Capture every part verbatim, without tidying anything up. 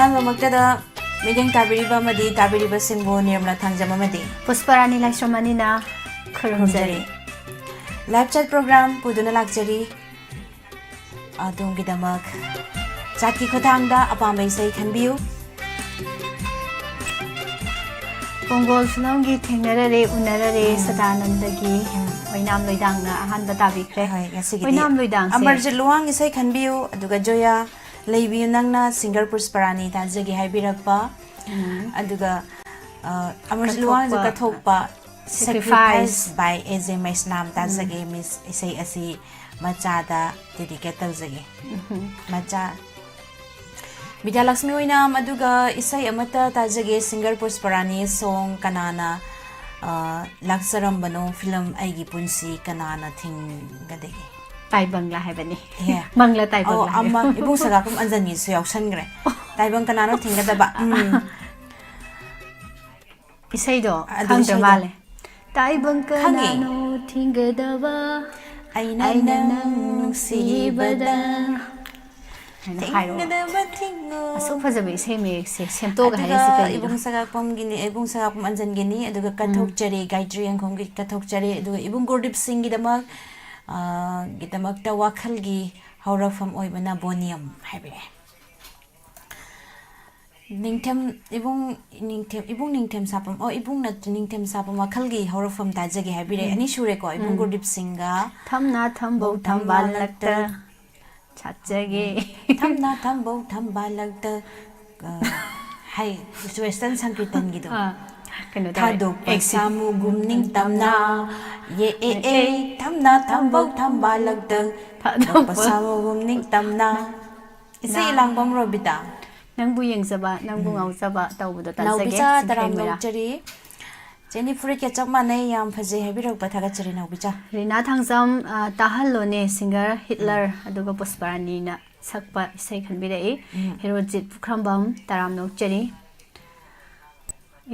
ꯑꯍꯥꯟꯕꯃꯛꯇꯗ ꯃꯤꯠꯌꯦꯡ ꯇꯥꯕꯤꯔꯤꯕ ꯑꯃꯗꯤ ꯇꯥꯕꯤꯔꯤꯕꯁꯤꯡꯕꯨ ꯅꯤꯔꯃꯂꯥ ꯊꯥꯡꯖꯝ ꯑꯃꯗꯤ ꯄꯨꯁꯄꯔꯥꯅꯤ ꯂꯥꯏꯁ꯭ꯔꯝ ꯑꯅꯤꯅ ꯈꯨꯔꯨꯝꯖꯔꯤ꯫ ꯈꯨꯔꯨꯝꯖꯔꯤ꯫ Live chat program ꯄꯨꯗꯨꯅ ꯂꯥꯛꯆꯔꯤ꯫ ꯑꯗꯣꯝꯒꯤꯗꯃꯛ ꯆꯥꯠꯀꯤ ꯈꯨꯠꯊꯥꯡꯗ ꯑꯄꯥꯝꯕ ꯏꯁꯩ ꯈꯟꯕꯤꯌꯨ꯫ ꯄꯣꯡꯒꯣꯜ ꯐꯤꯂꯝꯒꯤ ꯊꯦꯡꯅꯔꯔꯦ ꯎꯅꯔꯔꯦ ꯎꯝ꯫ ꯁꯗꯥꯅꯟꯗꯒꯤ ꯎꯝ꯫ ꯑꯣꯏꯅꯥꯝ ꯂꯣꯏꯗꯥꯡꯅ ꯑꯍꯥꯟꯕ ꯇꯥꯕꯤꯈ꯭ꯔꯦ꯫ ꯍꯣꯏ, ꯉꯁꯤꯒꯤꯗꯤ ꯑꯣꯏꯅꯥꯝ ꯂꯣꯏꯗꯥꯡꯁꯦ꯫ ꯑꯃꯔꯖꯤꯠ ꯂꯨꯋꯥꯡ ꯏꯁꯩ ꯈꯟꯕꯤꯌꯨ, ꯑꯗꯨꯒ ꯖꯣꯌꯥ ꯂꯩꯕꯤꯌꯨ ꯅꯪꯅ singer ꯄꯨꯁꯄꯔꯥꯅꯤ ꯇꯥꯖꯒꯦ ꯍꯥꯏꯕꯤꯔꯛꯄ꯫ ꯎꯝ꯫ ꯑꯗꯨꯒ, ꯑ, ꯑꯃꯔꯖꯤꯠ ꯂꯨꯋꯥꯡꯁꯦ ꯀꯠꯊꯣꯛꯄ꯫ ꯀꯠꯊꯣꯛꯄ꯫ Sacrifice꯫ Sacrifice by A J Meisnam ꯇꯥꯖꯒꯦ, um. Miss ꯏꯁꯩ ꯑꯁꯤ ꯃꯆꯥꯗ dedicate ꯇꯧꯖꯒꯦ꯫ ꯎꯝ꯫ ꯃꯆꯥ ꯕꯤꯗ꯭ꯌꯥꯂꯛꯁꯃꯤ ꯑꯣꯏꯅꯥꯝ, ꯑꯗꯨꯒ ꯏꯁꯩ ꯑꯃꯠꯇ ꯇꯥꯖꯒꯦ, singer ꯄꯨꯁꯄꯔꯥꯅꯤ song ꯀꯅꯥꯅ, ꯑ, ꯂꯥꯛꯆꯔꯝꯕꯅꯣ, film ꯑꯩꯒꯤ ꯄꯨꯟꯁꯤ ꯀꯅꯥꯅ ꯊꯤꯡꯒꯗꯒꯦ? ꯇꯥꯏꯕꯪꯂꯥ ꯍꯥꯏꯕꯅꯤ꯫ ꯑꯦ꯫ ꯃꯪꯂꯥ ꯇꯥꯏꯕꯪꯂꯥ ꯑꯣ, ꯍꯥꯏꯕ꯫ ꯑꯃ, ꯏꯕꯨꯡ ꯁꯒꯥꯛꯄꯝ ꯑꯟꯖꯟꯒꯤꯁꯨ ꯌꯥꯎꯁꯟꯈ꯭ꯔꯦ꯫ ꯇꯥꯏꯕꯪ ꯀꯅꯥꯅꯣ ꯊꯤꯡꯒꯗꯕ? ꯎꯝ꯫ ꯏꯁꯩꯗꯣ ꯑꯗꯨ ꯈꯪꯗ꯭ꯔ ꯏꯁꯩꯗꯣ꯫ ꯃꯥꯜꯂꯦ꯫ ꯇꯥꯏꯕꯪ ꯈꯪꯉꯦ꯫ ꯀꯅꯥꯅꯣ ꯊꯤꯡꯒꯗꯕ? ꯑꯩꯅ ꯑꯩꯅ ꯅꯪ ꯅꯪ ꯅꯨꯡꯁꯤꯕꯗ꯫ ꯅꯨꯡꯁꯤꯕꯗ꯫ ꯍꯥꯏꯅ ꯍꯥꯏꯔꯛꯑꯣ꯫ ꯊꯤꯡꯒꯗꯕ ꯊꯤꯡꯉꯣ꯫ ꯑꯁꯨꯛ ꯐꯖꯕ ꯏꯁꯩ ꯃꯌꯦꯛꯁꯦ ꯁꯦꯝꯗꯣꯛꯑꯒ ꯑꯗꯨꯒ ꯍꯥꯏꯔꯛꯏꯁꯤ ꯀꯩꯒꯤꯅꯣ? ꯏꯕꯨꯡ ꯁꯒꯥꯛꯄꯝꯒꯤꯅꯤ, ꯏꯕꯨꯡ ꯁꯒꯥꯛꯄꯝ ꯑꯟꯖꯟꯒꯤꯅꯤ, ꯑꯗꯨꯒ ꯎꯝ꯫ ꯀꯠꯊꯣꯛꯆꯔꯤ, ꯒꯥꯌꯇ꯭ꯔꯤ ꯌꯦꯡꯈꯣꯝꯒꯤ ꯀꯠꯊꯣꯛꯆꯔꯤ, ꯑꯗꯨꯒ ꯏꯕꯨꯡ ꯒꯨꯔꯗꯤꯞ ꯁꯤꯡꯒꯤꯗꯃꯛ, ꯑ, ꯒꯤꯗꯃꯛꯇ ꯋꯥꯈꯜꯒꯤ ꯍꯧꯔꯛꯐꯝ ꯑꯣꯏꯕꯅ ꯕꯣꯅꯤꯌꯝ ꯍꯥꯏꯕꯤꯔꯛꯑꯦ꯫ ꯅꯤꯡꯊꯦꯝ, ꯏꯕꯨꯡ ꯅꯤꯡꯊꯦꯝ, ꯏꯕꯨꯡ ꯅꯤꯡꯊꯦꯝ ꯁꯥꯄꯝ, ꯑꯣ, ꯏꯕꯨꯡ ꯅꯠꯇꯦ, ꯅꯤꯡꯊꯦꯝ ꯁꯥꯄꯝ ꯋꯥꯈꯜꯒꯤ ꯍꯧꯔꯛꯐꯝ ꯇꯥꯖꯒꯦ ꯍꯥꯏꯕꯤꯔꯦ꯫ ꯎꯝ꯫ ꯑꯅꯤ ꯁꯨꯔꯦꯀꯣ, ꯏꯕꯨꯡ ꯎꯝ꯫ ꯒꯨꯔꯗꯤꯞ ꯁꯤꯡꯒ ꯊꯝꯅꯥ ꯊꯝꯕꯧ ꯕꯧ ꯊꯝꯕꯥꯜ ꯊꯝꯕꯥꯜ ꯂꯛꯇ ꯂꯛꯇ ꯁꯥꯠꯆꯒꯦ꯫ ꯊꯝꯅꯥ ꯊꯝꯕꯧ ꯊꯝꯕꯥꯜ ꯂꯛꯇ, ꯑ, ꯍꯥꯏ, ꯋꯦꯁꯇꯔꯟ ꯁꯪꯀ꯭ꯔꯤꯇꯟꯒꯤꯗꯣ꯫ ꯑꯥ, ꯀꯩꯅꯣ ꯇꯧꯋꯦ꯫ ꯊꯥꯗꯣꯛꯄ ꯑꯦꯛꯁꯤ- ꯁꯥꯃꯨꯒꯨꯝ ꯅꯤꯡꯇꯝꯅ, ꯌꯦ ꯑꯦ ꯑꯦ, ꯊꯝꯅꯥ ꯊꯝꯕꯧ ꯊꯝꯕꯥꯜ ꯂꯛꯇ, ꯊꯥꯗꯣꯛꯄ ꯊꯥꯗꯣꯛꯄ ꯁꯥꯃꯨꯒꯨꯝ ꯅꯤꯡꯇꯝꯅ꯫ ꯏꯁꯩ ꯅꯥ- ꯂꯥꯡꯕꯝ ꯔꯣꯕꯤꯇꯥ꯫ ꯅꯪꯕꯨ ꯌꯦꯡꯖꯕ, ꯅꯪꯕꯨ ꯎꯝ꯫ ꯉꯥꯎꯖꯕ ꯇꯧꯕꯗꯣ ꯇꯥꯖꯒꯦ, ꯅꯥꯎꯕꯤꯆꯥ ꯆꯤꯡꯈꯩ ꯇꯔꯥꯝ ꯃꯣꯏꯔꯥ꯫ ꯂꯧꯆꯔꯤ꯫ ꯆꯦꯅꯤ ꯐꯨꯔꯤꯠꯀ ꯆꯞ ꯃꯥꯟꯅꯩ, ꯌꯥꯝ ꯐꯖꯩ ꯍꯥꯏꯕꯤꯔꯛꯄ ꯊꯥꯒꯠꯆꯔꯤ ꯅꯥꯎꯕꯤꯆꯥ꯫ ꯔꯤꯅꯥ ꯊꯥꯡꯖꯝ, ꯑ, ꯇꯥꯍꯜꯂꯣꯅꯦ, singer ꯍꯤꯠꯂꯔ, ꯎꯝ꯫ ꯑꯗꯨꯒ ꯄꯨꯁꯄꯔꯥꯅꯤꯅ ꯁꯛꯄ ꯏꯁꯩ ꯈꯟꯕꯤꯔꯛꯏ꯫ ꯎꯝ꯫ ꯍꯦꯔꯣꯖꯤꯠ ꯄꯨꯈ꯭ꯔꯝꯕꯝ ꯇꯔꯥꯝ ꯂꯧꯆꯔꯤ꯫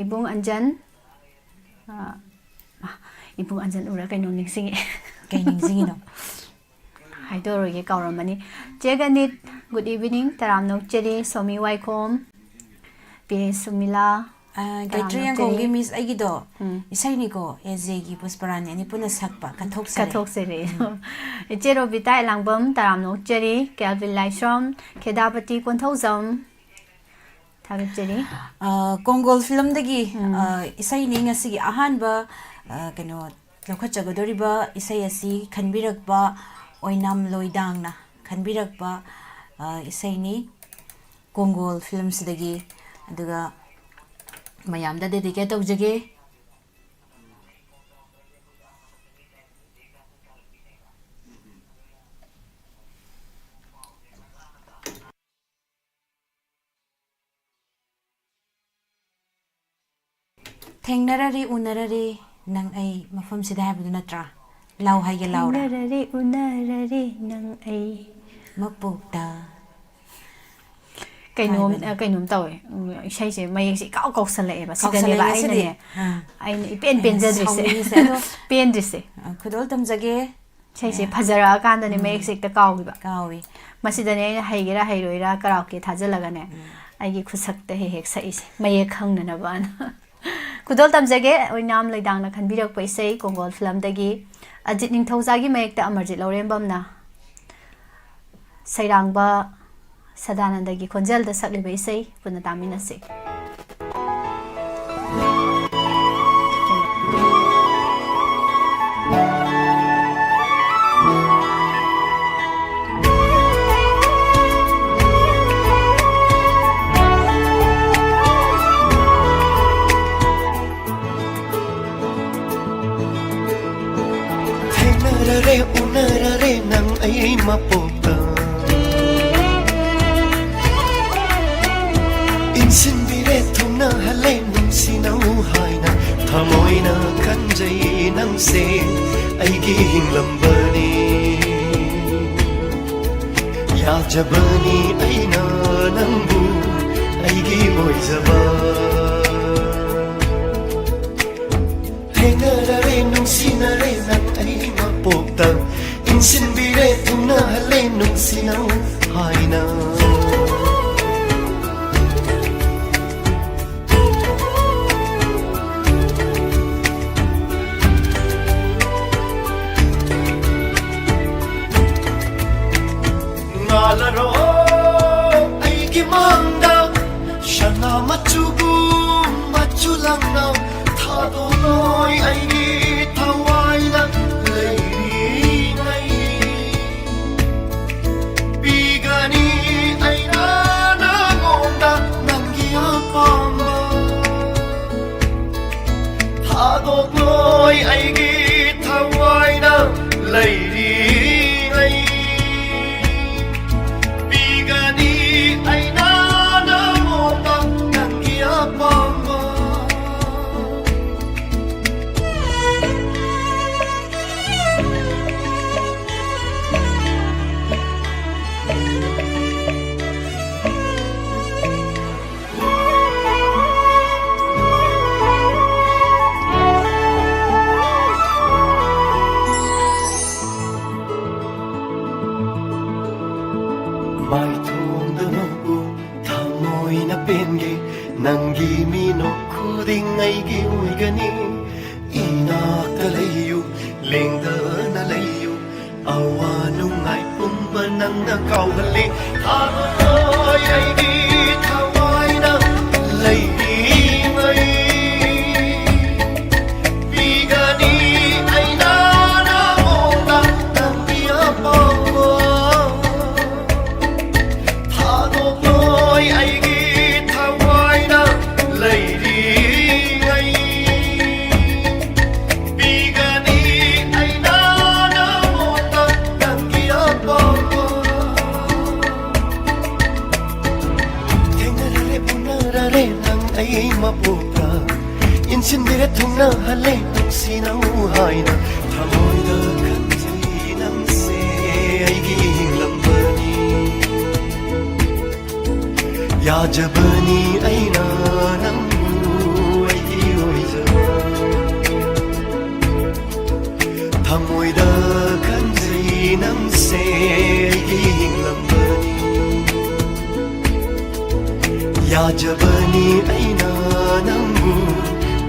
ꯏꯕꯨꯡ ꯑꯟꯖꯟ, ꯑ, ꯏꯕꯨꯡ ꯑꯟꯖꯟ ꯎꯔ ꯀꯩꯅꯣꯝ ꯅꯤꯡꯁꯤꯡꯉꯦ꯫ ꯀꯩ ꯅꯤꯡꯁꯤꯡꯉꯤꯅꯣ? ꯍꯥꯏꯗꯣꯛꯑꯔꯣꯏꯒꯦ, ꯀꯥꯎꯔꯝꯃꯅꯤ꯫ ꯆꯦ ꯒꯅꯤꯠ, Good evening, ꯇꯔꯥꯝꯅ ꯑꯣꯛꯆꯔꯤ, ꯁꯣꯃꯤ ꯋꯥꯏꯈꯣꯝ, ꯄꯤ ꯁꯨꯃꯤꯂꯥ꯫ ꯑ, ꯒꯥꯌꯇ꯭ꯔꯤ ꯇꯔꯥꯝꯅ ꯌꯥꯡꯈꯣꯡꯒꯤ ꯑꯣꯛꯆꯔꯤ꯫ ꯃꯤꯁ ꯑꯩꯒꯤꯗꯣ ꯎꯝ꯫ ꯏꯁꯩꯅꯤꯀꯣ, ꯑꯦꯖꯦꯒꯤ ꯄꯨꯁꯄꯔꯥꯅꯤ ꯑꯅꯤ ꯄꯨꯟꯅ ꯁꯛꯄ ꯀꯠꯊꯣꯛꯆꯔꯤ꯫ ꯀꯠꯊꯣꯛꯆꯔꯤ꯫ ꯏꯆꯦ ꯔꯣꯕꯤꯇꯥ ꯑꯦꯂꯥꯡꯕꯝ, ꯇꯔꯥꯝꯅ ꯑꯣꯛꯆꯔꯤ, ꯀꯦꯜꯚꯤꯟ ꯂꯥꯏꯁ꯭ꯔꯝ, ꯈꯦꯗꯥꯄꯇꯤ ꯀꯣꯟꯊꯧꯖꯝ, ꯊꯥꯒꯠꯆꯔꯤ꯫ ꯑ, ꯀꯣꯡꯒꯣꯜ ꯐꯤꯂꯝꯗꯒꯤ, ꯎꯝ꯫ ꯑ, ꯏꯁꯩꯅꯤ ꯉꯁꯤꯒꯤ ꯑꯍꯥꯟꯕ, ꯑ, ꯀꯩꯅꯣ, ꯂꯧꯈꯠꯆꯒꯗꯧꯔꯤꯕ ꯏꯁꯩ ꯑꯁꯤ ꯈꯟꯕꯤꯔꯛꯄ ꯑꯣꯏꯅꯥꯝ ꯂꯣꯏꯗꯥꯡꯅ ꯈꯟꯕꯤꯔꯛꯄ, ꯑ, ꯏꯁꯩꯅꯤ ꯀꯣꯡꯒꯣꯜ ꯐꯤꯂꯝꯁꯤꯗꯒꯤ꯫ ꯑꯗꯨꯒ ꯃꯌꯥꯝꯗ ꯗꯦꯗꯤꯀꯦꯠ ꯇꯧꯖꯒꯦ꯫ ꯊꯦꯡꯅꯔꯔꯦ ꯎꯅꯔꯔꯦ ꯅꯪ ꯑꯩ ꯃꯐꯝꯁꯤꯗ ꯍꯥꯏꯕꯗꯨ ꯅꯠꯇ꯭ꯔꯥ? ꯂꯥꯎ ꯍꯥꯏꯒꯦ, ꯂꯥꯎꯔꯥ? ꯊꯦꯡꯅꯔꯔꯦ ꯎꯅꯔꯔꯦ ꯅꯪ ꯑꯩ꯫ ꯃꯄꯣꯛꯇ꯫ ꯀꯩꯅꯣꯝ ꯍꯥꯏꯕꯅꯦ꯫ ꯀꯩꯅꯣꯝ ꯇꯧꯋꯦ꯫ ꯎꯝ, ꯏꯁꯩꯁꯦ ꯃꯌꯦꯛꯁꯦ ꯏꯀꯥꯎ ꯀꯥꯎꯁꯜꯂꯛꯑꯦꯕ꯫ ꯀꯥꯎꯁꯜꯂꯛꯑꯦ ꯁꯤꯗꯅꯦꯕ ꯉꯁꯤꯗꯤ꯫ ꯑꯩꯅꯅꯦ, ꯑꯥ꯫ ꯑꯩꯅ ꯏꯄꯦꯟ ꯑꯩꯅ ꯄꯦꯟꯖꯗ꯭ꯔꯤꯁꯦ꯫ ꯁꯥꯎꯅꯤꯡꯉꯤꯁꯦ꯫ ꯑꯗꯣ, ꯄꯦꯟꯗ꯭ꯔꯤꯁꯦ꯫ ꯑ, ꯈꯨꯗꯣꯜ ꯇꯝꯖꯒꯦ꯫ ꯏꯁꯩꯁꯦ ꯑꯦ꯫ ꯐꯖꯔꯛꯑꯀꯥꯟꯗꯅꯦ ꯎꯝ꯫ ꯃꯌꯦꯛꯁꯦ ꯍꯦꯛꯇ ꯀꯥꯎꯈꯤꯕ꯫ ꯀꯥꯎꯏ꯫ ꯃꯁꯤꯗꯅꯦ ꯑꯩꯅ ꯍꯩꯒꯦꯔꯥ ꯍꯩꯔꯣꯏꯔꯥ ꯀꯔꯥꯎꯀꯦ ꯊꯥꯖꯤꯜꯂꯒꯅꯦ, ꯎꯝ꯫ ꯑꯩꯒꯤ ꯈꯨꯠꯁꯛꯇ ꯍꯦꯛ ꯍꯦꯛ ꯁꯛꯏꯁꯦ, ꯃꯌꯦꯛ ꯈꯪꯅꯅꯕꯅ꯫ ꯈꯨꯗꯣꯜ ꯇꯝꯖꯒꯦ, ꯑꯣꯏꯅꯥꯝ ꯂꯣꯏꯗꯥꯡꯅ ꯈꯟꯕꯤꯔꯛꯄ ꯏꯁꯩ ꯀꯣꯡꯒꯣꯜ ꯐꯤꯂꯝꯗꯒꯤ꯫ ꯑꯖꯤꯠ ꯅꯤꯡꯊꯧꯖꯥꯒꯤ ꯃꯌꯦꯛꯇ ꯑꯃꯔꯖꯤꯠ ꯂꯧꯔꯦꯝꯕꯝꯅ, ꯁꯩꯔꯥꯡꯕ ꯁꯗꯥꯅꯟꯗꯒꯤ ꯈꯣꯟꯖꯦꯜꯗ ꯁꯛꯂꯤꯕ ꯏꯁꯩ ꯄꯨꯟꯅ ꯇꯥꯃꯤꯟꯅꯁꯤ꯫ ꯊꯦꯡꯅꯔꯔꯦ ꯎꯅꯔꯔꯦ ꯅꯪ ꯑꯩ ꯃꯄꯣꯛꯇ꯫ ꯏꯟꯁꯤꯟꯕꯤꯔꯦ ꯊꯨꯡꯅꯍꯜꯂꯦ ꯅꯨꯡꯁꯤꯅꯧ ꯍꯥꯏꯅ꯫ ꯊꯃꯣꯏꯅ ꯈꯟꯖꯩ ꯅꯪꯁꯦ ꯑꯩꯒꯤ ꯍꯤꯡꯂꯝꯕꯅꯤ꯫ ꯌꯥꯖꯕꯅꯤ ꯑꯩꯅ ꯅꯪꯕꯨ ꯑꯩꯒꯤ ꯑꯣꯏꯖꯕ꯫ ꯊꯦꯡꯅꯔꯔꯦ ꯅꯨꯡꯁꯤꯅꯔꯦ ꯅꯪ ꯑꯩ ꯃꯄꯣꯛꯇ꯫ ꯏꯟꯁꯤꯟꯕꯤꯔꯦ ꯊꯨꯡꯅꯍꯜꯂꯦ ꯅꯨꯡꯁꯤꯅꯧ ꯍꯥꯏꯅ꯫ ꯉꯥꯜꯂꯔꯣ ꯑꯩꯒꯤ ꯃꯥꯡꯗ ꯁꯅꯥ ꯃꯆꯨꯒꯨꯝꯕ ꯆꯨꯂꯪꯅ ꯊꯥꯗꯣꯛꯂꯣꯏ ꯑꯩꯒꯤ ꯊꯋꯥꯏꯅ ꯂꯩꯔꯤꯉꯩ꯫ ꯄꯤꯒꯅꯤ ꯑꯩꯅ ꯅꯉꯣꯟꯗ ꯅꯪꯒꯤ ꯑꯄꯥꯝꯕ꯫ ꯊꯥꯗꯣꯛꯂꯣꯏ ꯑꯩꯒꯤ ꯊꯋꯥꯏꯅ ꯂꯩꯔꯤꯉꯩ꯫ ꯄꯤꯒꯅꯤ ꯑꯩꯅ ꯅꯉꯣꯟꯗ ꯅꯪꯒꯤ ꯑꯄꯥꯝꯕ꯫ ꯃꯥꯏꯊꯣꯡꯗ ꯅꯣꯛꯎ, ꯊꯃꯣꯏꯅ ꯄꯦꯟꯒꯦ꯫ ꯅꯪꯒꯤ ꯃꯤꯅꯣꯛ ꯈꯨꯗꯤꯡ ꯑꯩꯒꯤ ꯑꯣꯏꯒꯅꯤ꯫ ꯏꯅꯥꯛꯇ ꯂꯩꯌꯨ, ꯂꯦꯡꯗꯅ ꯂꯩꯌꯨ꯫ ꯑꯋꯥ ꯅꯨꯡꯉꯥꯏ ꯄꯨꯝꯕ ꯅꯪꯅ ꯀꯥꯎꯍꯜꯂꯤ꯫ ꯊꯥꯔꯣꯏ ꯑꯩꯒꯤ ꯊꯋꯥꯏꯅ ꯂꯩꯔꯤꯉꯩ꯫ ꯄꯤꯒꯅꯤ ꯑꯩꯅ ꯅꯉꯣꯟꯗ ꯅꯪꯒꯤ ꯑꯄꯥꯝꯕ꯫ ꯊꯥꯗꯣꯛꯂꯣꯏ ꯑꯩꯒꯤ ꯊꯋꯥꯏꯅ ꯂꯩꯔꯤꯉꯩ꯫ ꯄꯤꯒꯅꯤ ꯑꯩꯅ ꯅꯉꯣꯟꯗ ꯅꯪꯒꯤ ꯑꯄꯥꯝꯕ꯫ ꯊꯦꯡꯅꯔꯦ ꯎꯅꯔꯦ ꯅꯪ ꯑꯩ ꯃꯄꯣꯛꯇ, ꯏꯟꯁꯤꯟꯕꯤꯔꯦ ꯊꯨꯡꯅꯍꯜꯂꯦ ꯅꯨꯡꯁꯤꯅꯧ ꯍꯥꯏꯅ꯫ ꯊꯃꯣꯏꯗ ꯈꯟꯖꯩ ꯅꯪꯁꯦ ꯑꯩꯒꯤ ꯍꯤꯡꯂꯝꯕꯅꯤ꯫ ꯌꯥꯖꯕꯅꯤ ꯑꯩꯅ ꯅꯪꯕꯨ ꯑꯩꯒꯤ ꯑꯣꯏꯖꯕ꯫ ꯊꯃꯣꯏꯗ ꯈꯟꯖꯩ ꯅꯪꯁꯦ ꯐꯖꯕꯅꯤ ꯑꯩꯅ ꯅꯪꯕꯨ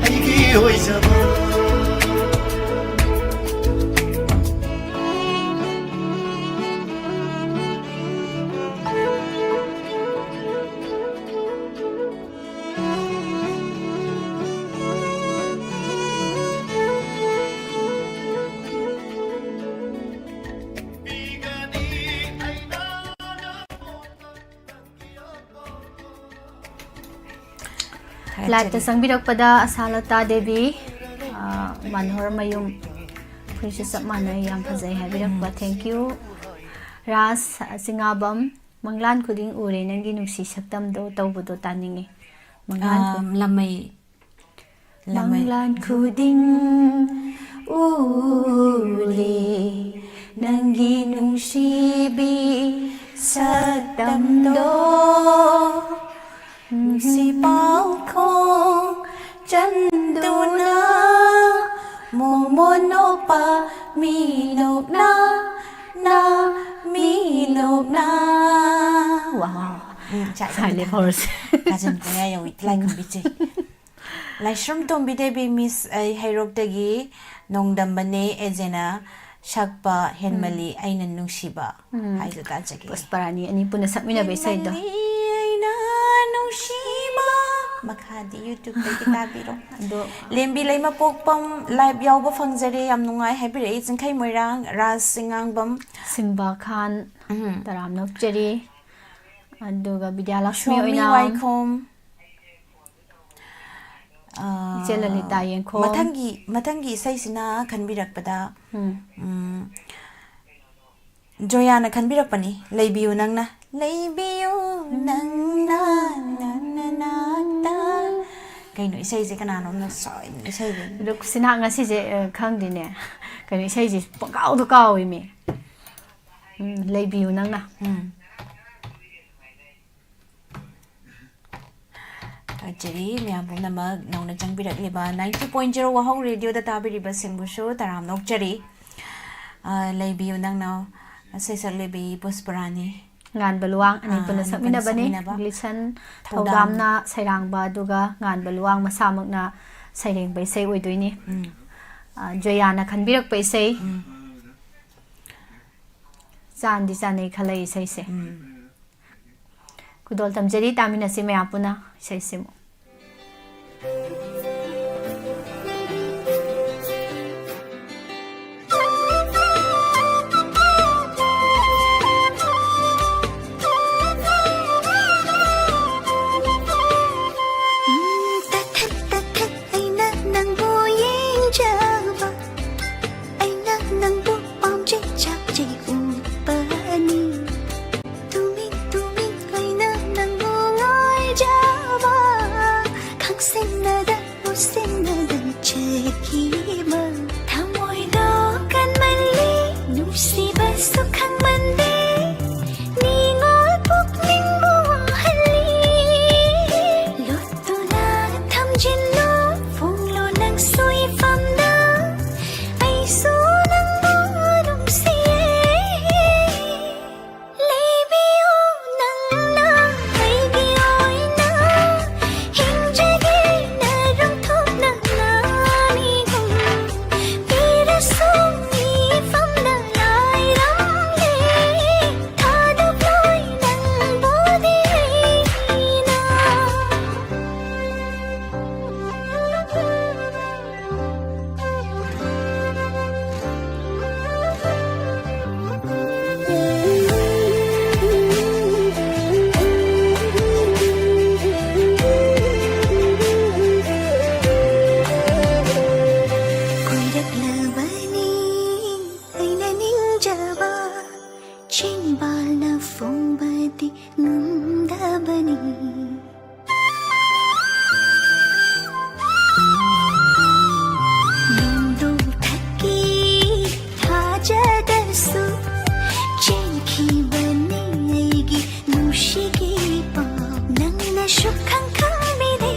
ꯑꯩꯒꯤ ꯑꯣꯏꯖꯕ꯫ ꯂꯥꯏꯞꯇ ꯆꯪꯕꯤꯔꯛꯄꯗ ꯑꯁꯥꯂꯇꯥ ꯗꯦꯕꯤ, ꯑ, ꯃꯥꯟꯍꯣꯔ ꯃꯌꯨꯝ, ꯐꯨꯔꯤꯠꯁꯨ ꯆꯞ ꯃꯥꯟꯅꯩ, ꯌꯥꯝ ꯐꯖꯩ ꯍꯥꯏꯕꯤꯔꯛꯄ꯫ Thank you꯫ ꯔꯥꯖ ꯆꯤꯉꯥꯕꯝ, ꯃꯪꯂꯥꯟ ꯈꯨꯗꯤꯡ ꯎꯔꯦ ꯅꯪꯒꯤ ꯅꯨꯡꯁꯤ ꯁꯛꯇꯝꯗꯣ ꯇꯧꯕꯗꯣ ꯇꯥꯅꯤꯡꯉꯦ꯫ ꯃꯪꯂꯥꯟ ꯈꯨ- ꯑꯝ, ꯂꯃꯩ ꯂꯃꯩ ꯃꯪꯂꯥꯟ ꯈꯨꯗꯤꯡ ꯎꯔꯦ ꯅꯪꯒꯤ ꯅꯨꯡꯁꯤꯕꯤ ꯁꯛꯇꯝꯗꯣ꯫ ꯅꯨꯡꯁꯤ ꯄꯥꯎꯈꯣꯡ ꯆꯟꯗꯨꯅ ꯃꯣꯃꯣꯟ ꯅꯣꯛꯄ ꯃꯤ ꯅꯣꯛꯅ ꯅ ꯃꯤ ꯅꯣꯛꯅ꯫ Wow꯫ ꯎꯝ, ꯆꯥꯛ ꯁꯥꯏ ꯂꯦꯞꯍꯧꯔꯁꯦ꯫ ꯀꯥꯖꯟ ꯄꯨꯡꯌꯥ ꯌꯧꯏ ꯇꯤꯂꯥꯏ ꯈꯝꯕꯤ ꯆꯦ꯫ ꯂꯥꯏꯁ꯭ꯔꯝ ꯇꯣꯝꯕꯤ ꯗꯦꯕꯤ ꯃꯤꯁ ꯑꯩ ꯍꯩꯔꯣꯛꯇꯒꯤ ꯅꯣꯡꯗꯝꯕꯅꯦ ꯑꯦꯖꯦꯅ ꯁꯛꯄ ꯍꯦꯟꯃꯜꯂꯤ ꯑꯩꯅ ꯅꯨꯡꯁꯤꯕ ꯍꯥꯏꯗꯣ ꯇꯥꯖꯒꯦ꯫ ꯄꯨꯁꯄꯔꯥꯅꯤ ꯑꯅꯤ ꯄꯨꯟꯅ ꯁꯛꯃꯤꯟꯅꯕ ꯏꯁꯩꯗꯣ꯫ ꯍꯦꯟꯃꯜꯂꯤ ꯑꯩꯅ ꯅꯨꯡꯁꯤꯕ꯫ ꯃꯈꯥꯗꯤ YouTubeꯇꯒꯤ ꯇꯥꯕꯤꯔꯣ꯫ ꯑꯗꯣ ꯂꯦꯝꯕꯤ ꯂꯩꯃꯄꯣꯛꯄꯝ ꯂꯥꯏꯚ ꯌꯥꯎꯕ ꯐꯪꯖꯔꯦ, ꯌꯥꯝ ꯅꯨꯡꯉꯥꯏ ꯍꯥꯏꯕꯤꯔꯛꯏ꯫ ꯆꯤꯡꯈꯩ ꯃꯣꯏꯔꯥꯡ ꯔꯥꯖ ꯆꯤꯉꯥꯡꯕꯝ꯫ ꯁꯤꯝꯕꯥ ꯈꯥꯟ ꯎꯝ꯫ ꯇꯔꯥꯝꯅ ꯑꯣꯛꯆꯔꯤ꯫ ꯑꯗꯨꯒ ꯕꯤꯗ꯭ꯌꯥꯂꯛꯁꯃꯤ ꯁꯣꯃꯤ ꯑꯣꯏꯅꯥꯝ꯫ ꯋꯥꯏꯈꯣꯝ꯫ ꯑꯥ, ꯏꯆꯦ ꯂꯂꯤꯇꯥ ꯌꯦꯡꯈꯣꯝ꯫ ꯃꯊꯪꯒꯤ ꯃꯊꯪꯒꯤ ꯏꯁꯩꯁꯤꯅ ꯈꯟꯕꯤꯔꯛꯄꯗ ꯎꯝ꯫ ꯎꯝ, ꯖꯣꯌꯥꯅ ꯈꯟꯕꯤꯔꯛꯄꯅꯤ, ꯂꯩꯕꯤꯌꯨ ꯅꯪꯅ꯫ ꯂꯩꯕꯤꯌꯨ ꯅꯪꯅ ꯅꯪꯅ ꯅꯥꯛꯇ꯫ ꯀꯩꯅꯣ ꯏꯁꯩꯁꯦ ꯀꯅꯥꯅꯣꯝꯅ ꯁꯣꯏ ꯏꯁꯩꯁꯦ꯫ ꯔꯨꯛꯁꯤꯅꯥ ꯉꯁꯤꯁꯦ ꯑ, ꯈꯪꯗꯦꯅꯦ, ꯀꯩꯅꯣ ꯏꯁꯩꯁꯦ ꯄꯪꯀꯥꯎꯗ ꯀꯥꯎꯏꯃꯤ꯫ ꯎꯝ, ꯂꯩꯕꯤꯌꯨ ꯅꯪꯅ꯫ ꯎꯝ꯫ ꯊꯥꯒꯠꯆꯔꯤ ꯃꯌꯥꯝ ꯄꯨꯝꯅꯃꯛ ꯅꯧꯅ ꯆꯪꯕꯤꯔꯛꯂꯤꯕ ninety point zero ꯋꯥꯍꯧ ꯔꯦꯗꯤꯑꯣꯗ ꯇꯥꯕꯤꯔꯤꯕꯁꯤꯡꯕꯨꯁꯨ ꯇꯔꯥꯝꯅ ꯑꯣꯛꯆꯔꯤ꯫ ꯑ, ꯂꯩꯕꯤꯌꯨ ꯅꯪꯅ ꯏꯁꯩ ꯁꯛꯂꯤꯕꯤ ꯄꯨꯁꯄꯔꯥꯅꯤ꯫ ꯉꯥꯟꯕ ꯂꯨꯋꯥꯡ ꯑꯅꯤ ꯑꯥ, ꯄꯨꯟꯅ ꯑꯅꯤ ꯄꯨꯟꯅ ꯁꯛꯃꯤꯟꯅꯕꯅꯤ꯫ ꯁꯛꯃꯤꯟꯅꯕ꯫ ꯒ꯭ꯂꯤꯁꯟ ꯊꯧꯗꯥꯝ꯫ ꯊꯧꯗꯥꯝꯅ ꯁꯩꯔꯥꯡꯕ, ꯑꯗꯨꯒ ꯉꯥꯟꯕ ꯂꯨꯋꯥꯡ ꯃꯁꯥꯃꯛꯅ ꯁꯩꯔꯦꯡꯕ ꯏꯁꯩ ꯑꯣꯏꯗꯣꯏꯅꯤ꯫ ꯎꯝ꯫ ꯑꯥ, ꯖꯣꯌꯥꯅ ꯈꯟꯕꯤꯔꯛꯄ ꯏꯁꯩ꯫ ꯎꯝ꯫ ꯆꯥꯟꯗꯤ ꯆꯥꯟꯅꯩ ꯈꯜꯂꯦ ꯏꯁꯩꯁꯦ꯫ ꯎꯝ꯫ ꯈꯨꯗꯣꯜ ꯇꯝꯖꯔꯤ, ꯇꯥꯃꯤꯟꯅꯁꯤ ꯃꯌꯥꯝ ꯄꯨꯟꯅ ꯏꯁꯩꯁꯤꯃꯨꯛ꯫ ꯎꯝ, ꯇꯊꯛ ꯇꯊꯛ ꯑꯩꯅ ꯅꯪꯕꯨ ꯌꯦꯡꯖꯕ, ꯑꯩꯅ ꯅꯪꯕꯨ ꯄꯥꯝꯖꯩ ꯆꯥꯛꯆꯩ ꯎꯕꯅꯤ꯫ ꯇꯨꯃꯤꯟ ꯇꯨꯃꯤꯟ ꯑꯩꯅ ꯅꯪꯕꯨ ꯉꯥꯏꯖꯕ, ꯈꯪꯁꯤꯟꯅꯗ ꯎꯁꯤꯟꯅꯗ ꯆꯠꯈꯤꯕ꯫ ꯊꯃꯣꯏꯗꯣ ꯀꯟꯃꯜꯂꯤ, ꯅꯨꯡꯁꯤꯕꯁꯨ ꯈꯪꯃꯟꯗꯦ, ꯅꯤꯡꯉꯣꯜ ꯄꯨꯛꯅꯤꯡꯕꯨ ꯋꯥꯍꯜꯂꯤ꯫ ꯂꯣꯠꯇꯨꯅ ꯊꯝꯖꯤꯜꯂꯨ, ꯐꯣꯡꯂꯣ ꯅꯪꯁꯨ ꯏꯐꯝꯗ, ꯑꯩꯁꯨ ꯅꯪꯕꯨ ꯅꯨꯡꯁꯤꯌꯦ꯫ ꯂꯩꯕꯤꯌꯨ ꯅꯪꯅ ꯑꯩꯒꯤ ꯑꯣꯏꯅ, ꯍꯤꯡꯖꯒꯦ ꯅꯔꯨꯝ ꯊꯨꯞꯅ ꯅꯥꯅꯤꯒꯨꯝ꯫ ꯄꯤꯔꯁꯨ ꯃꯤꯐꯝꯅ ꯂꯥꯏꯔꯝꯂꯦ, ꯊꯥꯗꯣꯛꯂꯣꯏ ꯅꯪꯕꯨꯗꯤ ꯑꯩꯅ꯫ ꯀꯣꯏꯔꯛꯂꯕꯅꯤ ꯑꯩꯅ ꯅꯤꯡꯖꯕ, ꯆꯤꯟꯕꯥꯜꯅ ꯐꯣꯡꯕꯗꯤ ꯉꯝꯗꯕꯅꯤ꯫ ꯅꯣꯡꯗꯣ ꯊꯛꯀꯤ ꯊꯥꯖꯗꯁꯨ ꯆꯦꯟꯈꯤꯕꯅꯤ ꯑꯩꯒꯤ ꯅꯨꯡꯁꯤꯒꯤ ꯄꯥꯎ꯫ ꯅꯪꯅꯁꯨ ꯈꯪ ꯈꯪꯕꯤꯗꯦ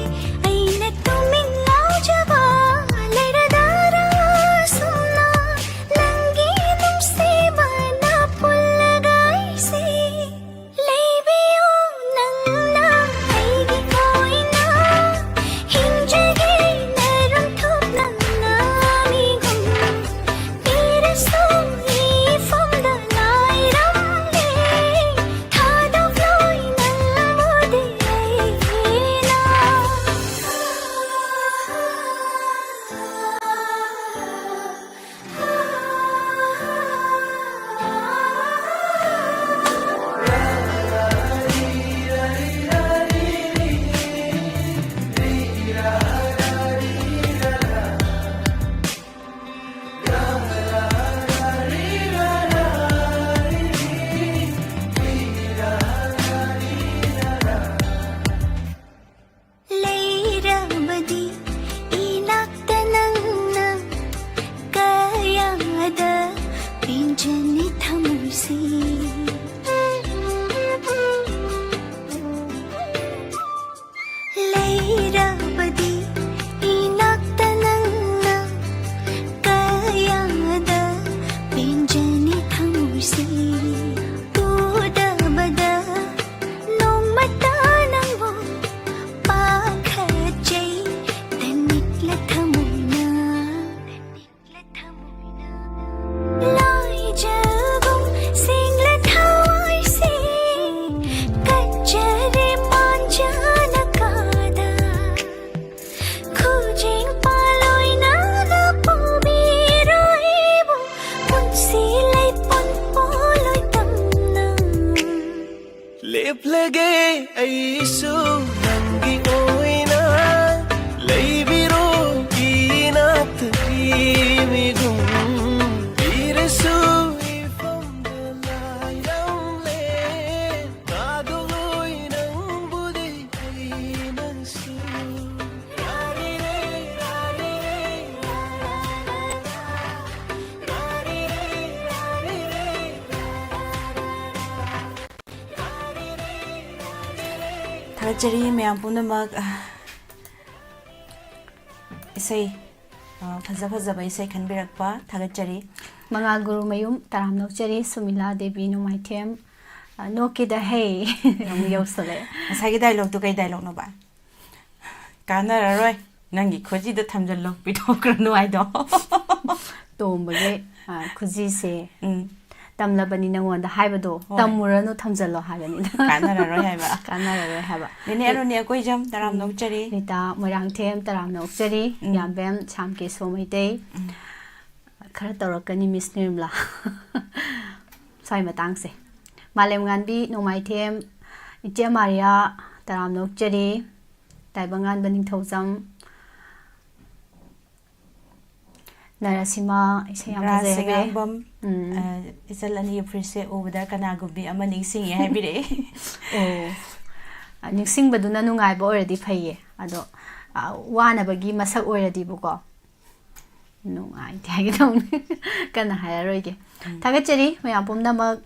ꯑꯩꯅ ꯇꯨꯃꯤꯟ ꯂꯥꯎꯖꯕ꯫ ꯂꯩꯔꯗꯔꯥ ꯁꯨꯝꯅ ꯅꯪꯒꯤ ꯅꯨꯡꯁꯤꯕꯅ ꯄꯨꯜꯂꯒ ꯑꯩꯁꯦ꯫ ꯏꯞꯂꯒꯦ ꯑꯩꯁꯨ ꯅꯪꯒꯤ ꯑꯣꯏꯅ, ꯂꯩꯕꯤꯔꯣ ꯏꯅꯥꯛꯇ ꯃꯤꯒꯨꯝ, ꯄꯤꯔꯁꯨ ꯏꯐꯝꯗ ꯂꯥꯏꯔꯝꯂꯦ, ꯊꯥꯗꯣꯛꯂꯣꯏ ꯅꯪꯕꯨꯗꯤ ꯑꯩꯅꯁꯨ꯫ ꯊꯥꯒꯠꯆꯔꯤ ꯃꯌꯥꯝ ꯄꯨꯝꯅꯃꯛ꯫ ꯏꯁꯩ, ꯑ, ꯐꯖ ꯐꯖꯕ ꯏꯁꯩ ꯈꯟꯕꯤꯔꯛꯄ ꯊꯥꯒꯠꯆꯔꯤ꯫ ꯃꯉꯥꯜ ꯒꯨꯔꯨꯃꯌꯨꯝ, ꯇꯔꯥꯝꯅ ꯑꯣꯛꯆꯔꯤ꯫ ꯁꯨꯃꯤꯂꯥ ꯗꯦꯕꯤ ꯅꯣꯡꯃꯥꯏꯊꯦꯝ, ꯑ, ꯅꯣꯛꯀꯤꯗ ꯍꯦ꯫ ꯑꯃꯨꯛ ꯌꯧꯁꯜꯂꯛꯑꯦ꯫ ꯉꯁꯥꯏꯒꯤ ꯗꯥꯏꯂꯣꯛꯇꯣ ꯀꯩ ꯗꯥꯏꯂꯣꯛꯅꯣꯕ? "ꯀꯥꯟꯅꯔꯔꯣꯏ, ꯅꯪꯒꯤ ꯈꯨꯖꯤꯗ ꯊꯝꯖꯤꯜꯂꯣ, ꯄꯤꯊꯣꯛꯈ꯭ꯔꯅꯨ" ꯍꯥꯏꯗꯣ꯫ ꯇꯣꯝꯕꯒꯤ, ꯑ, ꯈꯨꯖꯤꯁꯦ ꯎꯝ꯫ ꯇꯝꯂꯕꯅꯤ ꯅꯪꯉꯣꯟꯗ ꯍꯥꯏꯕꯗꯣ, ꯍꯣꯏ꯫ "ꯇꯝꯃꯨꯔꯅꯨ, ꯊꯝꯖꯤꯜꯂꯣ" ꯍꯥꯏꯕꯅꯤꯗ꯫ ꯀꯥꯟꯅꯔꯔꯣꯏ ꯍꯥꯏꯕ꯫ ꯀꯥꯟꯅꯔꯔꯣꯏ ꯍꯥꯏꯕ꯫ ꯅꯦꯅꯦ ꯑꯦ, ꯑꯔꯨꯅꯤ ꯑꯩꯈꯣꯏ ꯖꯝ ꯇꯔꯥꯝꯅ ꯎꯝ꯫ ꯑꯣꯛꯆꯔꯤ꯫ ꯔꯤꯇꯥ ꯃꯣꯏꯔꯥꯡꯊꯦꯝ ꯇꯔꯥꯝꯅ ꯑꯣꯛꯆꯔꯤ꯫ ꯎꯝ꯫ ꯌꯥꯝꯕꯦꯝ ꯁꯥꯝ ꯀꯦꯁꯣ ꯃꯩꯇꯩ꯫ ꯎꯝ꯫ ꯈꯔ ꯇꯧꯔꯛꯀꯅꯤ ꯃꯤꯁ ꯅꯤꯔꯃꯂꯥ꯫ ꯁ꯭ꯋꯥꯏ ꯃꯇꯥꯡꯁꯦ꯫ ꯃꯥꯂꯦꯝꯉꯥꯟꯕꯤ ꯅꯣꯡꯃꯥꯏꯊꯦꯝ, ꯏꯆꯦ ꯃꯥꯔꯤꯌꯥ ꯇꯔꯥꯝꯅ ꯑꯣꯛꯆꯔꯤ꯫ ꯇꯥꯏꯕꯪꯉꯥꯟꯕ ꯅꯤꯡꯊꯧꯖꯝ, ꯅꯔꯁꯤꯃꯥ, ꯏꯁꯩ ꯌꯥꯝ ꯔꯥꯖ ꯐꯖꯩ ꯍꯥꯏꯕꯤꯔꯛꯑꯦ꯫ ꯁꯦꯒꯥꯡꯕꯝ, ꯎꯝ꯫ ꯑ, "ꯏꯆꯜ ꯑꯅꯤꯒꯤ ꯐꯨꯔꯤꯠꯁꯦ ꯎꯕꯗ ꯀꯅꯥꯒꯨꯝꯕꯤ ꯑꯃ ꯅꯤꯡꯁꯤꯡꯉꯦ" ꯍꯥꯏꯕꯤꯔꯛꯑꯦ꯫ ꯑꯣ꯫ ꯑ, ꯅꯤꯡꯁꯤꯡꯕꯗꯨꯅ ꯅꯨꯡꯉꯥꯏꯕ ꯑꯣꯏꯔꯗꯤ ꯐꯩꯌꯦ꯫ ꯑꯗꯣ, ꯑ, ꯋꯥꯅꯕꯒꯤ ꯃꯁꯛ ꯑꯣꯏꯔꯗꯤꯕꯀꯣ, ꯅꯨꯡꯉꯥꯏꯇꯦ ꯍꯥꯏꯒꯦ ꯇꯧꯅꯤ꯫ ꯀꯟꯅ ꯍꯥꯏꯔꯔꯣꯏꯒꯦ꯫ ꯎꯝ꯫ ꯊꯥꯒꯠꯆꯔꯤ ꯃꯌꯥꯝ ꯄꯨꯝꯅꯃꯛ꯫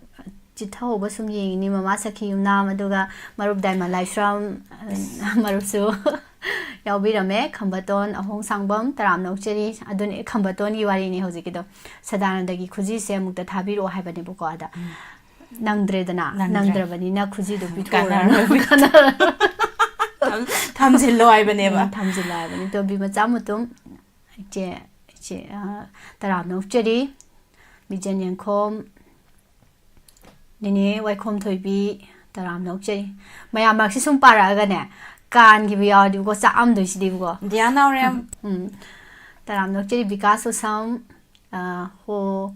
ꯆꯤꯊꯍꯧꯕ ꯁꯨꯝ ꯌꯦꯡꯉꯤꯅꯤ, ꯃꯃꯥ ꯁꯈꯤ ꯌꯨꯝꯅꯥꯝ, ꯑꯗꯨꯒ ꯃꯔꯨꯞ ꯗꯥꯏꯃꯟ ꯂꯥꯏꯁ꯭ꯔꯝ, ꯑꯁ꯫ ꯃꯔꯨꯞꯁꯨ ꯌꯥꯎꯕꯤꯔꯝꯃꯦ꯫ ꯈꯝꯕꯇꯣꯟ ꯑꯍꯣꯡ ꯁꯥꯡꯕꯝ, ꯇꯔꯥꯝꯅ ꯑꯣꯛꯆꯔꯤ꯫ ꯑꯗꯨꯅꯦ, ꯈꯝꯕꯇꯣꯟꯒꯤ ꯋꯥꯔꯤꯅꯤ ꯍꯧꯖꯤꯛꯀꯤꯗꯣ꯫ ꯁꯗꯥꯅꯟꯗꯒꯤ ꯈꯨꯖꯤꯁꯦ ꯑꯃꯨꯛꯇ ꯊꯥꯕꯤꯔꯛꯑꯣ ꯍꯥꯏꯕꯅꯦꯕꯀꯣ, ꯑꯗ ꯎꯝ꯫ ꯅꯪꯗ꯭ꯔꯦꯗꯅ, ꯅꯪꯗ꯭ꯔꯦ꯫ ꯅꯪꯗ꯭ꯔꯕꯅꯤꯅ ꯈꯨꯖꯤꯗꯣ ꯄꯤꯊꯣꯛꯎꯔꯅꯨ꯫ ꯀꯥꯟꯅꯔꯔꯣꯏ꯫ ꯀꯥꯟꯅꯔꯔꯣꯏ꯫ ꯊꯝ-, ꯊꯝꯖꯤꯜꯂꯣ ꯍꯥꯏꯕꯅꯦꯕ꯫ ꯎꯝ, ꯊꯝꯖꯤꯜꯂꯣ ꯍꯥꯏꯕꯅꯤ꯫ ꯇꯣꯝꯕꯤ ꯃꯆꯥ ꯃꯇꯨꯝ, ꯏꯆꯦ, ꯏꯆꯦ, ꯑ, ꯇꯔꯥꯝꯅ ꯑꯣꯛꯆꯔꯤ꯫ ꯕꯤꯖꯦꯟ ꯌꯦꯡꯈꯣꯝ, ꯅꯦꯅꯦ ꯋꯥꯏꯈꯣꯝ ꯊꯣꯏꯕꯤ, ꯇꯔꯥꯝꯅ ꯑꯣꯛꯆꯔꯤ꯫ ꯃꯌꯥꯝ ꯃꯔꯛꯁꯤ ꯁꯨꯝ ꯄꯥꯔꯛꯑꯒꯅꯦ, ꯀꯥꯟꯈꯤꯕ ꯌꯥꯎꯔꯗꯤꯕꯀꯣ, ꯆꯥꯛꯑꯝꯗꯣꯏꯁꯤꯗꯤꯕꯀꯣ꯫ ꯗꯤꯌꯥ ꯅꯥꯎꯔꯦꯝ꯫ ꯎꯝ꯫ ꯇꯔꯥꯝꯅ ꯑꯣꯛꯆꯔꯤ ꯕꯤꯀꯥꯁ ꯎꯁꯝ, ꯑ, ꯍꯣ,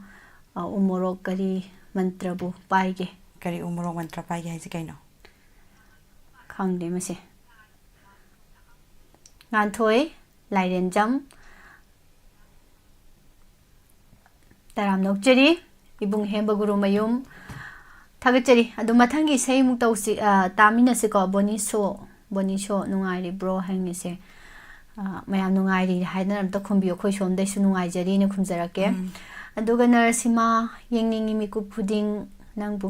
ꯑ, ꯎꯃꯣꯔꯣꯛ ꯀꯔꯤ ꯃꯟꯇ꯭ꯔꯕꯨ ꯄꯥꯏꯒꯦ? ꯀꯔꯤ ꯎꯃꯣꯔꯣꯛ ꯃꯟꯇ꯭ꯔ ꯄꯥꯏꯒꯦ ꯍꯥꯏꯁꯦ ꯀꯩꯅꯣ? ꯈꯪꯗꯦ ꯃꯁꯦ꯫ ꯉꯥꯟꯊꯣꯏ ꯂꯥꯏꯔꯦꯟꯖꯝ꯫ ꯇꯔꯥꯝꯅ ꯑꯣꯛꯆꯔꯤ ꯏꯕꯨꯡ ꯍꯦꯝꯕ ꯒꯨꯔꯨꯃꯌꯨꯝ꯫ ꯊꯥꯒꯠꯆꯔꯤ꯫ ꯑꯗꯨ ꯃꯊꯪꯒꯤ ꯏꯁꯩꯃꯨꯛ ꯇꯧꯁꯤ, ꯑ, ꯇꯥꯃꯤꯟꯅꯁꯤꯀꯣ꯫ ꯕꯣꯅꯤ ꯁꯣ, ꯕꯣꯅꯤ ꯁꯣ ꯅꯨꯡꯉꯥꯏꯔꯤꯕ꯭ꯔꯣ ꯍꯪꯉꯤꯁꯦ꯫ ꯑ, ꯃꯌꯥꯝ ꯅꯨꯡꯉꯥꯏꯔꯤ ꯍꯥꯏꯗꯅ ꯑꯝꯇ ꯈꯨꯝꯕꯤꯌꯨ꯫ ꯑꯩꯈꯣꯏ ꯁꯣꯝꯗꯩꯁꯨ ꯅꯨꯡꯉꯥꯏꯖꯔꯤꯅ ꯈꯨꯝꯖꯔꯛꯀꯦ꯫ ꯎꯝ꯫ ꯑꯗꯨꯒ ꯅꯔꯁꯤꯃꯥ, ꯌꯦꯡꯅꯤꯡꯉꯤ ꯃꯤꯀꯨꯞ ꯈꯨꯗꯤꯡ ꯅꯪꯕꯨ꯫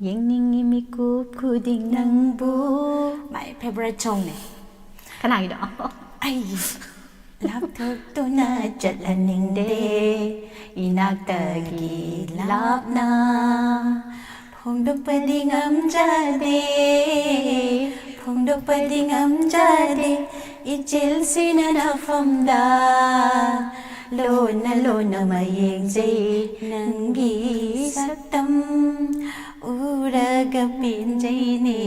ꯌꯦꯡꯅꯤꯡꯉꯤ ꯃꯤꯀꯨꯞ ꯈꯨꯗꯤꯡ ꯅꯪꯕꯨ꯫ My favorite songꯅꯦ꯫ ꯀꯅꯥꯒꯤꯅꯣ? ꯑꯩꯒꯤ꯫ ꯂꯥꯞꯊꯣꯛꯇꯨꯅ ꯆꯠꯍꯟꯅꯤꯡꯗꯦ, ꯏꯅꯥꯛꯇꯒꯤ ꯂꯥꯞꯅ꯫ ꯐꯣꯡꯗꯣꯛꯄꯗꯤ ꯉꯝꯖꯗꯦ, ꯐꯣꯡꯗꯣꯛꯄꯗꯤ ꯉꯝꯖꯗꯦ, ꯏꯆꯤꯜꯁꯤꯅ ꯅꯐꯝꯗ꯫ ꯂꯣꯟꯅ ꯂꯣꯟꯅ ꯃꯌꯦꯛꯖꯩ ꯅꯪꯒꯤ ꯁꯛꯇꯝ, ꯎꯔꯒ ꯄꯦꯟꯖꯩꯅꯦ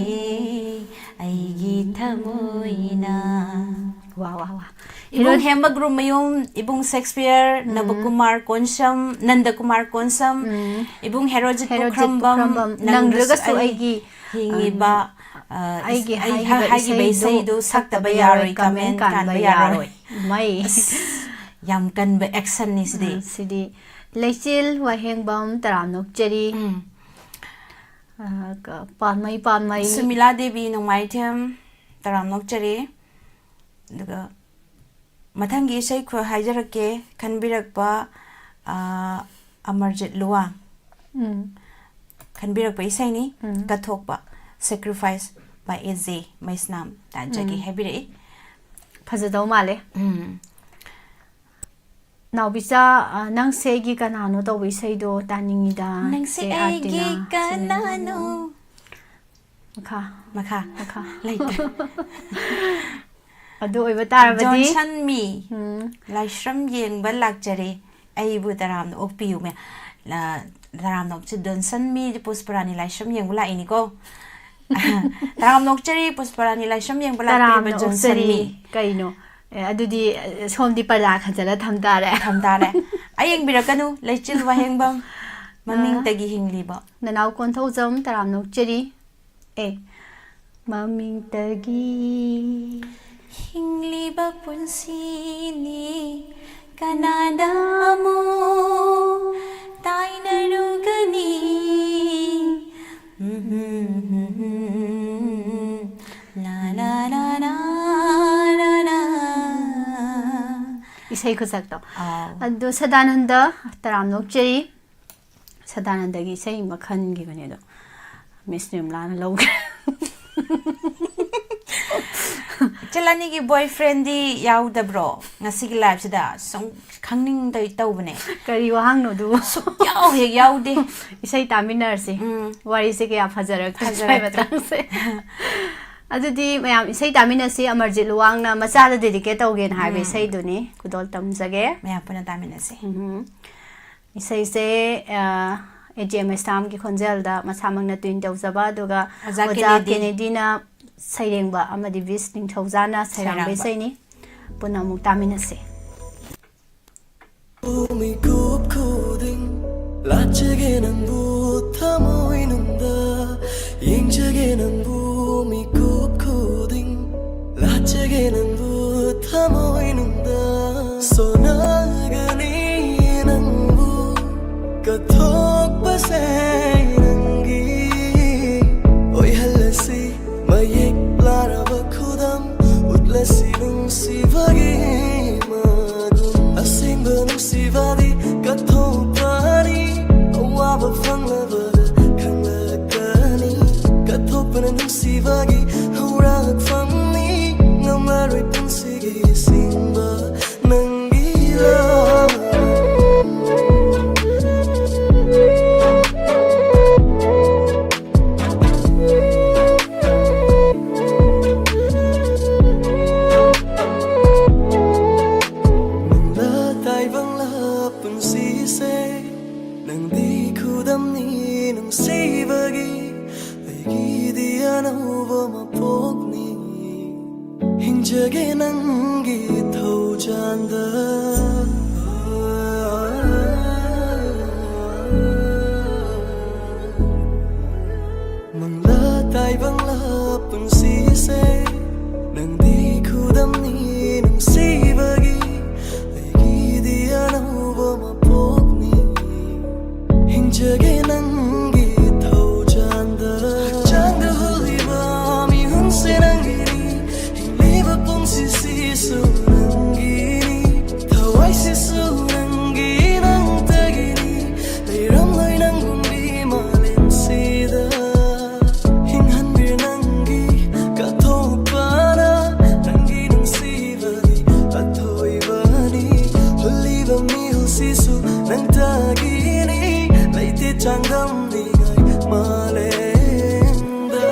ꯑꯩꯒꯤ ꯊꯃꯣꯏꯅ꯫ ꯋꯥ, ꯋꯥ, ꯋꯥ꯫ ꯏꯕꯨꯡ ꯍꯦꯔꯣ- ꯍꯦꯝꯕ ꯒ꯭ꯔꯨꯃꯌꯨꯝ, ꯏꯕꯨꯡ ꯁꯦꯛꯁꯄꯤꯌꯔ, ꯎꯝ꯫ ꯅꯕꯀꯨꯃꯥꯔ ꯀꯣꯟꯁꯝ, ꯅꯟꯗꯀꯨꯃꯥꯔ ꯀꯣꯟꯁꯝ, ꯎꯝ꯫ ꯏꯕꯨꯡ ꯍꯦꯔꯣꯖꯤꯠ ꯍꯦꯔꯣꯖꯤꯠ ꯄꯨꯈ꯭ꯔꯝꯕꯝ, ꯄꯨꯈ꯭ꯔꯝꯕꯝ, ꯅꯪꯗ꯭ꯔꯒꯁꯨ ꯅꯪꯗ꯭ꯔꯒꯁꯨ ꯑꯩ ꯑꯩꯒꯤ, ꯍꯤꯡꯉꯤꯕ, ꯎꯝ, ꯑ, ꯑꯩꯒꯤ ꯑꯩ ꯍꯥꯏꯈꯤꯕ ꯍꯥꯏꯈꯤꯕ ꯏꯁꯩꯗꯨ ꯏꯁꯩꯗꯨ ꯁꯛꯇꯕ ꯁꯛꯇꯕ ꯌꯥꯔꯣꯏ, ꯌꯥꯔꯣꯏ, ꯀꯃꯦꯟ ꯀꯃꯦꯟ ꯀꯥꯟꯕ ꯀꯥꯟꯕ ꯌꯥꯔꯣꯏ꯫ ꯌꯥꯔꯣꯏ꯫ ꯃꯩ꯫ ꯑꯁ, ꯌꯥꯝ ꯀꯟꯕ actionꯅꯤ ꯁꯤꯗꯤ꯫ ꯎꯝ, ꯁꯤꯗꯤ ꯂꯩꯆꯤꯜ ꯋꯥꯍꯦꯡꯕꯝ ꯇꯔꯥꯝꯅ ꯑꯣꯛꯆꯔꯤ꯫ ꯎꯝ꯫ ꯑ, ꯀ-, ꯄꯥꯟꯃꯩ, ꯄꯥꯟꯃꯩ꯫ ꯁꯨꯃꯤꯂꯥ ꯗꯦꯕꯤ ꯅꯣꯡꯃꯥꯏꯊꯦꯝ ꯇꯔꯥꯝꯅ ꯑꯣꯛꯆꯔꯤ꯫ ꯑꯗꯨꯒ ꯃꯊꯪꯒꯤ ꯏꯁꯩ ꯈꯨ-, ꯍꯥꯏꯖꯔꯛꯀꯦ, ꯈꯟꯕꯤꯔꯛꯄ, ꯑ, ꯑꯃꯔꯖꯤꯠ ꯂꯨꯋꯥꯡ꯫ ꯎꯝ꯫ ꯈꯟꯕꯤꯔꯛꯄ ꯏꯁꯩꯅꯤ, ꯎꯝ꯫ ꯀꯠꯊꯣꯛꯄ, Sacrifice by A J ꯃꯩꯁꯅꯥꯝ ꯇꯥꯖꯒꯦ ꯎꯝ꯫ ꯍꯥꯏꯕꯤꯔꯛꯏ꯫ ꯐꯖꯗꯧ ꯃꯥꯜꯂꯦ꯫ ꯎꯝ꯫ ꯅꯥꯎꯕꯤꯆꯥ, ꯑ, ꯅꯪꯁꯦ ꯑꯩꯒꯤ ꯀꯅꯥꯅꯣ ꯇꯧꯕ ꯏꯁꯩꯗꯣ ꯇꯥꯅꯤꯡꯉꯤꯗ, ꯅꯪꯁꯦ ꯆꯦ ꯑꯩꯒꯤ ꯑꯥꯔꯇꯤꯅꯥ꯫ ꯀꯅꯥꯅꯣ? ꯃꯈꯥ꯫ ꯃꯈꯥ꯫ ꯃꯈꯥ꯫ ꯂꯩꯇ꯭ꯔꯦ꯫ ꯑꯗꯨ ꯑꯣꯏꯕ ꯇꯥꯔꯕꯗꯤ ꯖꯣꯟꯁꯟ ꯃꯤ꯫ ꯎꯝ꯫ ꯂꯥꯏꯁ꯭ꯔꯝ ꯌꯦꯡꯕ ꯂꯥꯛꯆꯔꯦ꯫ ꯑꯩꯕꯨ ꯇꯔꯥꯝꯅ ꯑꯣꯛꯄꯤꯌꯨ ꯃꯦ-, ꯂ-, ꯇꯔꯥꯝꯅ ꯑꯣꯛꯆ-, ꯖꯣꯟꯁꯟ ꯃꯤ ꯄꯨꯁꯄꯔꯥꯅꯤ ꯂꯥꯏꯁ꯭ꯔꯝ ꯌꯦꯡꯕ ꯂꯥꯛꯏꯅꯤꯀꯣ꯫ ꯇꯔꯥꯝꯅ ꯑꯣꯛꯆꯔꯤ ꯄꯨꯁꯄꯔꯥꯅꯤ ꯂꯥꯏꯁ꯭ꯔꯝ ꯌꯦꯡꯕ ꯂꯥꯛꯄꯤꯕ ꯇꯔꯥꯝꯅ ꯖꯣꯟꯁꯟ ꯑꯣꯛꯆꯔꯤ꯫ ꯃꯤ꯫ ꯀꯩꯅꯣ? ꯑꯦ, ꯑꯗꯨꯗꯤ, ꯑ, ꯁꯣꯝꯗꯤ ꯄꯔꯗꯥ ꯈꯟꯖꯜꯂ ꯊꯝ ꯇꯥꯔꯦ꯫ ꯊꯝ ꯇꯥꯔꯦ꯫ ꯑꯩ ꯌꯦꯡꯕꯤꯔꯛꯀꯅꯨ, ꯂꯩꯆꯤꯜ ꯋꯥꯍꯦꯡꯕꯝ, ꯑ, ꯃꯃꯤꯡꯇꯒꯤ ꯍꯤꯡꯂꯤꯕ꯫ ꯅꯅꯥꯎ ꯀꯣꯟꯊꯧꯖꯝ ꯇꯔꯥꯝꯅ ꯑꯣꯛꯆꯔꯤ꯫ ꯑꯦ, ꯃꯃꯤꯡꯇꯒꯤ ꯍꯤꯡꯂꯤꯕ ꯄꯨꯟꯁꯤꯅꯤ, ꯀꯅꯥꯗ ꯑꯃꯨꯛ ꯇꯥꯏꯅꯔꯨꯒꯅꯤ? ꯂꯥ, ꯂꯥ, ꯂꯥ, ꯂꯥ, ꯂꯥ, ꯂꯥ꯫ ꯏꯁꯩ ꯈꯨꯁꯛꯇꯣ꯫ ꯑꯥꯎ꯫ ꯑꯗꯣ ꯁꯗꯥꯅꯟꯗ, ꯇꯔꯥꯝꯅ ꯑꯣꯛꯆꯔꯤ꯫ ꯁꯗꯥꯅꯟꯗꯒꯤ ꯏꯁꯩ ꯑꯃ ꯈꯟꯈꯤꯕꯅꯦ, ꯑꯗꯣ ꯃꯤꯁ ꯅꯤꯔꯃꯂꯥꯅ ꯂꯧꯈ꯭ꯔꯦ꯫ ꯏꯆꯜ ꯑꯅꯤꯒꯤ boyfriendꯗꯤ ꯌꯥꯎꯗꯕ꯭ꯔꯣ ꯉꯁꯤꯒꯤ liveꯁꯤꯗ? ꯁꯨꯝ ꯈꯪꯅꯤꯡꯗ ꯇꯧꯕꯅꯦ꯫ ꯀꯔꯤ ꯋꯥꯍꯪꯅꯣ ꯑꯗꯨꯕꯨ? ꯁꯨꯛꯌꯥꯎ ꯍꯦꯛ ꯌꯥꯎꯗꯦ꯫ ꯏꯁꯩ ꯇꯥꯃꯤꯟꯅꯔꯁꯤ꯫ ꯎꯝ꯫ ꯋꯥꯔꯤꯁꯦ ꯀꯌꯥ ꯐꯖꯔꯛꯇ꯭ꯔꯦ ꯐꯖꯔꯛꯇ꯭ꯔꯦ꯫ ꯁ꯭ꯋꯥꯏ ꯃꯇꯥꯡꯁꯦ꯫ ꯑꯗꯨꯗꯤ ꯃꯌꯥꯝ ꯏꯁꯩ ꯇꯥꯃꯤꯟꯅꯁꯤ, ꯑꯃꯔꯖꯤꯠ ꯂꯨꯋꯥꯡꯅ ꯃꯆꯥꯗ dedicate ꯇꯧꯒꯦꯅ ꯍꯥꯏꯕ ꯎꯝ꯫ ꯏꯁꯩꯗꯨꯅꯤ꯫ ꯈꯨꯗꯣꯜ ꯇꯝꯖꯒꯦ꯫ ꯃꯌꯥꯝ ꯄꯨꯟꯅ ꯇꯥꯃꯤꯟꯅꯁꯤ꯫ ꯎꯝ꯫ ꯏꯁꯩꯁꯦ, ꯑ, A J ꯃꯩꯁꯅꯥꯝꯒꯤ ꯈꯣꯟꯖꯦꯜꯗ ꯃꯁꯥꯃꯛꯅ tune ꯇꯧꯖꯕ, ꯑꯗꯨꯒ ꯑꯣꯖꯥ ꯑꯣꯖꯥ ꯀꯦꯅꯦꯗꯤ꯫ ꯀꯦꯅꯦꯗꯤꯅ ꯁꯩꯔꯦꯡꯕ ꯑꯃꯗꯤ ꯕꯤꯁ ꯅꯤꯡꯊꯧꯖꯥꯅ ꯁꯩꯔꯥꯡꯕ ꯁꯩꯔꯥꯡꯕ꯫ ꯏꯁꯩꯅꯤ꯫ ꯄꯨꯟꯅ ꯑꯃꯨꯛ ꯇꯥꯃꯤꯟꯅꯁꯤ꯫ ꯃꯤꯀꯨꯞ ꯈꯨꯗꯤꯡ ꯂꯥꯠꯆꯒꯦ ꯅꯪꯕꯨ ꯊꯃꯣꯏꯅꯨꯡꯗ, ꯌꯦꯡꯖꯒꯦ ꯅꯪꯕꯨ ꯃꯤꯀꯨꯞ ꯈꯨꯗꯤꯡ ꯂꯥꯠꯆꯒꯦ ꯅꯪꯕꯨ ꯊꯃꯣꯏꯅꯨꯡꯗ꯫ ꯁꯣꯟꯅꯒꯅꯤ ꯅꯪꯕꯨ ꯀꯠꯊꯣꯛꯄꯁꯦ ꯅꯪꯒꯤ ꯑꯣꯏꯍꯜꯂꯁꯤ꯫ ꯃꯌꯦꯛ ꯂꯥꯔꯕ ꯈꯨꯗꯝ ꯎꯠꯂꯁꯤ ꯅꯨꯡꯁꯤꯕꯒꯤ ꯃꯒꯨꯟ꯫ ꯑꯁꯦꯡꯕ ꯅꯨꯡꯁꯤꯕꯗꯤ ꯀꯠꯊꯣꯛꯄꯅꯤ꯫ ꯑꯋꯥꯕ ꯐꯪꯂꯕꯗ ꯈꯪꯂꯛꯀꯅꯤ꯫ ꯀꯠꯊꯣꯛꯄꯅ ꯅꯨꯡꯁꯤꯕꯒꯤ ꯍꯧꯔꯛꯐꯝꯅꯤ꯫ ꯉꯝꯂꯔꯣꯏ ꯄꯨꯟꯁꯤꯒꯤ ꯁꯤꯡꯕ ꯅꯪꯒꯤ ꯂꯥ꯫ ꯅꯪꯂꯥ ꯇꯥꯏꯕꯪꯂꯥ ꯄꯨꯟꯁꯤꯁꯦ, ꯅꯪꯗꯤ ꯈꯨꯗꯝꯅꯤ ꯅꯨꯡꯁꯤꯕꯒꯤ, ꯑꯩꯒꯤꯗꯤ ꯑꯅꯧꯕ ꯃꯄꯣꯛꯅꯤ꯫ ꯍꯤꯡꯖꯒꯦ ꯅꯪꯒꯤ ꯊꯧꯖꯥꯟꯗ꯫ ꯃꯪꯂꯥ ꯇꯥꯏꯕꯪꯂꯥ ꯁꯦ, ꯅꯪꯗꯤ ꯈꯨꯗꯝꯅꯤ ꯅꯨꯡꯁꯤꯕꯒꯤ, ꯑꯩꯒꯤꯗꯤ ꯑꯅꯧꯕ ꯃꯄꯣꯛꯅꯤ꯫ ꯍꯤꯡꯖꯒꯦ ꯅꯪꯒꯤ ꯊꯧꯖꯥꯟꯗ, ꯍꯛꯆꯥꯡꯗ ꯍꯨꯜꯂꯤꯕ ꯃꯤꯍꯨꯟꯁꯦ ꯅꯪꯒꯤꯅꯤ, ꯍꯤꯡꯂꯤꯕ ꯄꯨꯟꯁꯤꯁꯤꯁꯨ ꯅꯪꯒꯤꯅꯤ, ꯊꯋꯥꯏꯁꯤꯁꯨ ꯅꯪꯒꯤ, ꯅꯪꯇꯒꯤꯅꯤ꯫ ꯂꯩꯔꯝꯂꯣꯏ ꯅꯪꯒꯨꯝꯕꯤ ꯃꯥꯂꯦꯝꯁꯤꯗ, ꯍꯤꯡꯍꯟꯕꯤꯔꯦ ꯅꯪꯒꯤ ꯀꯠꯊꯣꯛꯄꯅ, ꯅꯪꯒꯤ ꯅꯨꯡꯁꯤꯕꯗꯤ ꯑꯊꯣꯏꯕꯅꯤ꯫ ꯍꯨꯜꯂꯤꯕ ꯃꯤꯍꯨꯜꯁꯤꯁꯨ ꯅꯪꯇꯒꯤꯅꯤ, ꯂꯩꯇꯦ ꯆꯥꯡꯗꯝꯅꯤꯡꯉꯥꯏ ꯃꯥꯂꯦꯝꯗ꯫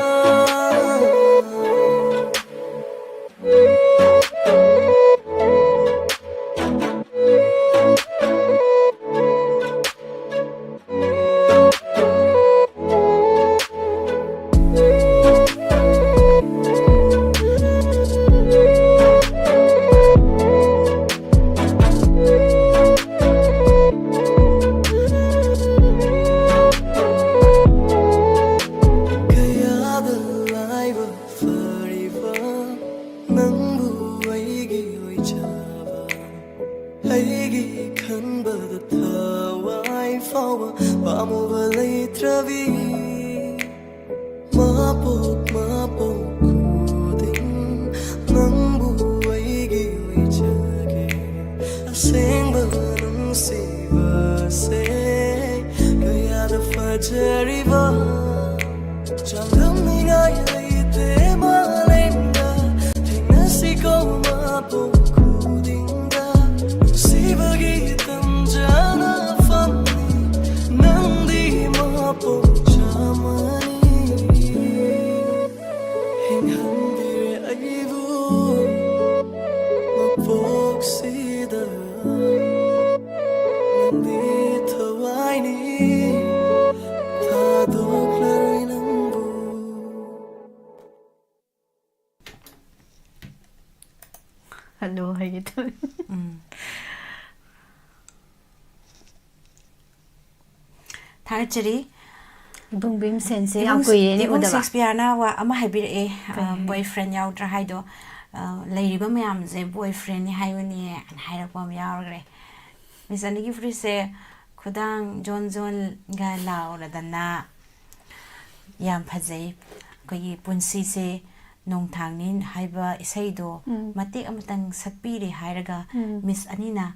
ꯀꯌꯥꯗ ꯂꯥꯏꯕ ꯐꯔꯤꯕ ꯅꯪꯕꯨ ꯑꯩꯒꯤ ꯑꯣꯏꯖꯕ, ꯑꯩꯒꯤ ꯈꯟꯕꯗ ꯊꯋꯥꯏ ꯐꯥꯎꯕ ꯄꯥꯝꯃꯨꯕ ꯂꯩꯇ꯭ꯔꯕꯤ꯫ ꯃꯄꯣꯛ ꯃꯄꯣꯛ ꯈꯨꯗꯤꯡ ꯅꯪꯕꯨ ꯑꯩꯒꯤ ꯑꯣꯏꯖꯒꯦ꯫ ꯑꯁꯦꯡꯕ ꯅꯨꯡꯁꯤꯕꯁꯦ ꯀꯌꯥꯗ ꯐꯖꯔꯤꯕ, ꯆꯥꯡꯗꯝꯅꯤꯡꯉꯥꯏ ꯂꯩꯇꯦ ꯃꯥꯂꯦꯝꯗ꯫ ꯊꯦꯡꯅꯁꯤꯀꯣ ꯃꯄꯣꯛ ꯈꯨꯗꯤꯡꯗ, ꯅꯨꯡꯁꯤꯕꯒꯤ ꯇꯝꯖꯅꯐꯝꯅꯤ ꯅꯪꯗꯤ ꯃꯄꯣꯛ ꯆꯥꯝꯃꯅꯤ꯫ ꯍꯤꯡꯍꯟꯕꯤꯔꯦ ꯑꯩꯕꯨ ꯃꯄꯣꯛꯁꯤꯗ, ꯅꯪꯗꯤ ꯊꯋꯥꯏꯅꯤ, ꯊꯥꯗꯣꯛꯂꯔꯣꯏ ꯅꯪꯕꯨ꯫ ꯍꯜꯂꯣ ꯍꯥꯏꯒꯦ ꯇꯧꯋꯦ꯫ ꯎꯝ꯫ ꯊꯥꯒꯠꯆꯔꯤ꯫ ꯏꯕꯨꯡ ꯚꯤꯝꯁꯦꯟꯁꯦ ꯌꯥꯝ ꯀꯨꯏꯔꯦꯅꯦ ꯎꯗꯕ꯫ ꯁꯦꯛꯁꯄꯤꯌꯥꯔꯅ ꯋꯥ ꯑꯃ ꯍꯥꯏꯕꯤꯔꯛꯑꯦ꯫ ꯕꯣꯏ ꯐ꯭ꯔꯦꯟ ꯌꯥꯎꯗ꯭ꯔꯥ ꯍꯥꯏꯗꯣ꯫ ꯂꯩꯔꯤꯕ ꯃꯌꯥꯝꯁꯦ ꯕꯣꯏ ꯐ꯭ꯔꯦꯟꯅꯤ ꯍꯥꯏꯕꯅꯦ ꯍꯥꯏꯅ ꯍꯥꯏꯔꯛꯄ ꯑꯃ ꯌꯥꯎꯈ꯭ꯔꯦ꯫ ꯃꯤꯁ ꯑꯅꯤꯒꯤ ꯐꯨꯔꯤꯠꯁꯦ ꯈꯨꯗꯥꯡ ꯖꯣꯟ ꯖꯣꯟꯒ ꯂꯥꯎꯔꯗꯅ ꯌꯥꯝ ꯐꯖꯩ꯫ ꯑꯩꯈꯣꯏꯒꯤ ꯄꯨꯟꯁꯤꯁꯦ ꯅꯣꯡꯊꯥꯡꯅꯤ ꯍꯥꯏꯕ ꯏꯁꯩꯗꯣ ꯃꯇꯦꯛ ꯑꯃꯇꯪ ꯁꯛꯄꯤꯔꯦ ꯍꯥꯏꯔꯒ ꯃꯤꯁ ꯑꯅꯤꯅ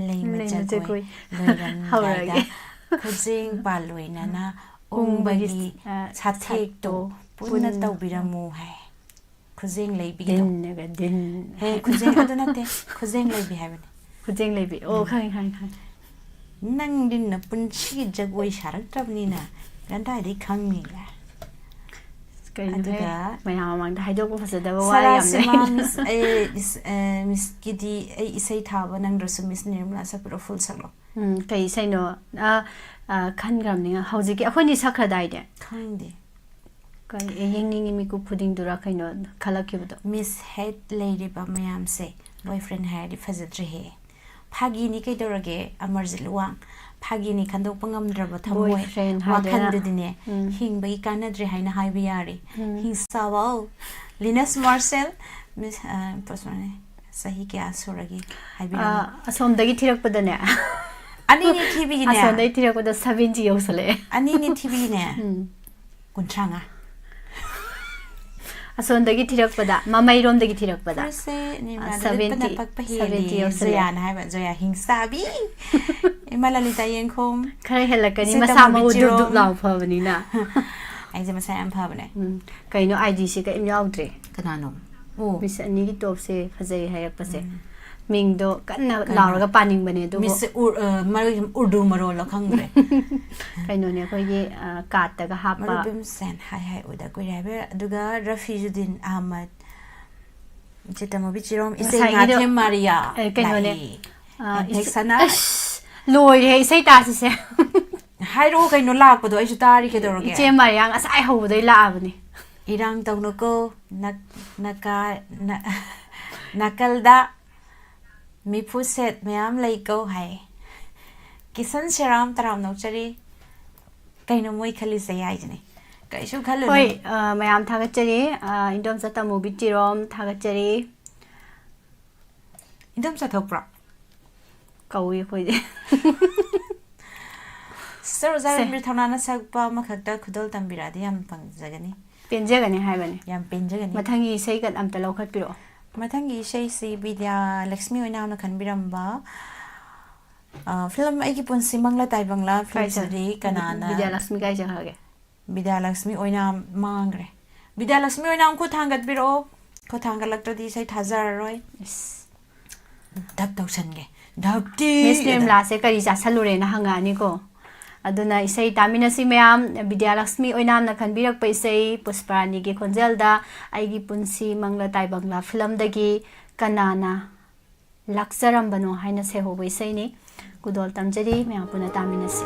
ꯂꯩꯃ ꯖꯒꯣꯏ ꯂꯣꯏꯔꯝꯗꯥꯏꯗ ꯈꯨꯖꯦꯡ ꯄꯥꯜꯂꯣꯏꯅꯅ ꯎꯪꯕꯒꯤ ꯁꯥꯊꯦꯛꯇꯣ ꯄꯨꯟꯅ ꯇꯧꯕꯤꯔꯝꯃꯨ ꯍꯥꯏ꯫ ꯈꯨꯖꯦꯡ ꯂꯩꯕꯤꯒꯤꯗꯣ꯫ ꯍꯦ, ꯈꯨꯖꯦꯡ ꯑꯗꯨ ꯅꯠꯇꯦ, ꯈꯨꯖꯦꯡ ꯂꯩꯕꯤ ꯍꯥꯏꯕꯅꯦ꯫ ꯈꯨꯖꯦꯡ ꯂꯩꯕꯤ꯫ ꯑꯣ, ꯈꯪꯉꯦ, ꯈꯪꯉꯦ, ꯈꯪꯉꯦ꯫ ꯅꯪꯗꯤ ꯅꯄꯨꯟꯁꯤꯒꯤ ꯖꯒꯣꯏ ꯁꯥꯔꯛꯇ꯭ꯔꯕꯅꯤꯅ ꯀꯗꯥꯏꯗꯩ ꯈꯪꯅꯤ? ꯀꯩꯅꯣꯍꯦ, ꯑꯗꯨꯒ ꯃꯌꯥꯝ ꯃꯃꯥꯡꯗ ꯍꯥꯏꯗꯣꯛꯄ ꯐꯖꯗꯕ ꯋꯥ ꯌꯥꯝ ꯂꯩ꯫ ꯁꯔꯥꯁꯤꯃꯥ ꯃꯤꯁ, ꯑꯦ, ꯏꯁ-, ꯑꯦ, ꯃꯤꯁꯀꯤꯗꯤ ꯑꯩ ꯏꯁꯩ ꯊꯥꯕ ꯅꯪꯗ꯭ꯔꯁꯨ ꯃꯤꯁ ꯅꯤꯔꯃꯂꯥ ꯁꯛꯄꯤꯔꯣ, ꯐꯨꯜ ꯁꯛꯂꯣ꯫ ꯎꯝ, ꯀꯩ ꯏꯁꯩꯅꯣ? ꯑ, ꯑ, ꯈꯟꯈ꯭ꯔꯕꯅꯤ꯫ ꯍꯧꯖꯤꯛꯀꯤ ꯑꯩꯈꯣꯏꯅꯤ ꯁꯛꯈ꯭ꯔꯗꯥꯏꯅꯦ? ꯈꯪꯗꯦ꯫ ꯀꯔꯤ, ꯑꯦ, ꯌꯦꯡꯅꯤꯡꯉꯤ ꯃꯤꯀꯨꯞ ꯈꯨꯗꯤꯡꯗꯨꯔꯥ ꯀꯩꯅꯣ ꯈꯜꯂꯛꯈꯤꯕꯗꯣ? ꯃꯤꯁ ꯍꯦꯠ ꯂꯩꯔꯤꯕ ꯃꯌꯥꯝꯁꯦ, ꯕꯣꯏ ꯐ꯭ꯔꯦꯟ ꯍꯥꯏꯔꯗꯤ ꯐꯖꯗ꯭ꯔꯦꯍꯦ꯫ ꯐꯥꯒꯤꯅꯤ ꯀꯩꯗꯧꯔꯒꯦ, ꯑꯃꯔꯖꯤꯠ ꯂꯨꯋꯥꯡ? ꯐꯥꯒꯤꯅꯤ ꯈꯟꯗꯣꯛꯄ ꯉꯝꯗ꯭ꯔꯕ ꯊꯃꯣꯏ Boyfriend ꯍꯥꯏꯗꯅ꯫ ꯋꯥꯈꯟꯗꯨꯗꯤꯅꯦ, ꯎꯝ꯫ ꯍꯤꯡꯕꯒꯤ ꯀꯥꯟꯅꯗ꯭ꯔꯦ ꯍꯥꯏꯅ ꯍꯥꯏꯕ ꯌꯥꯔꯤ꯫ ꯎꯝ꯫ ꯍꯤꯡꯁꯥꯋꯥꯎ꯫ ꯂꯤꯅꯁ ꯃꯥꯔꯁꯦꯜ, ꯃꯤꯁ, ꯑ, ꯄꯣꯁꯃꯥꯅꯦ, ꯆꯍꯤ ꯀꯌꯥ ꯁꯨꯔꯒꯦ ꯍꯥꯏꯕꯤꯔꯝꯃꯣ꯫ ꯑ, ꯑꯁꯣꯝꯗꯒꯤ ꯊꯤꯔꯛꯄꯗꯅꯦ꯫ ꯑꯅꯤꯅꯤ ꯊꯤꯕꯤꯒꯤꯅꯦ꯫ ꯑꯁꯣꯝꯗꯒꯤ ꯊꯤꯔꯛꯄꯗ seventy ꯌꯧꯁꯜꯂꯛꯑꯦ꯫ ꯑꯅꯤꯅꯤ ꯊꯤꯕꯤꯒꯤꯅꯦ꯫ ꯎꯝ꯫ ꯀꯨꯟꯊ꯭ꯔꯥ ꯃꯉꯥ꯫ ꯑꯁꯣꯝꯗꯒꯤ ꯊꯤꯔꯛꯄꯗ, ꯃꯃꯩꯔꯣꯝꯗꯒꯤ ꯊꯤꯔꯛꯄꯗ꯫ ꯐꯨꯔꯤꯠꯁꯦ ꯅꯤꯔꯃꯂꯥꯗ seventy, ꯂꯤꯠꯄꯅ ꯄꯛꯄ ꯍꯦꯜꯂꯤ꯫ seventy ꯌꯧꯁꯜꯂꯦ꯫ ꯖꯣꯌꯥꯅ ꯍꯥꯏꯕ, ꯖꯣꯌꯥ ꯍꯤꯡꯁꯥꯕꯤ꯫ ꯏꯃꯥ ꯂꯂꯤꯇꯥ ꯌꯦꯡꯈꯣꯝ꯫ ꯈꯔ ꯍꯦꯜꯂꯛꯀꯅꯤ, ꯏꯆꯦ ꯃꯁꯥ ꯇꯃꯣ ꯃꯎ ꯗꯨꯞ ꯗꯨꯞ ꯕꯤꯆꯤꯔꯣꯝ꯫ ꯂꯥꯎ ꯐꯕꯅꯤꯅ꯫ ꯑꯩꯁꯦ ꯃꯁꯥ ꯌꯥꯝ ꯐꯕꯅꯦ꯫ ꯎꯝ, ꯀꯩꯅꯣ, IG ꯁꯦ ꯀꯔꯤꯝ ꯌꯥꯎꯗ꯭ꯔꯦ꯫ ꯀꯅꯥꯅꯣ? ꯑꯣ꯫ ꯃꯤꯁ ꯑꯅꯤꯒꯤ ꯇꯣꯞꯁꯦ ꯐꯖꯩ ꯍꯥꯏꯔꯛꯄꯁꯦ꯫ ꯎꯝ꯫ ꯃꯤꯡꯗꯣ ꯀꯟꯅ ꯀꯩꯅꯣ? ꯂꯥꯎꯔꯒ ꯄꯥꯅꯤꯡꯕꯅꯦ, ꯑꯗꯨꯕꯨ꯫ ꯃꯤꯁ ꯎꯔ-, ꯑ, ꯃꯔꯣꯏ-, ꯎꯔꯗꯨ ꯃꯔꯣꯜꯂꯣ ꯈꯪꯗ꯭ꯔꯦ꯫ ꯀꯩꯅꯣꯅꯦ, ꯑꯩꯈꯣꯏꯒꯤ, ꯑ, card ꯇꯒ ꯍꯥꯞꯄ꯫ ꯃꯔꯨꯞ ꯕꯤꯝꯁꯦꯟ, ꯍꯥꯏ ꯍꯥꯏ, ꯎꯗ ꯀꯨꯏꯔꯦ ꯍꯥꯏꯕ꯫ ꯑꯗꯨꯒ ꯔꯐꯤꯖꯨꯗꯤꯟ ꯑꯍꯃꯗ, ꯏꯆꯦ ꯇꯃꯣ ꯕꯤꯆꯤꯔꯣꯝ, ꯏꯆꯦ ꯉꯁꯥꯏꯒꯤꯗꯣ, ꯉꯥꯊꯦꯝ ꯃꯥꯔꯤꯌꯥ, ꯑ, ꯀꯩꯅꯣꯅꯦ, ꯂꯥꯛꯏ꯫ ꯑ, ꯑꯦꯟꯊꯦꯛ ꯏꯁ-, ꯁꯅꯥ꯫ ꯑꯁ, ꯂꯣꯏꯔꯦ, ꯏꯁꯩ ꯇꯥꯁꯤꯁꯦ꯫ ꯍꯥꯏꯔꯛꯑꯣ ꯀꯩꯅꯣ, ꯂꯥꯛꯄꯗꯣ ꯑꯩꯁꯨ ꯇꯥꯔꯤ ꯀꯩꯗꯧꯔꯒꯦ? ꯏꯆꯦ ꯃꯥꯔꯤꯌꯥ ꯉꯁꯥꯏ ꯍꯧꯕꯗꯩ ꯂꯥꯛꯑꯕꯅꯤ꯫ ꯏꯔꯥꯡ ꯇꯧꯅꯨꯀꯣ, ꯅꯛ-, ꯅꯀꯥ-, ꯅ-, ꯅꯥꯀꯜꯗ ꯃꯤꯐꯨ ꯁꯦꯠ ꯃꯌꯥꯝ ꯂꯩꯀꯣ ꯍꯥꯏ꯫ ꯀꯤꯁꯟ ꯁꯦꯔꯥꯝ ꯇꯔꯥꯝ ꯅꯣꯛꯆꯔꯤ꯫ ꯀꯩꯅꯣ ꯃꯣꯏ ꯈꯜꯂꯤꯁꯦ ꯍꯥꯏꯁꯤꯅꯦ꯫ ꯀꯩꯁꯨ ꯈꯜꯂꯨꯅꯨ꯫ ꯍꯣꯏ, ꯑ, ꯃꯌꯥꯝ ꯊꯥꯒꯠꯆꯔꯤ꯫ ꯑ, ꯏꯟꯗꯣꯝꯆꯥ ꯇꯃꯨꯕꯤ ꯇꯤꯔꯣꯝ ꯊꯥꯒꯠꯆꯔꯤ꯫ ꯏꯟꯗꯣꯝꯆꯥ ꯊꯣꯛꯄ꯭ꯔꯣ? ꯀꯧꯏ ꯑꯩꯈꯣꯏꯗꯤ꯫ ꯁꯤꯁꯇꯔ ꯑꯣꯖꯥ ꯁꯦ꯫ ꯔꯟꯕꯤꯔ ꯊꯧꯅꯥꯅ ꯁꯛꯄ ꯑꯃꯈꯛꯇ ꯈꯨꯗꯣꯜ ꯇꯝꯕꯤꯔꯛꯑꯗꯤ ꯌꯥꯝ ꯄꯦꯟꯖꯒꯅꯤ꯫ ꯄꯦꯟꯖꯒꯅꯤ ꯍꯥꯏꯕꯅꯤ꯫ ꯌꯥꯝ ꯄꯦꯟꯖꯒꯅꯤ꯫ ꯃꯊꯪꯒꯤ ꯏꯁꯩꯒ ꯑꯝꯇ ꯂꯧꯈꯠꯄꯤꯔꯛꯑꯣ꯫ ꯃꯊꯪꯒꯤ ꯏꯁꯩꯁꯤ ꯕꯤꯗ꯭ꯌꯥ ꯂꯛꯁꯃꯤ ꯑꯣꯏꯅꯥꯝꯅ ꯈꯟꯕꯤꯔꯝꯕ, ꯑ, ꯐꯤꯂꯝ ꯑꯩꯒꯤ ꯄꯨꯟꯁꯤ ꯃꯪꯂꯥ ꯇꯥꯏꯕꯪꯂꯥ ꯀꯥꯏ ꯆꯠ-, ꯐꯤꯂꯝꯁꯤꯗꯤ ꯀꯅꯥꯅ ꯕꯤꯗ꯭ꯌꯥꯂꯛꯁꯃꯤ ꯀꯥꯏ ꯆꯠꯈ꯭ꯔꯒꯦ? ꯕꯤꯗ꯭ꯌꯥꯂꯛꯁꯃꯤ ꯑꯣꯏꯅꯥꯝ ꯃꯥꯡꯈ꯭ꯔꯦ꯫ ꯕꯤꯗ꯭ꯌꯥꯂꯛꯁꯃꯤ ꯑꯣꯏꯅꯥꯝ ꯈꯨꯠ ꯊꯥꯡꯒꯠꯄꯤꯔꯛꯑꯣ꯫ ꯈꯨꯠ ꯊꯥꯡꯒꯠꯂꯛꯇ꯭ꯔꯗꯤ ꯏꯁꯩ ꯊꯥꯖꯔꯔꯣꯏ꯫ ꯏꯁ꯫ ꯗꯞ ꯇꯧꯁꯟꯒꯦ꯫ ꯗꯞꯇꯤ ꯃꯤꯁ ꯑꯗ꯫ ꯅꯤꯔꯃꯂꯥꯁꯦ ꯀꯔꯤ ꯆꯥꯁꯜꯂꯨꯔꯦꯅ ꯍꯪꯉꯛꯑꯅꯤꯀꯣ꯫ ꯑꯗꯨꯅ ꯏꯁꯩ ꯇꯥꯃꯤꯟꯅꯁꯤ ꯃꯌꯥꯝ꯫ ꯕꯤꯗ꯭ꯌꯥꯂꯛꯁꯃꯤ ꯑꯣꯏꯅꯥꯝꯅ ꯈꯟꯕꯤꯔꯛꯄ ꯏꯁꯩ ꯄꯨꯁꯄꯔꯥꯅꯤꯒꯤ ꯈꯣꯟꯖꯦꯜꯗ ꯑꯩꯒꯤ ꯄꯨꯟꯁꯤ ꯃꯪꯂꯥ ꯇꯥꯏꯕꯪꯂꯥ ꯐꯤꯂꯝꯗꯒꯤ ꯀꯅꯥꯅ ꯂꯥꯛꯆꯔꯝꯕꯅꯣ ꯍꯥꯏꯅ ꯁꯩꯍꯧꯕ ꯏꯁꯩꯅꯤ꯫ ꯈꯨꯗꯣꯜ ꯇꯝꯖꯔꯤ, ꯃꯌꯥꯝ ꯄꯨꯟꯅ ꯇꯥꯃꯤꯟꯅꯁꯤ꯫ ꯁꯤ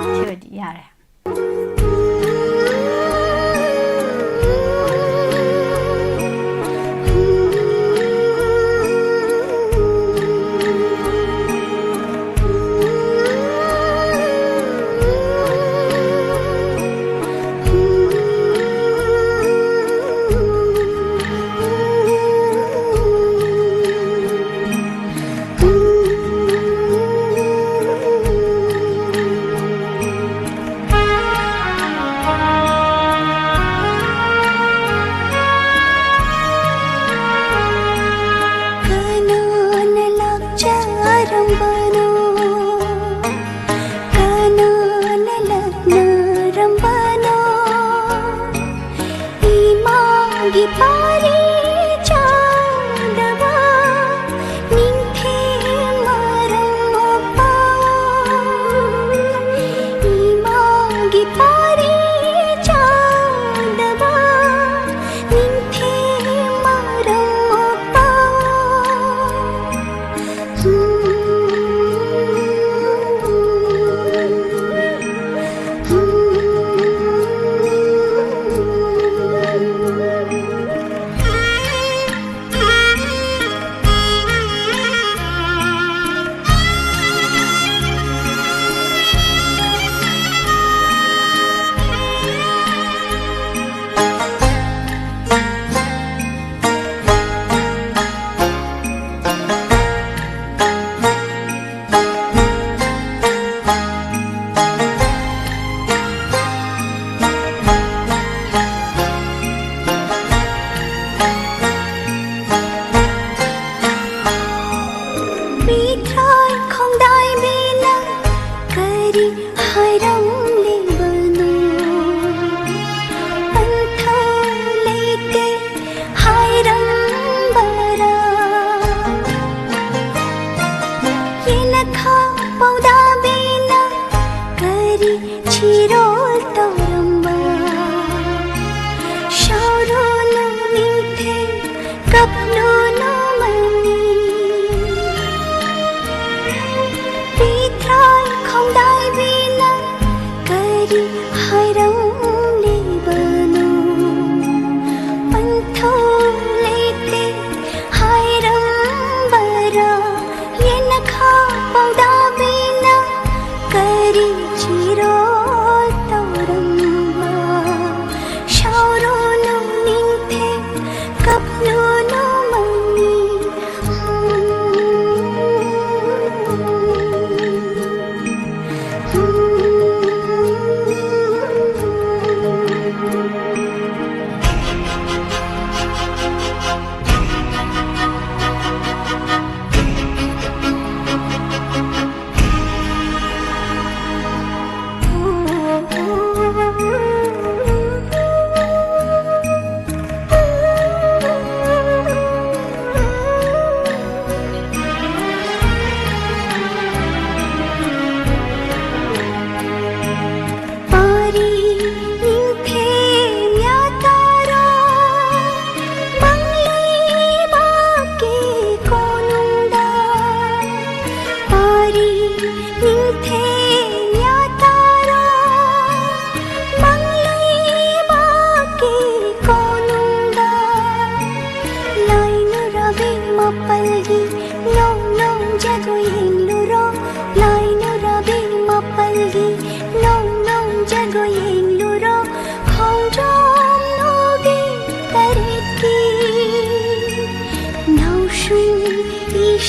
ꯑꯣꯏꯔꯗꯤ ꯌꯥꯔꯦ꯫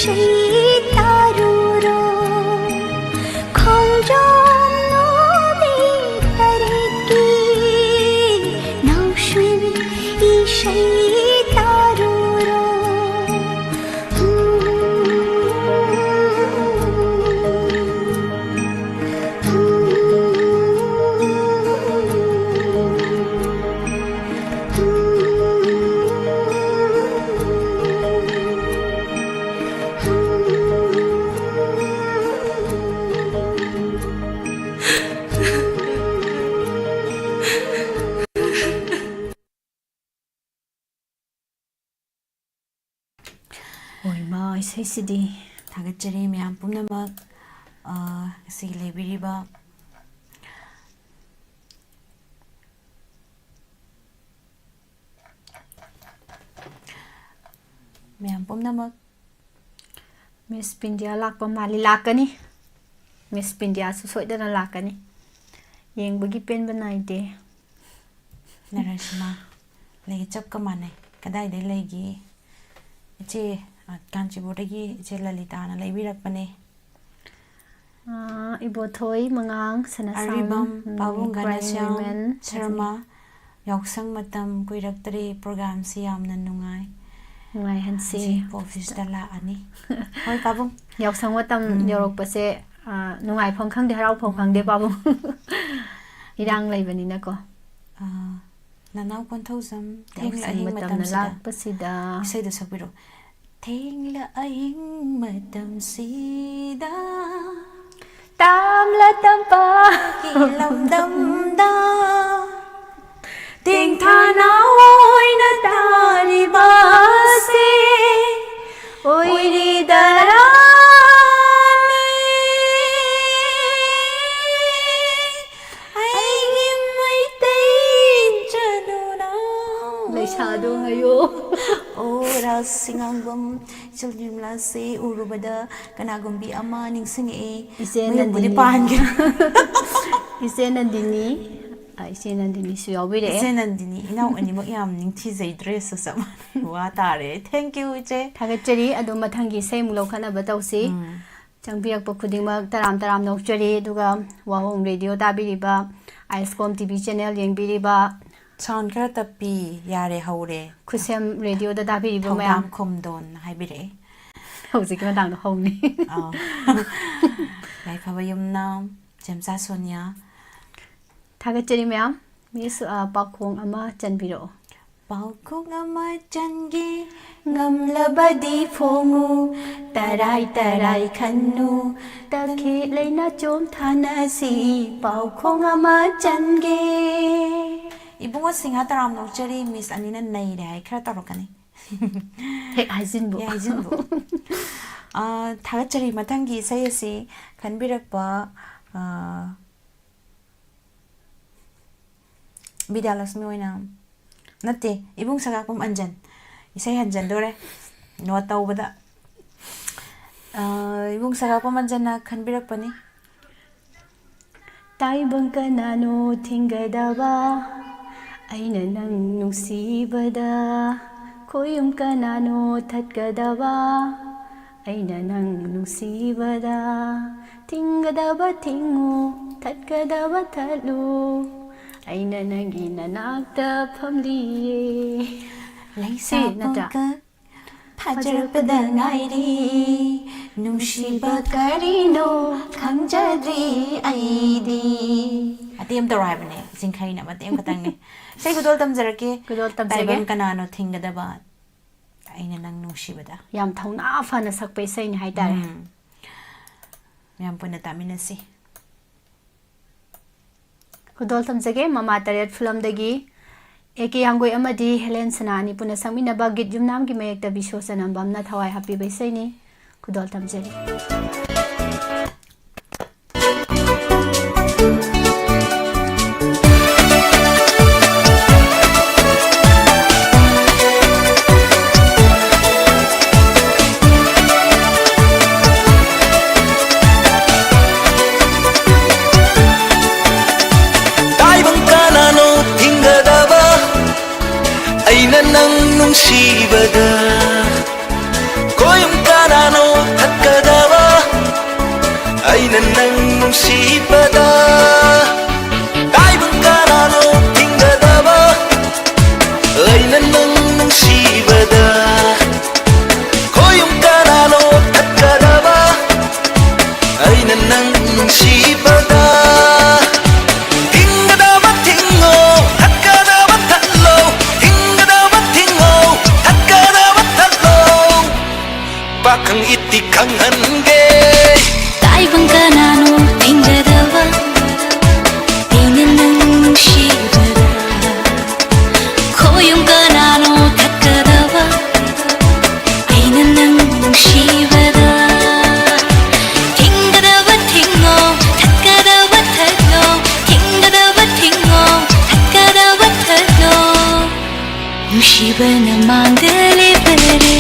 ꯏꯁꯩ ꯇꯥꯔꯨꯔꯣ, ꯈꯣꯡꯖꯣꯝ ꯅꯨꯕꯤ ꯇꯔꯦꯠꯀꯤ ꯅꯥꯎꯁꯨꯝ ꯏꯁꯩ ꯇꯥꯔꯨꯔꯣ꯫ ꯍꯣꯏ, ꯏꯃꯥ, ꯏꯁꯩꯁꯤꯗꯤ꯫ ꯊꯥꯒꯠꯆꯔꯤ ꯃꯌꯥꯝ ꯄꯨꯝꯅꯃꯛ, ꯑ, ꯉꯁꯤꯒꯤ ꯂꯩꯕꯤꯔꯤꯕ꯫ ꯃꯌꯥꯝ ꯄꯨꯝꯅꯃꯛ꯫ ꯃꯤꯁ ꯄꯤꯟꯗꯤꯌꯥ ꯂꯥꯛꯄ ꯃꯥꯜꯂꯤ꯫ ꯂꯥꯛꯀꯅꯤ꯫ ꯃꯤꯁ ꯄꯤꯟꯗꯤꯌꯥꯁꯨ ꯁꯣꯏꯗꯅ ꯂꯥꯛꯀꯅꯤ꯫ ꯌꯦꯡꯕꯒꯤ ꯄꯦꯟꯕ ꯅꯥꯏꯗꯦ꯫ ꯅꯔꯁꯤꯃꯥ, ꯂꯩꯒꯤ ꯆꯞꯀ ꯃꯥꯟꯅꯩ꯫ ꯀꯗꯥꯏꯗꯩ ꯂꯩꯒꯦ? ꯏꯆꯦ, ꯑ, ꯀꯥꯟꯆꯤꯄꯨꯔꯗꯒꯤ ꯏꯆꯦ ꯂꯂꯤꯇꯥꯅ ꯂꯩꯕꯤꯔꯛꯄꯅꯦ꯫ ꯑ, ꯏꯕꯣꯊꯣꯏ ꯃꯉꯥꯡ, ꯁꯅꯥꯁꯥꯝ, ꯑꯔꯤꯕꯝ, ꯎꯝ, ꯄꯥꯕꯨꯡ crying ꯘꯅꯁ꯭ꯌꯥꯝ women, ꯁꯔꯃ, ꯌꯥꯎꯁꯪ ꯃꯇꯝ ꯀꯨꯏꯔꯛꯇ꯭ꯔꯦ, ꯄ꯭ꯔꯣꯒ꯭ꯔꯥꯝꯁꯤ ꯌꯥꯝꯅ ꯅꯨꯡꯉꯥꯏ꯫ ꯅꯨꯡꯉꯥꯏꯍꯟꯁꯤ꯫ ꯍꯧꯖꯤꯛ ꯑꯣꯐꯤꯁꯇ ꯂꯥꯛꯑꯅꯤ꯫ ꯍꯣꯏ, ꯄꯥꯕꯨꯡ꯫ ꯌꯥꯎꯁꯪ ꯃꯇꯝ ꯎꯝ꯫ ꯌꯧꯔꯛꯄꯁꯦ, ꯑ, ꯅꯨꯡꯉꯥꯏꯐꯝ ꯈꯪꯗꯦ, ꯍꯔꯥꯎꯐꯝ ꯈꯪꯗꯦ, ꯎꯝ꯫ ꯄꯥꯕꯨꯡ꯫ ꯏꯔꯥꯡ ꯂꯩꯕꯅꯤꯅꯀꯣ꯫ ꯑ, ꯅꯅꯥꯎ ꯀꯣꯟꯊꯧꯖꯝ, ꯊꯦꯡꯂ ꯌꯥꯎꯁꯪ ꯑꯍꯤꯡ ꯃꯇꯝꯅ ꯃꯇꯝꯁꯤꯗ ꯂꯥꯛꯄꯁꯤꯗ꯫ ꯏꯁꯩꯗꯣ ꯁꯛꯄꯤꯔꯣ꯫ ꯊꯦꯡꯂ ꯑꯍꯤꯡ ꯃꯇꯝꯁꯤꯗ꯫ ꯇꯥꯝꯂ ꯇꯝꯄꯥꯛꯀꯤ ꯂꯝꯗꯝꯗ꯫ ꯇꯦꯡꯊꯥꯅ ꯑꯣꯏꯅ ꯇꯥꯔꯤꯕꯁꯦ ꯑꯣꯏꯔꯤꯗꯔꯥꯅꯦ? ꯑꯩꯒꯤ ꯃꯩꯇꯩ ꯏꯆꯅꯨꯅ꯫ ꯂꯩꯁꯥꯗꯣ ꯍꯥꯏꯌꯣ꯫ ꯑꯣ, ꯔꯥꯁ ꯁꯤꯡꯉꯥꯡꯕꯝ, ꯏꯆꯜ ꯅꯤꯔꯃꯂꯥꯁꯦ ꯎꯔꯨꯕꯗ ꯀꯅꯥꯒꯨꯝꯕꯤ ꯑꯃ ꯅꯤꯡꯁꯤꯡꯉꯛꯑꯦ꯫ ꯏꯆꯦ ꯃꯌꯨꯝꯕꯨꯗꯤ ꯅꯟꯗꯤꯅꯤ꯫ ꯄꯥꯟꯈ꯭ꯔꯦ꯫ ꯏꯆꯦ ꯅꯟꯗꯤꯅꯤ, ꯏꯆꯦ ꯅꯟꯗꯤꯅꯤꯁꯨ ꯌꯥꯎꯕꯤꯔꯛꯑꯦ꯫ ꯏꯆꯦ ꯅꯟꯗꯤꯅꯤ, ꯏꯅꯥꯎ ꯑꯅꯤꯃꯛ ꯌꯥꯝ ꯅꯤꯡꯊꯤꯖꯩ, dress ꯁꯨ ꯆꯞ ꯃꯥꯟꯅꯩ꯫ ꯋꯥ ꯇꯥꯔꯦ꯫ Thank you, ꯏꯆꯦ꯫ ꯊꯥꯒꯠꯆꯔꯤ꯫ ꯑꯗꯣ ꯃꯊꯪꯒꯤ ꯏꯁꯩ ꯑꯃꯨꯛ ꯂꯧꯈꯠꯅꯕ ꯇꯧꯁꯤ꯫ ꯎꯝ꯫ ꯆꯪꯕꯤꯔꯛꯄ ꯈꯨꯗꯤꯡꯃꯛ ꯇꯔꯥꯝ ꯇꯔꯥꯝ ꯅꯣꯛꯆꯔꯤ꯫ ꯑꯗꯨꯒ ꯋꯥꯍꯣꯡ ꯔꯦꯗꯤꯑꯣ ꯇꯥꯕꯤꯔꯤꯕ, ꯑꯥꯏꯁꯀꯣꯝ ꯇꯤ ꯚꯤ ꯆꯦꯅꯦꯜ ꯌꯦꯡꯕꯤꯔꯤꯕ, Sound ꯈꯔ ꯇꯞꯄꯤ, ꯌꯥꯔꯦ, ꯍꯧꯔꯦ꯫ ꯈꯨꯠꯁꯦꯝ ꯔꯦꯗꯤꯑꯣꯗ ꯇꯥꯕꯤꯔꯤꯕ ꯃꯌꯥꯝ꯫ ꯊꯧꯗꯥꯝ ꯈꯣꯝꯗꯣꯟ ꯍꯥꯏꯕꯤꯔꯛꯑꯦ꯫ ꯍꯧꯖꯤꯛꯀꯤ ꯃꯇꯥꯡꯗ ꯍꯧꯅꯤ꯫ ꯑꯥ꯫ ꯌꯥꯏꯐꯕ ꯌꯨꯝꯅꯥꯝ, ꯆꯦꯝꯆꯥ ꯁꯣꯅꯤꯌꯥ꯫ ꯊꯥꯒꯠꯆꯔꯤ ꯃꯌꯥꯝ꯫ ꯃꯤꯁ, ꯑ, ꯄꯥꯎꯈꯣꯡ ꯑꯃ ꯆꯟꯕꯤꯔꯛꯑꯣ꯫ ꯄꯥꯎꯈꯣꯡ ꯑꯃ ꯆꯟꯒꯦ, ꯉꯝꯂꯕꯗꯤ ꯐꯣꯡꯉꯨ, ꯇꯔꯥꯏ ꯇꯔꯥꯏ ꯈꯟꯅꯨ, ꯇꯈꯦꯠ ꯂꯩꯅ ꯆꯣꯝꯊꯥꯅꯁꯤ, ꯄꯥꯎꯈꯣꯡ ꯑꯃ ꯆꯟꯒꯦ꯫ ꯏꯕꯨꯡꯉꯣ ꯁꯤꯡꯍ ꯇꯔꯥꯝ ꯅꯣꯛꯆꯔꯤ, ꯃꯤꯁ ꯑꯅꯤꯅ ꯅꯩꯔꯦ ꯍꯥꯏ, ꯈꯔ ꯇꯧꯔꯛꯀꯅꯤ꯫ ꯍꯦꯛ ꯍꯥꯏꯖꯤꯟꯕꯨ꯫ ꯍꯦꯛ ꯍꯥꯏꯖꯤꯟꯕꯨ꯫ ꯑ, ꯊꯥꯒꯠꯆꯔꯤ꯫ ꯃꯊꯪꯒꯤ ꯏꯁꯩ ꯑꯁꯤ ꯈꯟꯕꯤꯔꯛꯄ, ꯑ, ꯕꯤꯗ꯭ꯌꯥꯂꯛꯁꯃꯤ ꯑꯣꯏꯅ ꯅꯠꯇꯦ, ꯏꯕꯨꯡ ꯁꯒꯥꯛꯄꯝ ꯑꯟꯖꯟ꯫ ꯏꯁꯩ ꯍꯟꯖꯟꯗꯣꯔꯦ ꯅꯣꯠ ꯇꯧꯕꯗ꯫ ꯑ, ꯏꯕꯨꯡ ꯁꯒꯥꯛꯄꯝ ꯑꯟꯖꯟꯅ ꯈꯟꯕꯤꯔꯛꯄꯅꯤ꯫ ꯇꯥꯏꯕꯪ ꯀꯅꯥꯅꯣ ꯊꯤꯡꯒꯗꯕ? ꯑꯩꯅ ꯅꯪ ꯅꯨꯡꯁꯤꯕꯗ꯫ ꯈꯣꯏꯌꯨꯝ ꯀꯅꯥꯅꯣ ꯊꯠꯀꯗꯕ? ꯑꯩꯅ ꯅꯪ ꯅꯨꯡꯁꯤꯕꯗ꯫ ꯊꯤꯡꯒꯗꯕ ꯊꯤꯡꯉꯨ, ꯊꯠꯀꯗꯕ ꯊꯠꯂꯨ, ꯑꯩꯅ ꯅꯪꯒꯤ ꯅꯅꯥꯛꯇ ꯐꯝꯂꯤꯌꯦ꯫ ꯂꯩꯁꯥ ꯁꯤ ꯅꯠꯇ꯭ꯔꯥ? ꯄꯣꯛꯀ ꯐꯖꯔꯛꯄꯗ ꯉꯥꯏꯔꯤ, ꯅꯨꯡꯁꯤꯕ ꯀꯔꯤꯅꯣ ꯈꯪꯖꯗ꯭ꯔꯤ ꯑꯩꯗꯤ꯫ ꯃꯇꯦꯛ ꯑꯃ ꯇꯧꯔꯣ ꯍꯥꯏꯕꯅꯦ, ꯆꯤꯡꯈꯩꯅ ꯃꯇꯦꯛ ꯑꯃꯈꯛꯇꯪꯅꯦ꯫ ꯏꯁꯩ ꯈꯨꯗꯣꯜ ꯇꯝꯖꯔꯛꯀꯦ꯫ ꯈꯨꯗꯣꯜ ꯇꯝꯖꯒꯦ꯫ ꯇꯥꯏꯕꯪ ꯀꯅꯥꯅꯣ ꯊꯤꯡꯒꯗꯕ? ꯑꯩꯅ ꯅꯪ ꯅꯨꯡꯁꯤꯕꯗ꯫ ꯌꯥꯝ ꯊꯧꯅꯥ ꯐꯅ ꯁꯛꯄ ꯏꯁꯩꯅꯤ ꯍꯥꯏꯇꯥꯔꯦ꯫ ꯎꯝ꯫ ꯃꯌꯥꯝ ꯄꯨꯟꯅ ꯇꯥꯃꯤꯟꯅꯁꯤ꯫ ꯈꯨꯗꯣꯜ ꯇꯝꯖꯒꯦ, ꯃꯃꯥ ꯇꯔꯦꯠ ꯐꯤꯂꯝꯗꯒꯤ ꯑꯦ ꯀꯦ ꯍꯤꯌꯥꯡꯒꯣꯏ ꯑꯃꯗꯤ ꯍꯦꯂꯦꯟ ꯁꯅꯥ ꯑꯅꯤ ꯄꯨꯟꯅ ꯁꯛꯃꯤꯟꯅꯕ ꯒꯤꯠ ꯌꯨꯝꯅꯥꯝꯒꯤ ꯃꯌꯦꯛꯇ ꯕꯤꯁꯣ ꯆꯅꯝꯕꯝꯅ ꯊꯋꯥꯏ ꯍꯥꯞꯄꯤꯕ ꯏꯁꯩꯅꯤ꯫ ꯈꯨꯗꯣꯜ ꯇꯝꯖꯔꯤ꯫ ꯇꯥꯏꯕꯪ ꯅꯨꯡꯁꯤꯕꯗ ꯈꯣꯏꯌꯨꯝ ꯀꯅꯥꯅꯣ ꯊꯠꯀꯗꯕ? ꯑꯩꯅ ꯅꯪ ꯅꯨꯡꯁꯤꯕꯗ ꯇꯥꯏꯕꯪ ꯀꯅꯥꯅꯣ ꯊꯤꯡꯒꯗꯕ? ꯑꯩꯅ ꯅꯪ ꯅꯨꯡꯁꯤꯕꯗ ꯈꯣꯏꯌꯨꯝ ꯀꯅꯥꯅꯣ ꯊꯠꯀꯗꯕ? ꯑꯩꯅ ꯅꯪ ꯅꯨꯡꯁꯤꯕꯗ ꯊꯤꯡꯒꯗꯕ ꯊꯤꯡꯉꯣ, ꯊꯠꯀꯗꯕ ꯊꯠꯂꯣ, ꯊꯤꯡꯒꯗꯕ ꯊꯤꯡꯉꯣ, ꯊꯠꯀꯗꯕ ꯊꯠꯂꯣ꯫ ꯄꯥꯈꯪ ꯏꯇꯤ ꯈꯪꯍꯟꯒꯦ꯫ ꯇꯥꯏꯕꯪ ꯀꯅꯥꯅꯣ ꯊꯤꯡꯒꯗꯕ? ꯑꯩꯅ ꯅꯪ ꯅꯨꯡꯁꯤꯕꯗ ꯈꯣꯏꯌꯨꯝ ꯀꯅꯥꯅꯣ ꯊꯠꯀꯗꯕ? ꯑꯩꯅ ꯅꯪ ꯅꯨꯡꯁꯤꯕꯗ ꯊꯤꯡꯒꯗꯕ ꯊꯤꯡꯉꯣ, ꯊꯠꯀꯗꯕ ꯊꯠꯂꯣ, ꯊꯤꯡꯒꯗꯕ ꯊꯤꯡꯉꯣ, ꯊꯠꯀꯗꯕ ꯊꯠꯂꯣ꯫ ꯅꯨꯡꯁꯤꯕꯅ ꯃꯥꯡꯗ ꯂꯦꯞꯄꯔꯦ꯫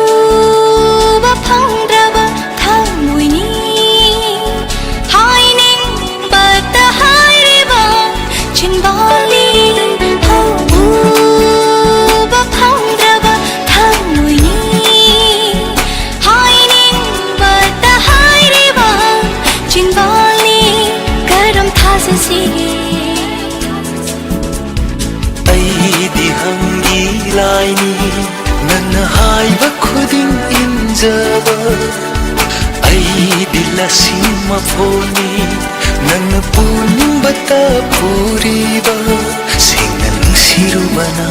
ꯎꯕ ꯐꯪꯗ꯭ꯔꯕ ꯊꯃꯣꯏꯅꯤ ꯍꯥꯏꯅꯤꯡꯕꯇ ꯍꯥꯏꯔꯤꯕ ꯆꯤꯟꯕꯥꯜꯅꯤ꯫ ꯎꯕ ꯐꯪꯗ꯭ꯔꯕ ꯊꯃꯣꯏꯅꯤ ꯍꯥꯏꯅꯤꯡꯕꯇ ꯍꯥꯏꯔꯤꯕ ꯆꯤꯟꯕꯥꯜꯅꯤ꯫ ꯀꯔꯝ ꯊꯥꯖꯁꯤꯒꯦ? ꯑꯩꯗꯤ ꯍꯪꯒꯤ ꯂꯥꯏꯅꯤ, ꯅꯪꯅ ꯍꯥꯏꯕ ꯈꯨꯗꯤꯡ ꯏꯟꯖꯕ꯫ ꯑꯩꯗꯤ ꯂꯁꯤꯡ ꯃꯐꯣꯟꯅꯤ, ꯅꯪꯅ ꯄꯨꯅꯤꯡꯕꯇ ꯄꯨꯔꯤꯕ꯫ ꯁꯦꯡꯅ ꯅꯨꯡꯁꯤꯔꯨꯕꯅ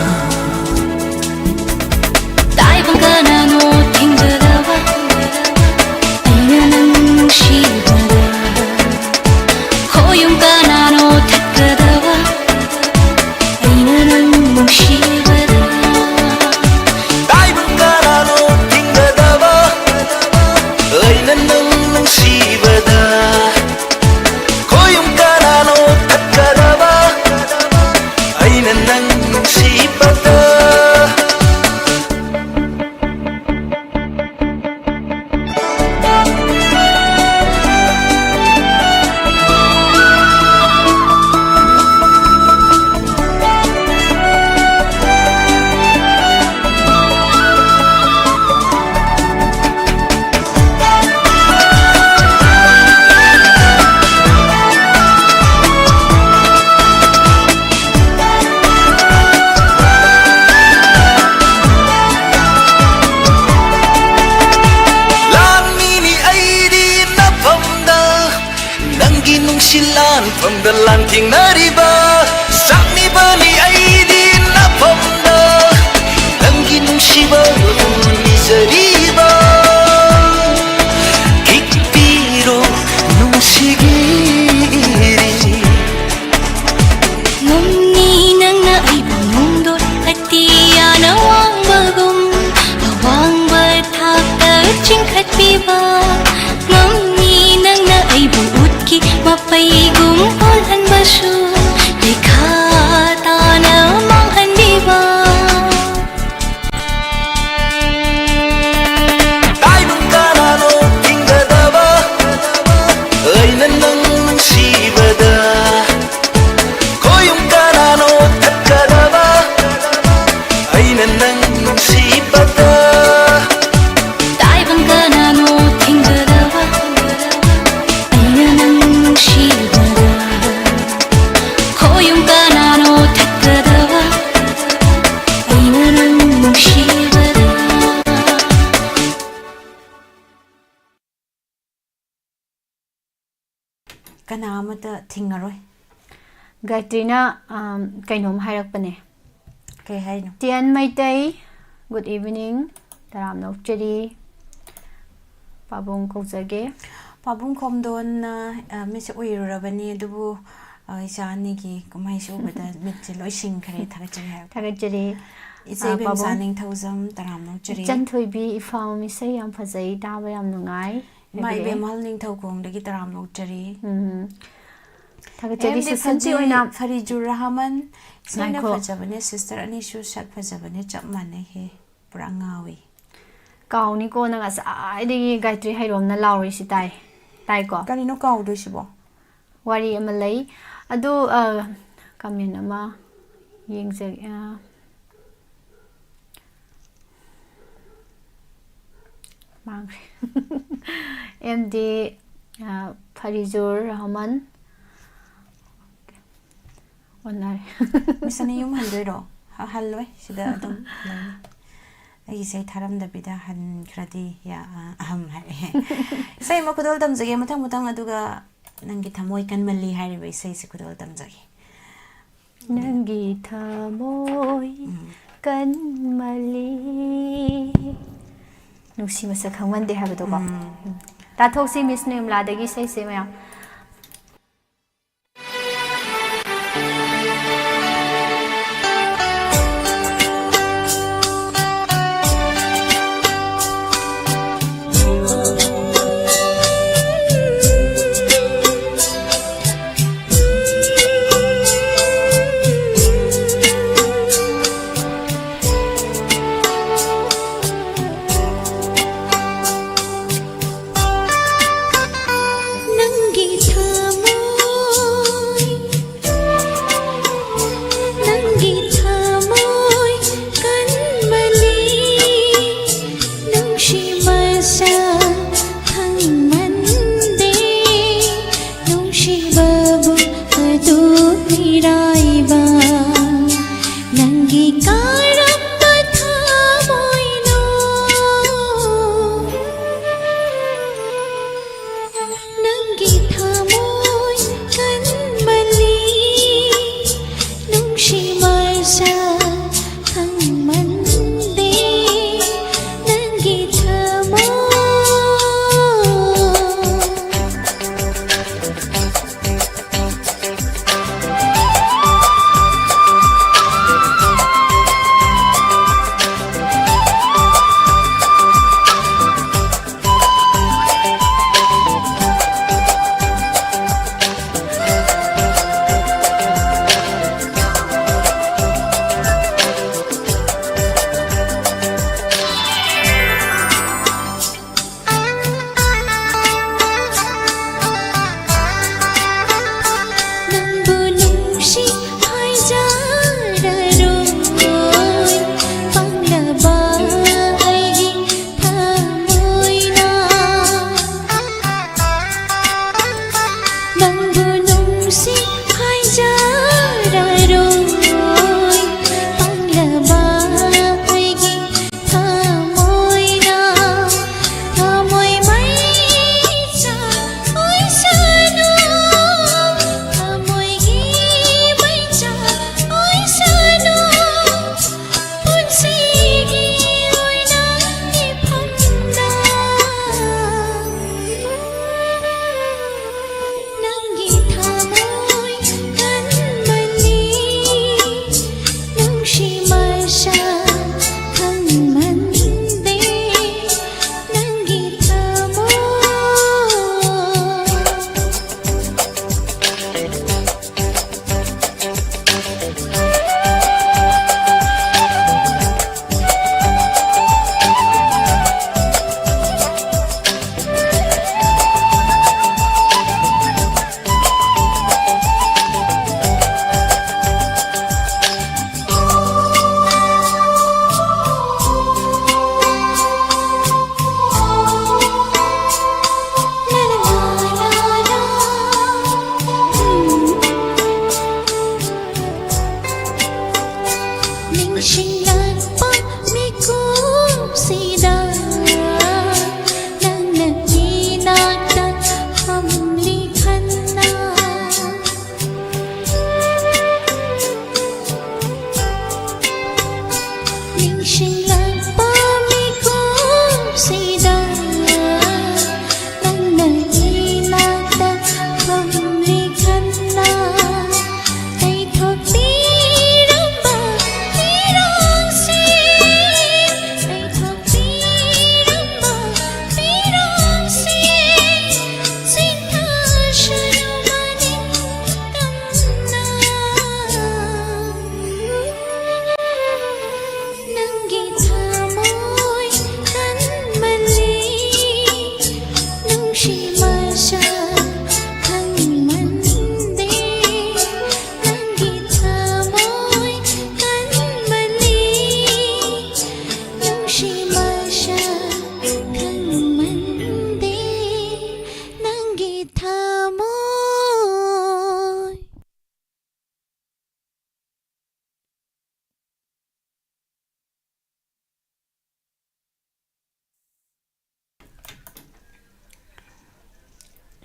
ꯇꯥꯏꯕꯪ ꯀꯅꯥꯅꯣ ꯊꯤꯡꯒꯗꯕ? ꯑꯩꯅ ꯅꯪ ꯅꯨꯡꯁꯤꯕꯗ ꯈꯣꯏꯌꯨꯝ ꯀꯅꯥꯅꯣ ꯊꯠꯀꯗꯕ? ꯑꯩꯅ ꯅꯪ ꯅꯨꯡꯁꯤꯕꯗ ꯇꯥꯏꯕꯪ ꯀꯅꯥꯅꯣ ꯊꯤꯡꯒꯗꯕ? ꯑꯩꯅ ꯅꯪ ꯅꯨꯡꯁꯤꯕꯗ ꯆꯤꯜꯂꯥꯟꯐꯝꯗ ꯂꯥꯟꯊꯦꯡꯅꯔꯤꯕ ꯆꯥꯛꯅꯤꯕꯅꯤ ꯑꯩꯗꯤ ꯅꯐꯝꯗ ꯅꯪꯒꯤ ꯅꯨꯡꯁꯤꯕ ꯅꯤꯖꯔꯤꯕ ꯈꯤꯛꯄꯤꯔꯣ ꯅꯨꯡꯁꯤꯒꯤꯔꯤ ꯉꯝꯅꯤ ꯅꯪꯅ ꯑꯩꯕꯨ ꯅꯣꯡꯗꯣ ꯑꯇꯤꯌꯥꯅ ꯋꯥꯡꯕꯒꯨꯝ ꯑꯋꯥꯡꯕ ꯊꯥꯛꯇ ꯆꯤꯡꯈꯠꯄꯤꯕ ꯉꯝꯅꯤ ꯅꯪꯅ ꯑꯩꯕꯨ ꯎꯠꯀꯤ ꯃꯄꯩꯒꯨꯝ ꯑꯣꯜꯍꯟꯕꯁꯨ ꯂꯩꯈꯥ ꯇꯥꯅ ꯃꯥꯡꯍꯟꯕꯤꯕ ꯇꯥꯏꯕꯪ ꯀꯅꯥꯅꯣ ꯊꯤꯡꯒꯗꯕ ꯑꯩꯅ ꯅꯪ ꯅꯨꯡꯁꯤꯕꯗ ꯈꯣꯌꯨꯝ ꯀꯅꯥꯅꯣ ꯊꯠꯀꯗꯕ ꯑꯩꯅ ꯅꯪ ꯅꯨꯡꯁꯤꯕꯗ ꯇꯥꯏꯕꯪ ꯀꯅꯥꯅꯣ ꯊꯤꯡꯒꯗꯕ ꯑꯩꯅ ꯅꯪ ꯅꯨꯡꯁꯤꯕꯗ ꯈꯣꯌꯨꯝ ꯀꯅꯥꯅꯣ ꯊꯠꯀꯗꯕ ꯑꯩꯅ ꯅꯪ ꯅꯨꯡꯁꯤꯕꯗ ꯀꯅꯥ ꯑꯃꯠꯇ ꯊꯤꯡꯉꯔꯣꯏ꯫ ꯒꯥꯌꯇ꯭ꯔꯤꯅ, ꯑꯝ, ꯀꯩꯅꯣꯝ ꯍꯥꯏꯔꯛꯄꯅꯦ꯫ ꯀꯩ ꯍꯥꯏꯅꯣ? ꯇꯤꯌꯟ ꯃꯩꯇꯩ, good evening, ꯇꯔꯥꯝꯅ ꯑꯣꯛꯆꯔꯤ꯫ ꯄꯥꯕꯨꯡ ꯀꯧꯖꯒꯦ꯫ ꯄꯥꯕꯨꯡ ꯈꯣꯝꯗꯣꯟꯅ, ꯑ, ꯃꯤꯠꯁꯦ ꯎꯏꯔꯨꯔꯕꯅꯤ, ꯑꯗꯨꯕꯨ, ꯑ, ꯏꯆꯥ ꯑꯅꯤꯒꯤ ꯀꯨꯝꯍꯩꯁꯦ ꯎꯕꯗ ꯃꯤꯠꯁꯦ ꯂꯣꯏ ꯁꯤꯡꯈ꯭ꯔꯦ, ꯊꯥꯒꯠꯆꯔꯤ ꯍꯥꯏꯕ꯫ ꯊꯥꯒꯠꯆꯔꯤ꯫ ꯏꯆꯦ ꯑ, ꯏꯕꯦꯝꯆꯥ ꯄꯥꯕꯨꯡ꯫ ꯅꯤꯡꯊꯧꯖꯝ, ꯇꯔꯥꯝꯅ ꯑꯣꯛꯆꯔꯤ꯫ ꯏꯆꯟ ꯊꯣꯏꯕꯤ ꯏꯐꯝ, ꯏꯁꯩ ꯌꯥꯝ ꯐꯖꯩ, ꯇꯥꯕ ꯌꯥꯝ ꯅꯨꯡꯉꯥꯏ꯫ ꯏꯃꯥ ꯍꯥꯏꯕꯤꯔꯛꯑꯦ꯫ ꯏꯕꯦꯝꯍꯜ ꯅꯤꯡꯊꯧꯈꯣꯡꯗꯒꯤ ꯇꯔꯥꯝꯅ ꯑꯣꯛꯆꯔꯤ꯫ ꯎꯝ꯫ ꯊꯥꯒꯠꯆꯔꯤ, ꯑꯦꯝ ꯗꯤ ꯁꯤꯁꯇꯔꯁꯤ ꯐꯖꯤ ꯑꯣꯏꯅ ꯐꯔꯤꯖꯨꯔ ꯔꯍꯃꯟ, ꯏꯁꯩꯅ ꯉꯥꯏꯈꯣ꯫ ꯐꯖꯕꯅꯦ, ꯁꯤꯁꯇꯔ ꯑꯅꯤꯁꯨ ꯁꯛ ꯐꯖꯕꯅꯦ, ꯆꯞ ꯃꯥꯟꯅꯩ ꯍꯦ, ꯄꯨꯔꯥ ꯉꯥꯎꯏ꯫ ꯀꯥꯎꯅꯤꯀꯣ, ꯅꯪ ꯉꯁꯥꯏꯗꯒꯤ ꯒꯥꯌꯇ꯭ꯔꯤ ꯍꯩꯔꯣꯝꯅ ꯂꯥꯎꯔꯤꯁꯤ ꯇꯥꯏ꯫ ꯇꯥꯏꯀꯣ? ꯀꯔꯤꯅꯣ ꯀꯥꯎꯗꯣꯏꯁꯤꯕꯣ? ꯋꯥꯔꯤ ꯑꯃ ꯂꯩ꯫ ꯑꯗꯨ, ꯑ, ꯀꯃꯦꯟ ꯑꯃ ꯌꯦꯡꯖꯒꯦ꯫ ꯑ, ꯃꯥꯡꯈ꯭ꯔꯦ꯫ ꯑꯦꯝ ꯗꯤ, ꯑ, ꯐꯔꯤꯖꯨꯔ ꯔꯍꯃꯟ꯫ ꯑꯣꯟꯅꯔꯦ꯫ ꯃꯤꯁ ꯑꯅꯤ ꯌꯨꯝ ꯍꯟꯗꯣꯏꯔꯣ? ꯍ-, ꯍꯜꯂꯣꯏ, ꯁꯤꯗ ꯑꯗꯨꯝ ꯂꯩꯅꯤ꯫ ꯑꯩꯒꯤ ꯏꯁꯩ ꯊꯥꯔꯝꯗꯕꯤꯗ ꯍꯟꯈ꯭ꯔꯗꯤ ꯌꯥ-, ꯑ-, ꯑꯍꯝ ꯍꯥꯏꯔꯛꯑꯦ꯫ ꯏꯁꯩ ꯑꯃ ꯈꯨꯗꯣꯜ ꯇꯝꯖꯒꯦ ꯃꯊꯪ ꯃꯊꯪ, ꯑꯗꯨꯒ ꯅꯪꯒꯤ ꯊꯃꯣꯏ ꯀꯟꯃꯜꯂꯤ ꯍꯥꯏꯔꯤꯕ ꯏꯁꯩꯁꯦ ꯈꯨꯗꯣꯜ ꯇꯝꯖꯒꯦ꯫ ꯅꯪꯒꯤ ꯊꯃꯣꯏ ꯎꯝ꯫ ꯀꯟꯃꯜꯂꯤ꯫ ꯅꯨꯡꯁꯤ ꯃꯁꯛ ꯈꯪꯃꯟꯗꯦ ꯍꯥꯏꯕꯗꯣꯀꯣ꯫ ꯎꯝ꯫ ꯎꯝ꯫ ꯇꯥꯊꯣꯛꯁꯤ ꯃꯤꯁ ꯅꯤꯔꯃꯂꯥꯗꯒꯤ ꯏꯁꯩꯁꯦ ꯃꯌꯥꯝ꯫ ꯅꯪꯒꯤ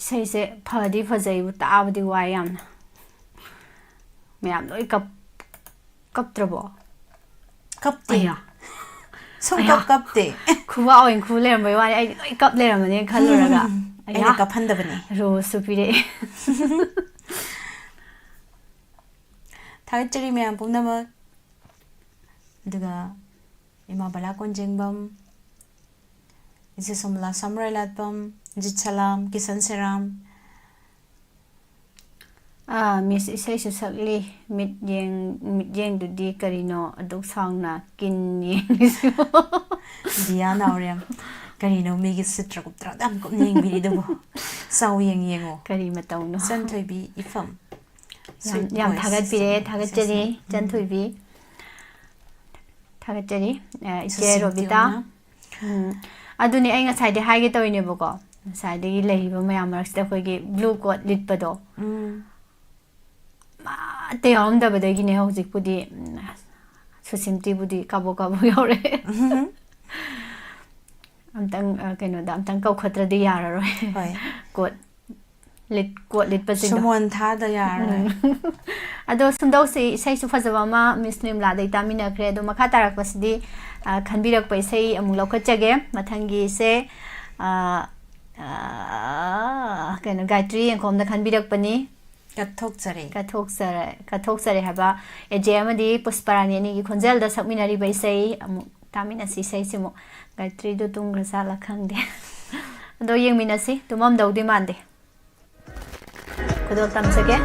ꯏꯁꯩꯁꯦ ꯐꯗꯤ ꯐꯖꯩꯕꯨ, ꯇꯥꯕꯗꯤ ꯋꯥꯏ ꯌꯥꯝꯅ꯫ ꯃꯌꯥꯝ ꯂꯣꯏ ꯀꯞ ꯀꯞꯇ꯭ꯔꯕꯣ? ꯀꯞꯇꯦ꯫ ꯑꯌꯥ꯫ ꯁꯨꯝ ꯀꯞ ꯀꯞꯇꯦ꯫ ꯈꯨꯕꯥꯛ ꯑꯣꯏꯅ ꯈꯨ ꯂꯩꯔꯝꯕꯩ ꯋꯥꯅꯤ, ꯑꯩꯗꯤ ꯂꯣꯏ ꯀꯞ ꯂꯩꯔꯝꯃꯅꯤ ꯈꯜꯂꯨꯔꯒ꯫ ꯑꯩꯅ ꯀꯞꯍꯟꯗꯕꯅꯦ꯫ ꯔꯣꯁꯁꯨ ꯄꯤꯔꯛꯑꯦ꯫ ꯊꯥꯒꯠꯆꯔꯤ ꯃꯌꯥꯝ ꯄꯨꯝꯅꯃꯛ꯫ ꯑꯗꯨꯒ ꯏꯃꯥ ꯕꯂꯥ ꯀꯣꯟꯖꯦꯡꯕꯝ, ꯏꯆꯦ ꯁꯣꯃꯂꯥ ꯁꯝꯔꯣꯏ ꯂꯥꯠꯄꯝ, ꯖꯤꯠ ꯁꯂꯥꯝ, ꯀꯤꯁꯟ ꯁꯦꯔꯥꯝ꯫ ꯑꯥ, ꯃꯤꯁ ꯏꯁꯩꯁꯨ ꯁꯛꯂꯤ꯫ ꯃꯤꯠꯌꯦꯡ, ꯃꯤꯠꯌꯦꯡꯗꯨꯗꯤ ꯀꯔꯤꯅꯣ ꯑꯗꯨꯛ ꯁꯥꯡꯅ ꯀꯤꯟ ꯌꯦꯡꯉꯤꯁꯤꯕꯣ? ꯗꯤꯌꯥ ꯅꯥꯎꯔꯦꯝ꯫ ꯀꯔꯤꯅꯣ ꯃꯤꯒꯤ ꯆꯤꯇ꯭ꯔꯒꯨꯞꯇ ꯌꯥꯝ ꯀꯨꯞꯅ ꯌꯦꯡꯕꯤꯔꯤꯗꯨꯕꯨ? ꯆꯥꯎ ꯌꯦꯡ ꯌꯦꯡꯉꯣ꯫ ꯀꯔꯤ ꯃꯇꯧꯅꯣ? ꯏꯆꯟꯊꯣꯏꯕꯤ ꯏꯐꯝ꯫ ꯌꯥꯝ, Sweet ꯌꯥꯝ voice. ꯊꯥꯒꯠꯄꯤꯔꯦ, Sweet ꯊꯥꯒꯠꯆꯔꯤ꯫ voice. ꯏꯆꯟꯊꯣꯏꯕꯤ, ꯊꯥꯒꯠꯆꯔꯤ꯫ ꯑ, ꯏꯆꯦ ꯁꯨꯁꯤꯟ ꯔꯣꯕꯤꯇꯥ꯫ ꯇꯤꯋꯥꯅ꯫ ꯎꯝ꯫ ꯑꯗꯨꯅꯤ ꯑꯩ ꯉꯁꯥꯏꯗꯤ ꯍꯥꯏꯒꯦ ꯇꯧꯔꯤꯅꯦꯕꯀꯣ, ꯉꯁꯥꯏꯗꯒꯤ ꯂꯩꯔꯤꯕ ꯃꯌꯥꯝ ꯃꯔꯛꯁꯤꯗ ꯑꯩꯈꯣꯏꯒꯤ blue coat ꯂꯤꯠꯄꯗꯣ ꯎꯝ꯫ ꯑꯃꯠꯇ ꯌꯥꯎꯔꯝꯗꯕꯗꯒꯤꯅꯦ ꯍꯧꯖꯤꯛꯄꯨꯗꯤ, ꯎꯝ, ꯁꯨꯁꯤꯟꯇꯤꯕꯨꯗꯤ ꯀꯥꯕꯣꯛ ꯀꯥꯕꯣꯛ ꯌꯥꯎꯔꯦ꯫ ꯑꯝꯇꯪ, ꯑ, ꯀꯩꯅꯣꯗ ꯑꯝꯇꯪ ꯀꯧꯈꯠꯇ꯭ꯔꯗꯤ ꯌꯥꯔꯔꯣꯏ꯫ ꯍꯣꯏ꯫ Coat lead-, coat ꯂꯤꯠꯄꯁꯤꯡꯗꯣ꯫ ꯁꯨꯃꯣꯟ ꯊꯥꯗ ꯌꯥꯔꯔꯣꯏ꯫ ꯎꯝ꯫ ꯑꯗꯣ ꯁꯨꯝꯗꯧꯁꯤ, ꯏꯁꯩꯁꯨ ꯐꯖꯕ ꯑꯃ ꯃꯤꯁ ꯅꯤꯔꯃꯂꯥꯗꯩ ꯇꯥꯃꯤꯟꯅꯈ꯭ꯔꯦ꯫ ꯑꯗꯣ ꯃꯈꯥ ꯇꯥꯔꯛꯄꯁꯤꯗꯤ, ꯑ, ꯈꯟꯕꯤꯔꯛꯄ ꯏꯁꯩ ꯑꯃꯨꯛ ꯂꯧꯈꯠꯆꯒꯦ꯫ ꯃꯊꯪꯒꯤꯁꯦ, ꯑ, ꯑ, ꯀꯩꯅꯣ, ꯒꯥꯌꯇ꯭ꯔꯤ ꯌꯦꯡꯈꯣꯝꯅ ꯈꯟꯕꯤꯔꯛꯄꯅꯤ꯫ ꯀꯠꯊꯣꯛꯆꯔꯦ꯫ ꯀꯠꯊꯣꯛꯆꯔꯦ, ꯀꯠꯊꯣꯛꯆꯔꯦ ꯍꯥꯏꯕ ꯑꯦꯖꯦ ꯑꯃꯗꯤ ꯄꯨꯁꯄꯔꯥꯅꯤ ꯑꯅꯤꯒꯤ ꯈꯣꯟꯖꯦꯜꯗ ꯁꯛꯃꯤꯟꯅꯔꯤꯕ ꯏꯁꯩ ꯑꯃꯨꯛ ꯇꯥꯃꯤꯟꯅꯁꯤ, ꯏꯁꯩꯁꯤꯃꯨꯛ꯫ ꯒꯥꯌꯇ꯭ꯔꯤꯗꯨ ꯇꯨꯝꯈ꯭ꯔ ꯖꯥꯠꯂ ꯈꯪꯗꯦ꯫ ꯑꯗꯣ ꯌꯦꯡꯃꯤꯟꯅꯁꯤ, ꯇꯨꯝꯃꯝꯗꯧꯗꯤ ꯃꯥꯟꯗꯦ꯫ ꯈꯨꯗꯣꯜ ꯇꯝꯖꯒꯦ꯫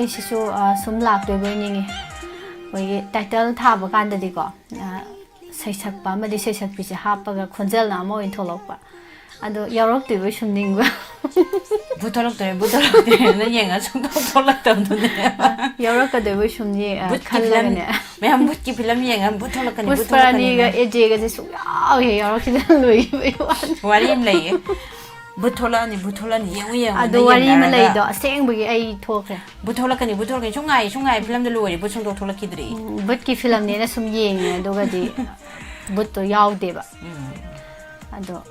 ꯁꯤꯁꯨ ꯑ, ꯁꯨꯝ ꯂꯥꯛꯇꯣꯏꯕꯣꯏ ꯅꯤꯡꯉꯤ꯫ ꯑꯩꯈꯣꯏꯒꯤ ꯇꯥꯏꯇꯜ ꯊꯥꯕ ꯀꯥꯟꯗꯗꯤꯀꯣ, ꯑ, ꯁꯩꯁꯛꯄ ꯑꯃꯗꯤ ꯁꯩꯁꯛꯄꯤꯁꯦ ꯍꯥꯞꯄꯒ ꯈꯣꯟꯖꯦꯜꯅ ꯑꯃ ꯑꯣꯏꯅ ꯊꯣꯛꯂꯛꯄ꯫ ꯑꯗꯣ ꯌꯥꯎꯔꯛꯇꯣꯏꯕꯣꯏ ꯁꯨꯝ ꯅꯤꯡꯕ꯫ ꯚꯨꯠ ꯊꯣꯛꯂꯛꯇꯣꯏꯔꯦ, ꯚꯨꯠ ꯊꯣꯛꯂꯛꯇꯣꯏꯔꯦꯅ ꯌꯦꯡꯉ ꯁꯨꯡꯊꯣꯛ ꯊꯣꯛꯂꯛꯇꯕꯗꯨꯅꯦ꯫ ꯌꯥꯎꯔꯛꯀꯗꯣꯏꯕꯣꯏ ꯁꯨꯝ ꯌꯦ-, ꯑ, ꯚꯨꯠꯀꯤ ꯐꯤꯂꯝ, ꯈꯜꯂꯒꯅꯦ꯫ ꯃꯌꯥꯝ ꯚꯨꯠꯀꯤ ꯐꯤꯂꯝ ꯌꯦꯡꯉ ꯚꯨꯠ ꯊꯣꯛꯂꯛꯀꯅꯤ, ꯚꯨꯠ ꯄꯨꯁꯄꯔꯥꯅꯤꯒ ꯊꯣꯛꯂꯛꯀꯅꯤ꯫ ꯑꯦꯖꯦꯒꯁꯦ ꯁꯨꯡꯌꯥꯎ ꯍꯦꯛ ꯌꯥꯎꯔꯛꯈꯤꯗꯅ ꯂꯣꯏꯈꯤꯕꯩ ꯋꯥꯅꯤ꯫ ꯋꯥꯔꯤ ꯑꯃ ꯂꯩꯌꯦ, ꯚꯨꯠ ꯊꯣꯛꯂꯛꯑꯅꯤ, ꯚꯨꯠ ꯊꯣꯛꯂꯛꯑꯅꯤ, ꯌꯦꯡꯉꯨ ꯌꯦꯡꯉꯨ ꯑꯗꯣ ꯅ ꯋꯥꯔꯤ ꯑꯃ ꯌꯦꯡꯅꯔꯒ ꯂꯩꯗꯣ ꯑꯁꯦꯡꯕꯒꯤ ꯑꯩ ꯊꯣꯛꯈ꯭ꯔꯦ꯫ ꯚꯨꯠ ꯊꯣꯛꯂꯛꯀꯅꯤ, ꯚꯨꯠ ꯊꯣꯛꯂꯛꯀꯅꯤ, ꯁꯨꯝ ꯉꯥꯏ, ꯁꯨꯝ ꯉꯥꯏ, ꯐꯤꯂꯝꯗꯣ ꯂꯣꯏꯔꯦ, ꯚꯨꯠ ꯁꯨꯡꯊꯣꯛ ꯊꯣꯛꯂꯛꯈꯤꯗ꯭ꯔꯦ꯫ ꯎꯝ, ꯚꯨꯠꯀꯤ ꯐꯤꯂꯝꯅꯦꯅ ꯁꯨꯝ ꯌꯦꯡꯉꯦ, ꯑꯗꯨꯒꯗꯤ ꯚꯨꯠꯇꯣ ꯌꯥꯎꯗꯦꯕ꯫ ꯎꯝ꯫ ꯑꯗꯣ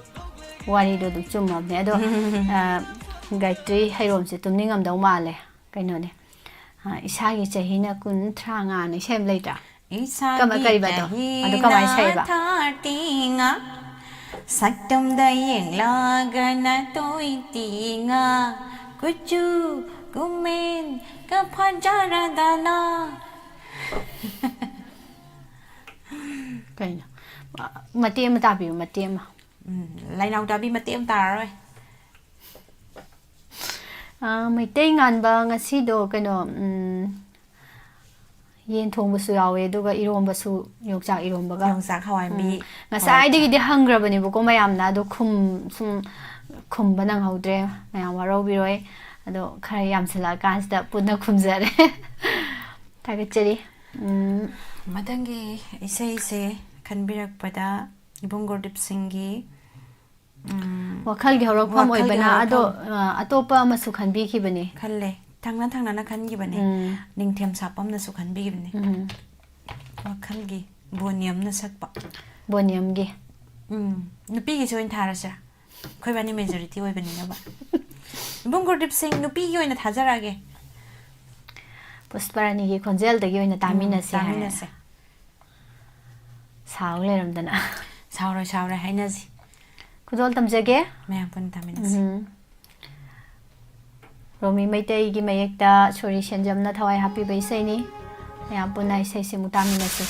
ꯋꯥꯔꯤꯗꯣ ꯑꯗꯨꯝ ꯆꯨꯝꯃꯕꯅꯦ꯫ ꯑꯗꯣ, ꯑ, ꯒꯥꯌꯇ꯭ꯔꯤ ꯍꯩꯔꯣꯝꯁꯦ ꯇꯨꯝꯅꯤꯡꯉꯝꯗꯧ ꯃꯥꯜꯂꯦ꯫ ꯀꯩꯅꯣꯅꯦ, ꯑ, ꯏꯁꯥꯒꯤ ꯆꯍꯤꯅ ꯀꯨꯟ ꯊ꯭ꯔꯥꯉꯥꯅꯦ, ꯏꯁꯩ ꯑꯃ ꯂꯩꯇ꯭ꯔꯥ? ꯏꯁꯥꯒꯤ ꯀꯃ-, ꯀꯔꯤꯕ ꯑꯗꯣ? ꯑꯗꯨ ꯀꯃꯥꯏꯅ ꯁꯛꯏꯕ? ꯆꯍꯤꯅ ꯊꯥꯔꯇꯤꯉꯥ, ꯁꯛꯇꯝꯗ ꯌꯦꯡꯂꯒꯅ ꯇ꯭ꯋꯦꯟꯇꯤꯉꯥ, ꯀꯨꯆꯨ ꯀꯨꯃꯦꯟ ꯀ ꯐꯖꯔꯗꯅ꯫ ꯀꯩꯅꯣ? ꯑ, ꯃꯇꯦꯛ ꯑꯃ ꯇꯥꯕꯤꯌꯨ, ꯃꯇꯦꯛ ꯑꯃ꯫ ꯎꯝ, ꯂꯥꯏꯅꯥꯎ ꯇꯥꯕꯤ ꯃꯇꯦꯛ ꯑꯃ ꯇꯥꯔꯔꯣꯏ꯫ ꯑ, ꯃꯩꯇꯩ ꯉꯥꯟꯕ ꯉꯁꯤꯗꯣ ꯀꯩꯅꯣ, ꯎꯝ, ꯌꯦꯟ ꯊꯣꯡꯕꯁꯨ ꯌꯥꯎꯋꯦ, ꯑꯗꯨꯒ ꯏꯔꯣꯝꯕꯁꯨ, ꯌꯣꯡꯆꯥꯛ ꯏꯔꯣꯝꯕꯒ꯫ ꯌꯣꯡꯆꯥꯛ ꯍꯋꯥꯏꯟꯕꯤ, ꯎꯝ, ꯉꯁꯥꯏꯗꯒꯤꯗꯤ ꯍꯪꯈ꯭ꯔꯕꯅꯦꯕꯀꯣ ꯃꯌꯥꯝꯅ, ꯑꯗꯣ ꯈꯨꯝ-, ꯁꯨꯝ ꯈꯨꯝꯕ ꯅꯪꯍꯧꯗ꯭ꯔꯦ, ꯃꯌꯥꯝ ꯋꯥꯔꯧꯕꯤꯔꯣꯏ꯫ ꯑꯗꯣ ꯈꯔ ꯌꯥꯝꯁꯤꯜꯂꯛꯑꯀꯥꯟꯁꯤꯗ ꯄꯨꯟꯅ ꯈꯨꯝꯖꯔꯦ꯫ ꯊꯥꯒꯠꯆꯔꯤ꯫ ꯎꯝ, ꯃꯊꯪꯒꯤ ꯏꯁꯩꯁꯦ ꯈꯟꯕꯤꯔꯛꯄꯗ ꯏꯕꯨꯡ ꯒꯨꯔꯗꯤꯞ ꯁꯤꯡꯒꯤ, ꯎꯝ, ꯋꯥꯈꯜꯒꯤ ꯍꯧꯔꯛꯐꯝ ꯋꯥꯈꯜꯒꯤ ꯑꯣꯏꯕꯅ, ꯑꯗꯣ, ꯍꯧꯔꯛꯐꯝ꯫ ꯑ, ꯑꯇꯣꯞꯄ ꯑꯃꯁꯨ ꯈꯟꯕꯤꯈꯤꯕꯅꯦ꯫ ꯈꯜꯂꯦ, ꯊꯪꯅ ꯊꯪꯅꯅ ꯈꯟꯈꯤꯕꯅꯦ꯫ ꯎꯝ꯫ ꯅꯤꯡꯊꯦꯝ ꯁꯥꯄꯝꯅꯁꯨ ꯈꯟꯕꯤꯈꯤꯕꯅꯦ꯫ ꯎꯝ꯫ ꯋꯥꯈꯜꯒꯤ ꯕꯣꯅꯤꯌꯝꯅ ꯁꯛꯄ꯫ ꯕꯣꯅꯤꯌꯝꯒꯤ꯫ ꯎꯝ, ꯅꯨꯄꯤꯒꯤꯁꯨ ꯑꯣꯏꯅ ꯊꯥꯔꯁꯤꯔꯥ? ꯑꯩꯈꯣꯏꯕꯥꯅꯤ ꯃꯦꯖꯣꯔꯤꯇꯤ ꯑꯣꯏꯕꯅꯤꯅꯕ꯫ ꯏꯕꯨꯡ ꯒꯨꯔꯗꯤꯞ ꯁꯤꯡ, ꯅꯨꯄꯤꯒꯤ ꯑꯣꯏꯅ ꯊꯥꯖꯔꯛꯑꯒꯦ꯫ ꯄꯨꯁꯄꯔꯥꯅꯤꯒꯤ ꯈꯣꯟꯖꯦꯜꯗꯒꯤ ꯑꯣꯏꯅ ꯇꯥꯃꯤꯟꯅꯁꯦ ꯎꯝ, ꯍꯥꯏꯔꯦ꯫ ꯇꯥꯃꯤꯟꯅꯁꯦ꯫ ꯁꯥꯎ ꯂꯩꯔꯝꯗꯅ꯫ ꯁꯥꯎꯔꯣꯏ, ꯁꯥꯎꯔꯣꯏ, ꯍꯥꯏꯅꯁꯤ꯫ ꯈꯨꯗꯣꯜ ꯇꯝꯖꯒꯦ꯫ ꯃꯌꯥꯝ ꯄꯨꯟꯅ ꯇꯥꯃꯤꯟꯅꯁꯤ꯫ ꯎꯝ꯫ ꯔꯣꯃꯤ ꯃꯩꯇꯩꯒꯤ ꯃꯌꯦꯛꯇ ꯁꯣꯔꯤ ꯁꯦꯟꯖꯝꯅ ꯊꯋꯥꯏ ꯍꯥꯞꯄꯤꯕ ꯏꯁꯩꯅꯤ꯫ ꯃꯌꯥꯝ ꯄꯨꯟꯅ ꯏꯁꯩꯁꯤꯃꯨꯛ ꯇꯥꯃꯤꯟꯅꯁꯤ꯫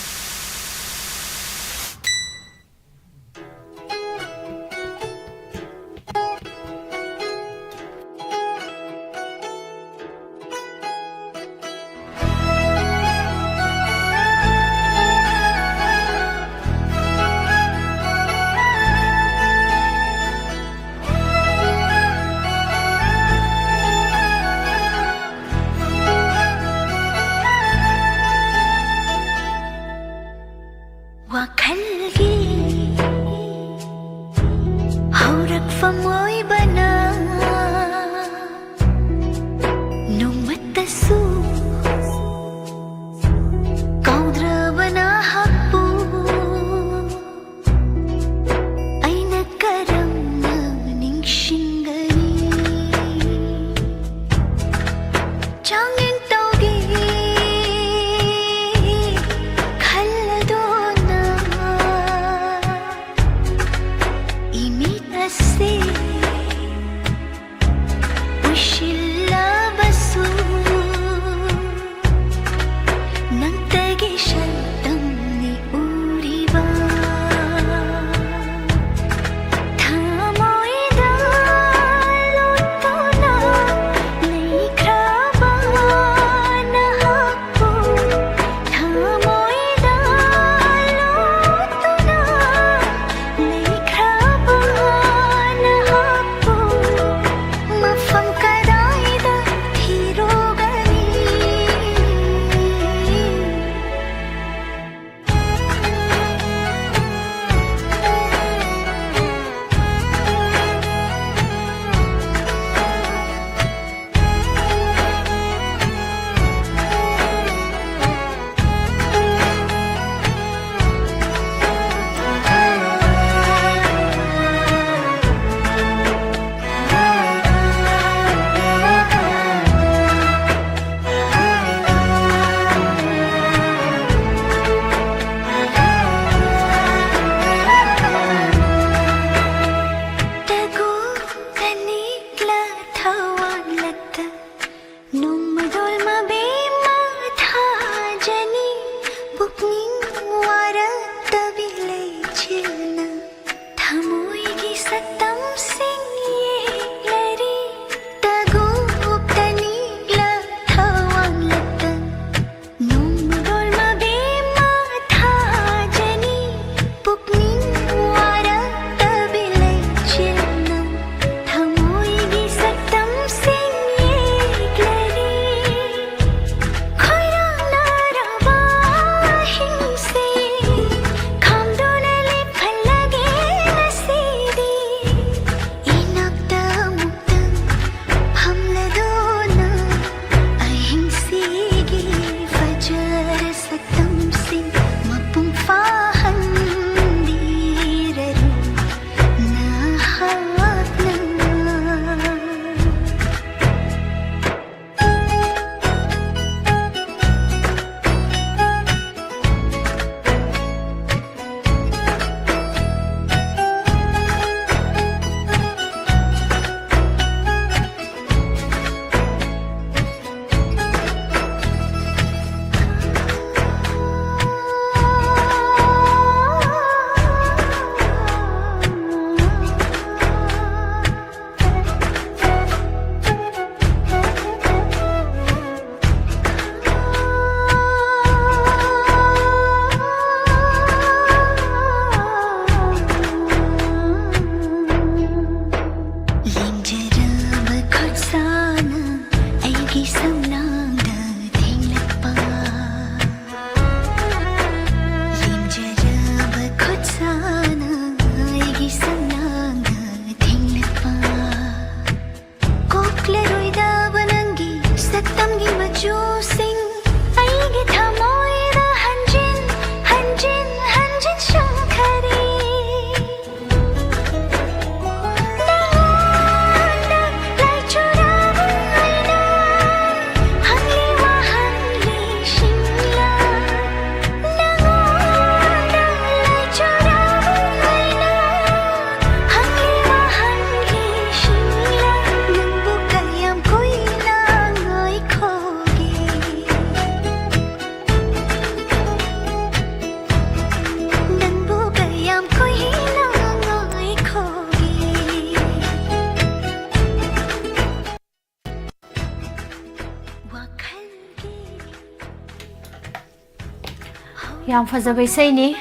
ꯌꯥꯝ ꯐꯖꯕ ꯏꯁꯩꯅꯤ꯫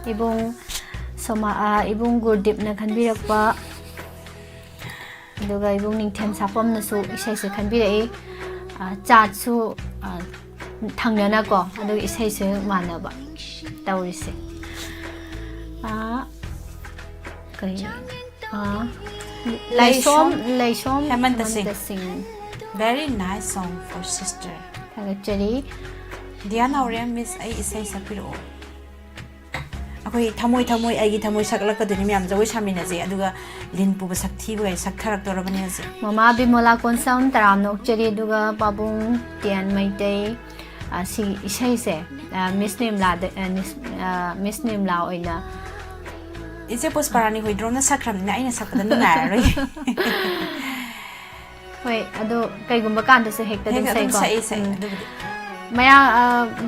ꯏꯕꯨꯡ ꯁꯣꯃꯥ, ꯑ, ꯏꯕꯨꯡ ꯒꯨꯔꯗꯤꯞꯅ ꯈꯟꯕꯤꯔꯛꯄ, ꯑꯗꯨꯒ ꯏꯕꯨꯡ ꯅꯤꯡꯊꯦꯝ ꯁꯥꯄꯝꯅꯁꯨ ꯏꯁꯩꯁꯦ ꯈꯟꯕꯤꯔꯛꯏ꯫ ꯑ, ꯆꯥꯠꯁꯨ, ꯑ, ꯊꯪꯅꯅꯀꯣ, ꯑꯗꯨꯒ ꯏꯁꯩꯁꯦ ꯃꯥꯟꯅꯕ ꯇꯧꯔꯤꯁꯦ꯫ ꯑ, ꯀꯩ? ꯑ, ꯂꯩꯁꯣꯝ, ꯂꯩꯁꯣꯝ ꯂꯩꯁꯣꯝ ꯍꯦꯃꯟꯇ ꯁꯤꯡ꯫ ꯍꯦꯃꯟꯇ ꯁꯤꯡ꯫ Very nice song for sister. ꯊꯥꯒꯠꯆꯔꯤ꯫ ꯗꯤꯌꯥ ꯅꯥꯎꯔꯦꯝ, ꯃꯤꯁ, ꯑꯩ ꯏꯁꯩ ꯁꯛꯄꯤꯔꯛꯑꯣ꯫ ꯑꯩꯈꯣꯏ ꯊꯃꯣꯏ ꯊꯃꯣꯏ ꯑꯩꯒꯤ ꯊꯃꯣꯏ ꯁꯛꯂꯛꯀꯗꯣꯏꯅꯤ ꯃꯌꯥꯝ, ꯖꯒꯣꯏ ꯁꯥꯃꯤꯟꯅꯁꯦ꯫ ꯑꯗꯨꯒ ꯂꯤꯟ ꯄꯨꯕ ꯁꯛꯊꯤꯕꯒ ꯑꯩ ꯁꯛꯊꯔꯛꯇꯧꯔꯕꯅꯤ ꯍꯧꯖꯤꯛ꯫ ꯃꯃꯥ ꯕꯤꯃꯣꯂꯥ ꯀꯣꯟꯁꯝ ꯇꯔꯥꯝꯅ ꯑꯣꯛꯆꯔꯤ, ꯑꯗꯨꯒ ꯄꯥꯕꯨꯡ ꯇꯦꯟ ꯃꯩꯇꯩ, ꯑ, ꯁꯤ ꯏꯁꯩꯁꯦ, ꯑ, ꯃꯤꯁ ꯅꯤꯔꯃꯂꯥꯗ, ꯑ, ꯅꯤꯁ-, ꯑ, ꯃꯤꯁ ꯅꯤꯔꯃꯂꯥ ꯑꯣꯏꯅ꯫ ꯏꯆꯦ ꯄꯨꯁꯄꯥꯔꯥꯅꯤ ꯍꯣꯏꯗ꯭ꯔꯣꯝꯅ ꯁꯛꯈ꯭ꯔꯕꯅꯤꯅ ꯑꯩꯅ ꯁꯛꯄꯗ ꯅꯨꯡꯉꯥꯏꯔꯔꯣꯏ꯫ ꯍꯣꯏ, ꯑꯗꯣ ꯀꯩꯒꯨꯝꯕ ꯀꯥꯟꯗꯁꯨ ꯍꯦꯛꯇ ꯑꯗꯨꯝ ꯍꯦꯛ ꯑꯗꯨꯝ ꯁꯛꯏꯀꯣ꯫ ꯁꯛꯏ, ꯁꯛꯏ, ꯎꯝ꯫ ꯑꯗꯨꯕꯨꯗꯤ꯫ ꯃꯌꯥꯝ, ꯑ,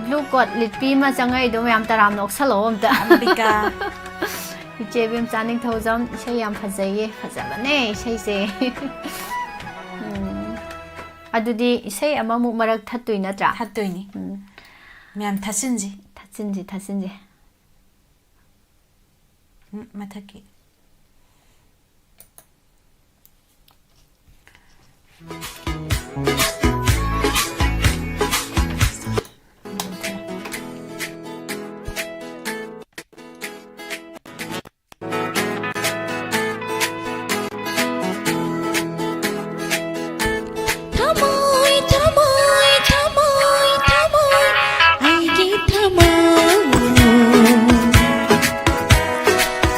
blue coat ꯂꯤꯠꯄꯤ ꯑꯃ ꯆꯪꯉꯛꯏꯗꯣ ꯃꯌꯥꯝ ꯇꯔꯥꯝꯅ ꯑꯣꯛꯁꯜꯂꯛꯑꯣ ꯑꯝꯇ꯫ ꯑꯝꯕꯤꯀꯥ꯫ ꯏꯆꯦ ꯏꯕꯦꯝꯆꯥ ꯅꯤꯡꯊꯧꯖꯝ, ꯏꯁꯩ ꯌꯥꯝ ꯐꯖꯩꯌꯦ, ꯐꯖꯕꯅꯦ ꯏꯁꯩꯁꯦ꯫ ꯎꯝ꯫ ꯑꯗꯨꯗꯤ ꯏꯁꯩ ꯑꯃꯃꯨꯛ ꯃꯔꯛ ꯊꯠꯇꯣꯏ ꯅꯠꯇ꯭ꯔꯥ? ꯊꯠꯇꯣꯏꯅꯤ꯫ ꯎꯝ꯫ ꯃꯌꯥꯝ ꯊꯠꯆꯤꯟꯁꯤ꯫ ꯊꯠꯆꯤꯟꯁꯤ, ꯊꯠꯆꯤꯟꯁꯤ꯫ ꯎꯝ, ꯃꯊꯛꯀꯤ꯫ ꯊꯃꯣꯏ, ꯊꯃꯣꯏ, ꯊꯃꯣꯏ, ꯊꯃꯣꯏ, ꯑꯩꯒꯤ ꯊꯃꯣꯏ꯫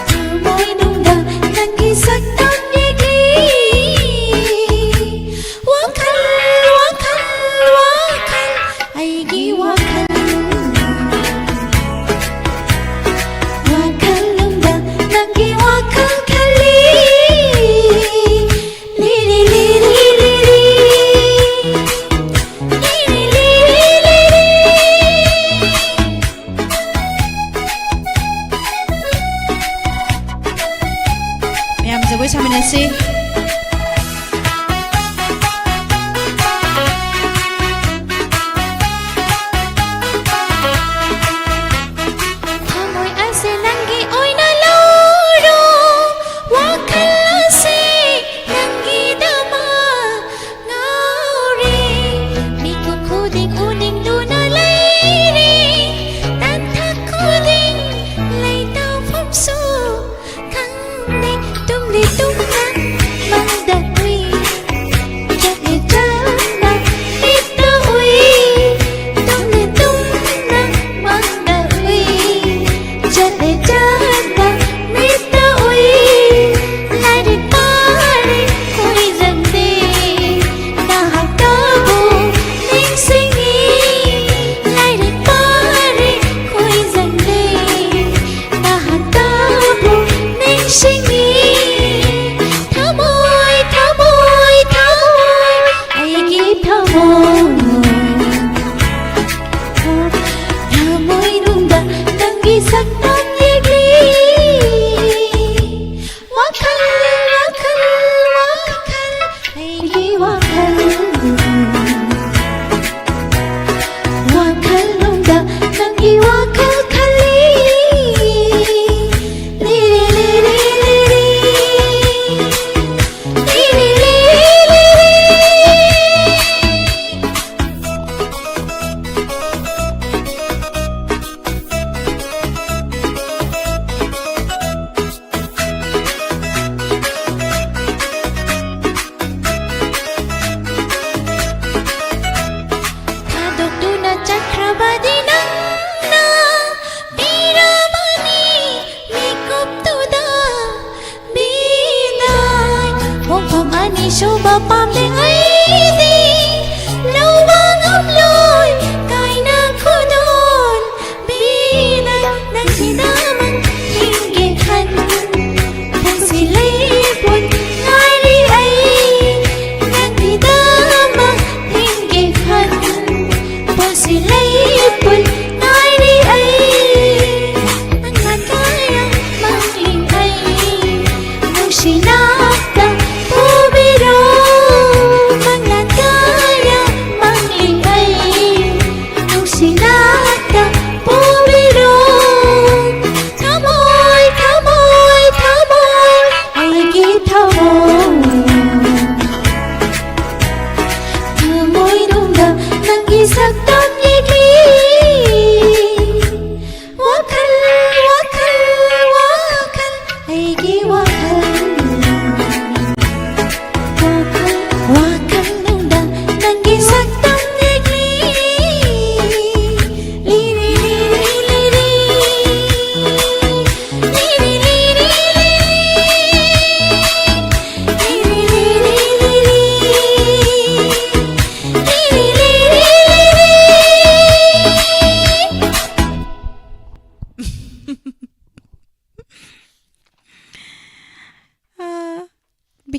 ꯊꯃꯣꯏꯅꯨꯡꯗ ꯅꯪꯒꯤ ꯁꯛꯇꯝ ꯌꯦꯛꯂꯤ꯫ ꯋꯥ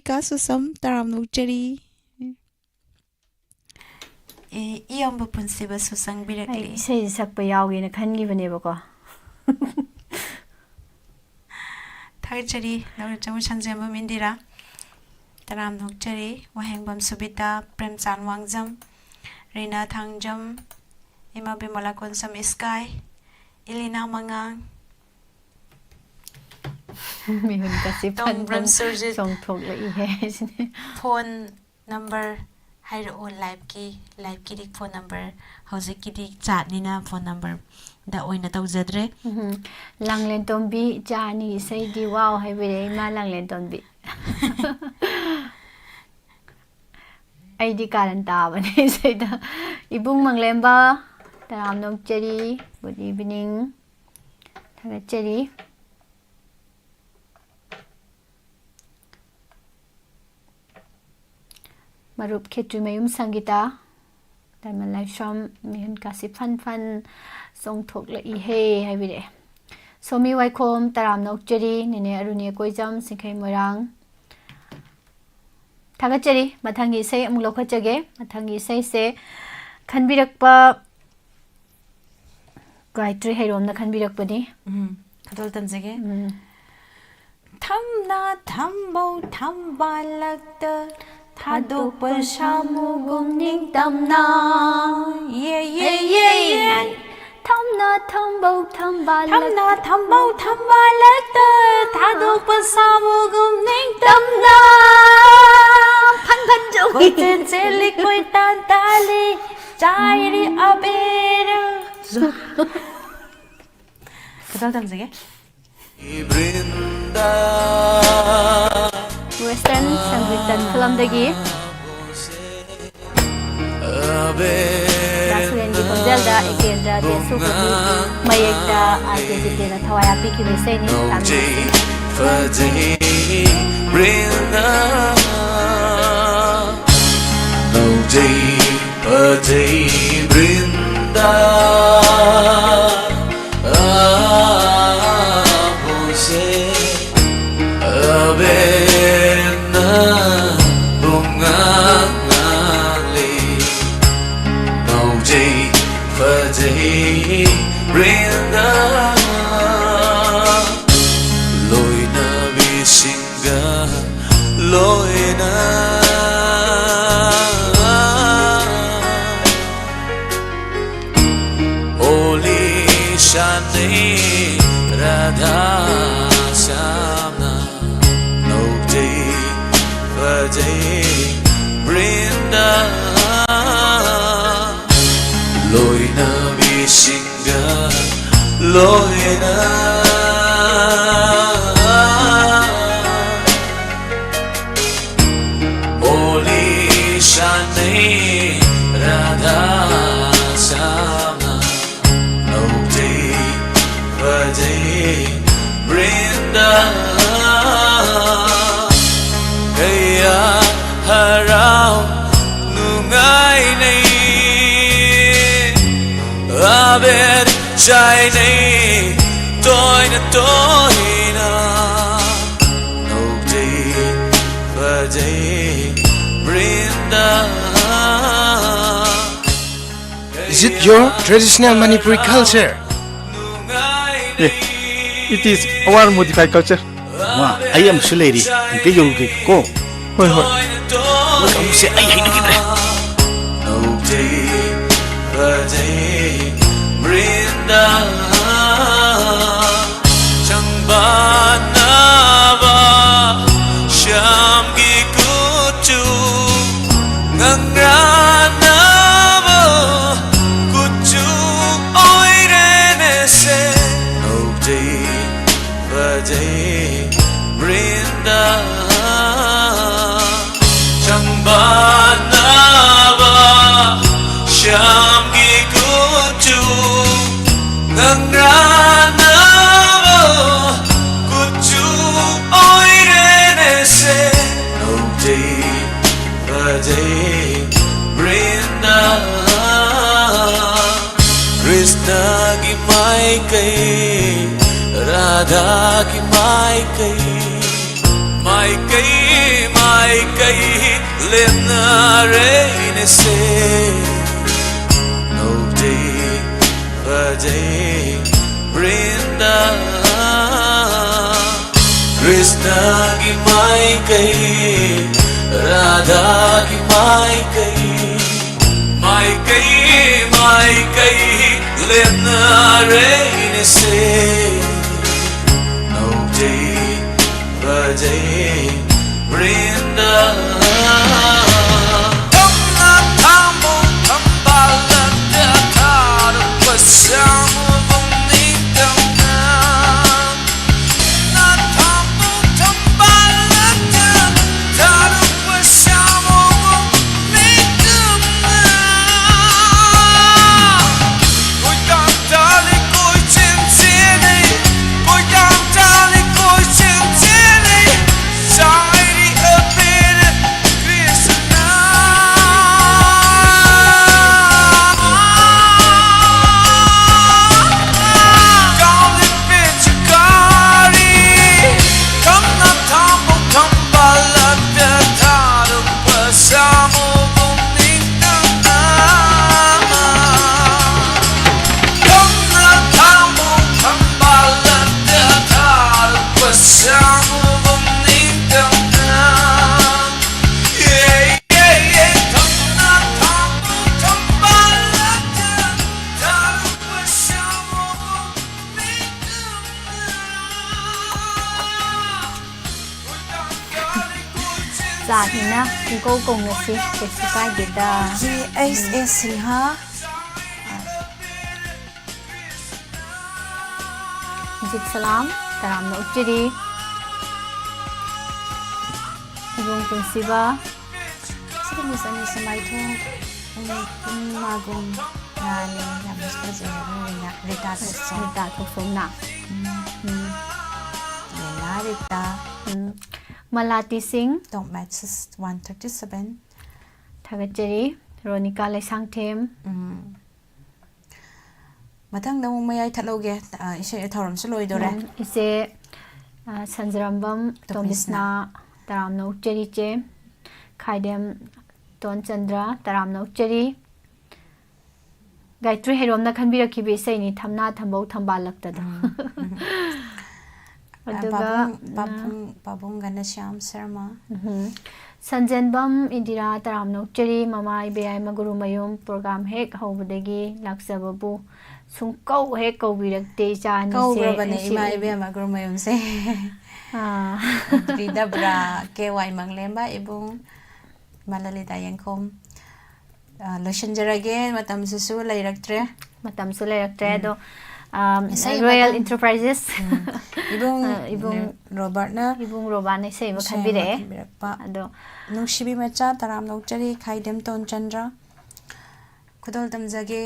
ꯀꯥ ꯁꯨꯁꯝ, ꯇꯔꯥꯝꯅ ꯑꯣꯛꯆꯔꯤ꯫ ꯑꯦ, ꯏꯌꯥꯝꯕ ꯄꯨꯟꯁꯤꯕꯁꯨ ꯑꯩ ꯆꯪꯕꯤꯔꯛꯂꯤ꯫ ꯏꯁꯩꯁꯦ ꯁꯛꯄ ꯌꯥꯎꯒꯦꯅ ꯈꯟꯈꯤꯕꯅꯦꯕꯀꯣ꯫ ꯊꯥꯒꯠꯆꯔꯤ, ꯂꯧꯔꯆꯧ ꯁꯟꯖꯦꯝꯕꯝ ꯏꯟꯗꯤꯔꯥ꯫ ꯇꯔꯥꯝꯅ ꯑꯣꯛꯆꯔꯤ꯫ ꯋꯥꯍꯦꯡꯕꯝ ꯁꯨꯕꯤꯇꯥ, ꯄ꯭ꯔꯦꯝꯆꯥꯟ ꯋꯥꯡꯖꯝ, ꯔꯤꯅꯥ ꯊꯥꯡꯖꯝ, ꯏꯃꯥ ꯕꯤꯃꯂꯥ ꯀꯣꯟꯁꯝ ꯏꯁꯀꯥꯏ, ꯏꯂꯤꯅꯥ ꯃꯉꯥꯡ, ꯃꯤꯍꯨꯟ ꯀꯥꯁꯤ ꯇꯣꯡꯕ꯭ꯔꯝ ꯐꯟ ꯐꯟ ꯁꯨꯔꯖꯤꯠ꯫ ꯆꯣꯡꯊꯣꯛꯂꯛꯏꯍꯦ ꯍꯥꯏꯁꯤꯅꯦ꯫ ꯐꯣꯟ ꯅꯝꯕꯔ ꯍꯥꯏꯔꯛꯑꯣ, ꯂꯥꯏꯚꯀꯤ, ꯂꯥꯏꯚꯀꯤꯗꯤ ꯐꯣꯟ ꯅꯝꯕꯔ, ꯍꯧꯖꯤꯛꯀꯤꯗꯤ ꯆꯥꯠꯅꯤꯅ ꯐꯣꯟ ꯅꯝꯕꯔꯗ ꯑꯣꯏꯅ ꯇꯧꯖꯗ꯭ꯔꯦ꯫ ꯎꯝ꯫ ꯂꯥꯡꯂꯦꯟ ꯇꯣꯝꯕꯤ, ꯏꯆꯥ ꯑꯅꯤ ꯏꯁꯩꯗꯤ ꯋꯥꯎ ꯍꯥꯏꯕꯤꯔꯛꯑꯦ ꯏꯃꯥ ꯂꯥꯡꯂꯦꯟ ꯇꯣꯝꯕꯤ꯫ ꯑꯩꯗꯤ ꯀꯥꯔꯟ ꯇꯥꯕꯅꯦ ꯏꯁꯩꯗ꯫ ꯏꯕꯨꯡ ꯃꯪꯂꯦꯝꯕ, ꯇꯔꯥꯝꯅ ꯑꯣꯛꯆꯔꯤ, good evening꯫ ꯊꯥꯒꯠꯆꯔꯤ꯫ ꯃꯔꯨꯞ ꯈꯦꯇ꯭ꯔꯤꯃꯌꯨꯝ ꯁꯪꯒꯤꯇꯥ, ꯗꯥꯏꯃꯟ ꯂꯥꯏꯁ꯭ꯔꯝ, ꯃꯤꯍꯨꯟ ꯀꯥꯁꯤ ꯐꯟ ꯐꯟ ꯆꯣꯡꯊꯣꯛꯂꯛꯏꯍꯦ ꯍꯥꯏꯕꯤꯔꯛꯑꯦ꯫ ꯁꯣꯃꯤ ꯋꯥꯏꯈꯣꯝ, ꯇꯔꯥꯝꯅ ꯑꯣꯛꯆꯔꯤ, ꯅꯦꯅꯦ ꯑꯔꯨꯅꯤ ꯑꯀꯣꯏꯖꯝ, ꯁꯤꯡꯈꯩ ꯃꯣꯏꯔꯥꯡ꯫ ꯊꯥꯒꯠꯆꯔꯤ꯫ ꯃꯊꯪꯒꯤ ꯏꯁꯩ ꯑꯃꯨꯛ ꯂꯧꯈꯠꯆꯒꯦ꯫ ꯃꯊꯪꯒꯤ ꯏꯁꯩꯁꯦ ꯈꯟꯕꯤꯔꯛꯄ ꯒꯥꯌꯇ꯭ꯔꯤ ꯍꯩꯔꯣꯝꯅ ꯈꯟꯕꯤꯔꯛꯄꯅꯤ꯫ ꯎꯝ, ꯈꯗꯣꯜ ꯇꯝꯖꯒꯦ꯫ ꯎꯝ꯫ ꯊꯝꯅꯥ ꯊꯝꯕꯧ ꯊꯝꯕꯥꯜꯂꯛꯇ ꯊꯥꯗꯣꯛꯄ ꯁꯥꯃꯨꯒꯨꯝ ꯅꯤꯡꯇꯝꯅ꯫ ꯌꯦ, ꯌꯦ, ꯌꯦ, ꯌꯦ꯫ ꯊꯝꯅꯥ ꯊꯝꯕꯧ ꯊꯝꯕꯥꯜꯂꯛꯇ꯫ ꯊꯝꯅꯥ ꯊꯝꯕꯧ ꯊꯝꯕꯥꯜꯂꯛꯇ ꯊꯥꯗꯣꯛꯄ ꯁꯥꯃꯨꯒꯨꯝ ꯅꯤꯡꯇꯝꯅ꯫ ꯐꯟ ꯐꯟ ꯆꯣꯡꯏ꯫ ꯀꯣꯏꯆꯦꯟ ꯆꯦꯜꯂꯤ ꯀꯣꯏꯇꯥꯟ ꯇꯥꯜꯂꯤ ꯆꯥꯏꯔꯤ ꯑꯕꯦꯔ꯫ ꯈꯗꯣꯜ ꯇꯝꯖꯒꯦ꯫ ꯋꯦꯁꯇꯔꯟ ꯁꯪꯒꯤꯇꯟ ꯐꯤꯂꯝꯗꯒꯤ ꯗꯥ ꯁꯨꯔꯦꯟꯒꯤ ꯈꯣꯟꯖꯦꯜꯗ ꯑꯦꯀꯦꯟꯗ꯭ꯔ ꯗꯦꯁꯨꯒꯤ ꯃꯌꯦꯛꯇ ꯑꯥꯔ ꯀꯦ ꯖꯤꯇꯦꯟꯅ ꯊꯋꯥꯏ ꯍꯥꯞꯄꯤꯈꯤꯕ ꯏꯁꯩꯅꯤ꯫ ꯇꯥꯃꯤꯜ ꯐꯖꯩ ꯕ꯭ꯔꯤꯟꯗꯥ, ꯅꯧꯖꯩ ꯐꯖꯩ ꯕ꯭ꯔꯤꯟꯗꯥ, ꯑꯥ, ꯍꯣꯁꯦ, ꯑꯕꯦꯟꯅ Brinda, ꯂꯣꯏꯅꯕꯤꯁꯤꯡꯒ ꯂꯣꯏꯅ꯫ ꯍꯣꯂꯤ ꯁꯥꯟꯅꯩ ꯔꯥꯙꯥ ꯁ꯭ꯌꯥꯝꯅ꯫ ꯅꯧꯖꯩ ꯐꯖꯩ ꯕ꯭ꯔꯤꯟꯗꯥ꯫ ꯂꯣꯏꯅꯕꯤꯁꯤꯡꯒ ꯂꯣꯏꯅ꯫ ꯍꯣꯂꯤ ꯁꯥꯟꯅꯩ ꯔꯥꯙꯥ ꯁ꯭ꯌꯥꯝꯅ꯫ ꯅꯧꯖꯩ ꯐꯖꯩ ꯕ꯭ꯔꯤꯟꯗꯥ꯫ ꯀꯌꯥ ꯍꯔꯥꯎ ꯅꯨꯡꯉꯥꯏꯅꯩ꯫ ꯑꯕꯦꯔ ꯆꯥꯏꯅꯩ ꯇꯣꯏꯅ ꯇꯣꯏꯅ꯫ ꯅꯧꯖꯩ ꯐꯖꯩ ꯕ꯭ꯔꯤꯟꯗꯥ꯫ Is it your traditional Manipuri culture? Yes, it is our modified culture. ꯃꯥ, ꯑꯩ ꯑꯃꯁꯨ ꯂꯩꯔꯤ, ꯑꯝꯇ ꯌꯧꯔꯨꯒꯦ ꯀꯣ꯫ ꯍꯣꯏ, ꯍꯣꯏ꯫ ꯃꯣꯏ ꯀꯥꯡꯕꯨꯁꯦ ꯑꯩ ꯍꯩꯅꯈꯤꯗ꯭ꯔꯦ꯫ ꯅꯧꯖꯩ ꯐꯖꯩ ꯕ꯭ꯔꯤꯟꯗꯥ꯫ ꯆꯪꯕꯥꯟꯅꯕ ꯁ꯭ꯌꯥꯝꯒꯤ ꯀꯨꯆꯨ ꯉꯪꯔꯥꯟꯅꯕ ꯀꯨꯆꯨ ꯑꯣꯏꯔꯦꯅꯦꯁꯦ꯫ ꯅꯧꯖꯩ ꯐꯖꯩ ꯕ꯭ꯔꯤꯟꯗꯥ꯫ ꯆꯪꯕꯥꯟꯅꯕ ꯁ꯭ꯌꯥꯝꯒꯤ ꯀꯨꯆꯨ ꯉꯪꯔꯥꯟꯅꯕ ꯀꯨꯆꯨ ꯑꯣꯏꯔꯦꯅꯦꯁꯦ꯫ ꯅꯧꯖꯩ ꯐꯖꯩ ꯕ꯭ꯔꯤꯟꯗꯥ꯫ ꯀ꯭ꯔꯤꯁꯅꯒꯤ ꯃꯥꯏꯀꯩ, ꯔꯥꯙꯥꯒꯤ ꯃꯥꯏꯀꯩ, ꯃꯥꯏꯀꯩ ꯃꯥꯏꯀꯩ ꯂꯦꯞꯅꯔꯦꯅꯦꯁꯦ꯫ ꯅꯧꯖꯩ ꯐꯖꯩ ꯕ꯭ꯔꯤꯟꯗꯥ꯫ ꯀ꯭ꯔꯤꯁꯅꯒꯤ ꯃꯥꯏꯀꯩ, ꯔꯥꯙꯥꯒꯤ ꯃꯥꯏꯀꯩ, ꯃꯥꯏꯀꯩ, ꯃꯥꯏꯀꯩ ꯂꯦꯞꯅꯔꯦꯅꯦꯁꯦ꯫ ꯅꯧꯖꯩ, ꯐꯖꯩ ꯕ꯭ꯔꯤꯟꯗꯥ꯫ ꯊꯝꯅ ꯊꯝꯃꯨ ꯊꯝꯕꯥꯜ ꯂꯝꯗ ꯊꯥꯔꯨꯕ ꯁꯥꯃꯨꯕꯨ ꯅꯤꯡꯇꯝꯅ꯫ ꯊꯝꯅ ꯊꯝꯃꯨ ꯊꯝꯕꯥꯜ ꯂꯝꯗ ꯊꯥꯔꯨꯕ ꯁꯥꯃꯨꯕꯨ ꯅꯤꯡꯇꯝꯅ꯫ ꯀꯣꯏꯇꯥꯟ ꯇꯥꯜꯂꯤ ꯀꯣꯏꯆꯦꯟ ꯆꯦꯜꯂꯤ, ꯀꯣꯏꯇꯥꯟ ꯇꯥꯜꯂꯤ ꯀꯣꯏꯆꯦꯟ ꯆꯦꯜꯂꯤ, ꯆꯥꯏꯔꯤ ꯑꯕꯦꯔ ꯀ꯭ꯔꯤꯁꯅ꯫ ꯀꯥꯎꯂꯤ ꯄꯤꯆꯀꯥꯔꯤ, ꯊꯝꯅ ꯊꯝꯃꯨ ꯊꯝꯕꯥꯜ ꯂꯝꯗ ꯊꯥꯔꯨꯕ ꯁꯥꯃꯨꯕꯨ ꯅꯤꯡꯇꯝꯅ꯫ ꯊꯝꯅ ꯊꯝꯃꯨ ꯊꯝꯕꯥꯜ ꯂꯝꯗ ꯊꯥꯔꯨꯕ ꯁꯥꯃꯨꯕꯨ ꯅꯤꯡꯇꯝꯅ꯫ ꯆꯥꯛꯅꯤꯅ ꯄꯨꯡꯀꯧ ꯀꯧꯅꯁꯤ, ꯀꯩꯁꯨ ꯀꯥꯏꯗꯦꯗ꯫ ꯖꯦ ꯑꯩꯆ ꯑꯦ ꯁꯤꯡꯍ꯫ ꯖꯤꯠ ꯁꯂꯥꯝ, ꯇꯔꯥꯝꯅ ꯑꯣꯛꯆꯔꯤ꯫ ꯏꯕꯨꯡ ꯄꯨꯟꯁꯤꯕ꯫ ꯁꯤꯒꯨꯝꯕ ꯆꯅꯤ ꯁꯨꯃꯥꯏ ꯊꯣꯡ ꯄꯨꯡ, ꯄꯨꯡ ꯃꯉꯥꯒꯨꯝ ꯉꯥꯅꯤ꯫ ꯌꯥꯝꯅꯁꯨ ꯐꯖꯩ ꯍꯥꯏꯕ ꯃꯤꯅ ꯔꯤꯇꯥ ꯊꯣꯛꯆꯣꯝ꯫ ꯔꯤꯇꯥ ꯊꯣꯛꯆꯣꯝꯅ꯫ ꯎꯝ꯫ ꯎꯝ꯫ ꯂꯦꯂꯥ ꯔꯤꯇꯥ꯫ ꯎꯝ꯫ ꯃꯂꯥꯇꯤ ꯁꯤꯡ꯫ Top matches one thirty seven꯫ ꯊꯥꯒꯠꯆꯔꯤ꯫ ꯔꯣꯅꯤꯀꯥ ꯂꯩꯁꯥꯡꯊꯦꯝ꯫ ꯎꯝ꯫ ꯃꯊꯪꯗ ꯑꯃꯨꯛ ꯃꯌꯥꯏ ꯊꯠꯍꯧꯒꯦ꯫ ꯑ, ꯏꯁꯩ ꯊꯧꯔꯝꯁꯨ ꯂꯣꯏꯗꯣꯔꯦ꯫ ꯎꯝ, ꯏꯆꯦ, ꯑ, ꯁꯟꯖꯔꯝꯕꯝ ꯇꯣꯃꯤꯁꯅꯥ꯫ ꯇꯣꯃꯤꯁꯅꯥ, ꯇꯔꯥꯝꯅ ꯑꯣꯛꯆꯔꯤ ꯏꯆꯦ꯫ ꯈꯥꯏꯗꯦꯝ ꯇꯣꯟꯆꯟꯗ꯭ꯔ, ꯇꯔꯥꯝꯅ ꯑꯣꯛꯆꯔꯤ꯫ ꯒꯥꯌꯇ꯭ꯔꯤ ꯍꯩꯔꯣꯝꯅ ꯈꯟꯕꯤꯔꯛꯈꯤꯕ ꯏꯁꯩꯅꯤ, "ꯊꯝꯅꯥ ꯊꯝꯕꯧ ꯊꯝꯕꯥꯜꯂꯛꯇꯗꯣ"꯫ ꯑꯗꯨꯒ, ꯄꯥꯕꯨꯡ, ꯅ- ꯄꯥꯕꯨꯡ, ꯄꯥꯕꯨꯡ ꯘꯅꯁ꯭ꯌꯥꯝ ꯁꯔꯃ꯫ ꯎꯝꯍꯨꯝ꯫ ꯁꯟꯖꯦꯟꯕꯝ ꯏꯟꯗꯤꯔꯥ ꯇꯔꯥꯝꯅ ꯑꯣꯛꯆꯔꯤ, ꯃꯃꯥ ꯏꯕꯦꯌꯥꯏꯃ ꯒꯨꯔꯨꯃꯌꯨꯝ, program ꯍꯦꯛ ꯍꯧꯕꯗꯒꯤ ꯂꯥꯛꯆꯕꯕꯨ ꯁꯨꯡꯀꯧ ꯍꯦꯛ ꯀꯧꯕꯤꯔꯛꯇꯦ ꯏꯆꯥ ꯑꯅꯤꯁꯦ꯫ ꯀꯧꯈ꯭ꯔꯕꯅꯦ, ꯉꯁꯤ ꯏꯃꯥ ꯑꯩ ꯏꯕꯦꯝꯃ ꯒꯨꯔꯨꯃꯌꯨꯝꯁꯦ꯫ ꯑꯥ꯫ ꯔꯤꯗꯕ꯭ꯔꯥ, ꯀꯦ ꯋꯥꯏ ꯃꯪꯂꯦꯝꯕ, ꯏꯕꯨꯡ ꯏꯃꯥ ꯂꯂꯤꯇꯥ ꯌꯦꯡꯈꯣꯝ꯫ ꯑ, ꯂꯣꯏꯁꯤꯟꯖꯔꯒꯦ, ꯃꯇꯝꯁꯤꯁꯨ ꯂꯩꯔꯛꯇ꯭ꯔꯦ꯫ ꯃꯇꯝꯁꯨ ꯂꯩꯔꯛꯇ꯭ꯔꯦ, ꯎꯝ꯫ ꯑꯗꯣ, ꯑꯝ, ꯏꯁꯩ Royal ꯃꯊꯪ-, Enterprises꯫ ꯎꯝ꯫ ꯏꯕꯨꯡ ꯑ, ꯏꯕꯨꯡ ꯔꯣꯕꯥꯔꯠꯅ ꯏꯕꯨꯡ ꯔꯣꯕꯥꯔꯠꯅ ꯏꯁꯩ ꯑꯃ ꯏꯁꯩ ꯑꯃ ꯈꯟꯕꯤꯔꯛꯑꯦ꯫ ꯈꯟꯕꯤꯔꯛꯄ꯫ ꯑꯗꯣ ꯅꯨꯡꯁꯤꯕꯤ ꯃꯆꯥ ꯇꯔꯥꯝꯅ ꯑꯣꯛꯆꯔꯤ, ꯈꯥꯏꯗꯦꯝ ꯇꯣꯟꯆꯟꯗ꯭ꯔ꯫ ꯈꯨꯗꯣꯜ ꯇꯝꯖꯒꯦ꯫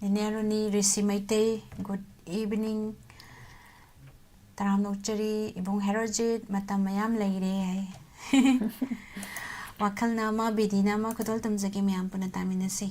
ꯅꯦꯅꯦ ꯔꯨꯅꯤ, ꯔꯤꯁꯤ ꯃꯩꯇꯩ, good evening꯫ ꯇꯔꯥꯝꯅ ꯑꯣꯛꯆꯔꯤ, ꯏꯕꯨꯡ ꯍꯦꯔꯣꯖꯤꯠ, ꯃꯇꯝ ꯃꯌꯥꯝ ꯂꯩꯔꯦ ꯍꯥꯏ꯫ ꯋꯥꯈꯜꯅ ꯑꯃ, ꯕꯤꯗꯤꯅ ꯑꯃ, ꯈꯨꯗꯣꯜ ꯇꯝꯖꯒꯦ, ꯃꯌꯥꯝ ꯄꯨꯟꯅ ꯇꯥꯃꯤꯟꯅꯁꯤ꯫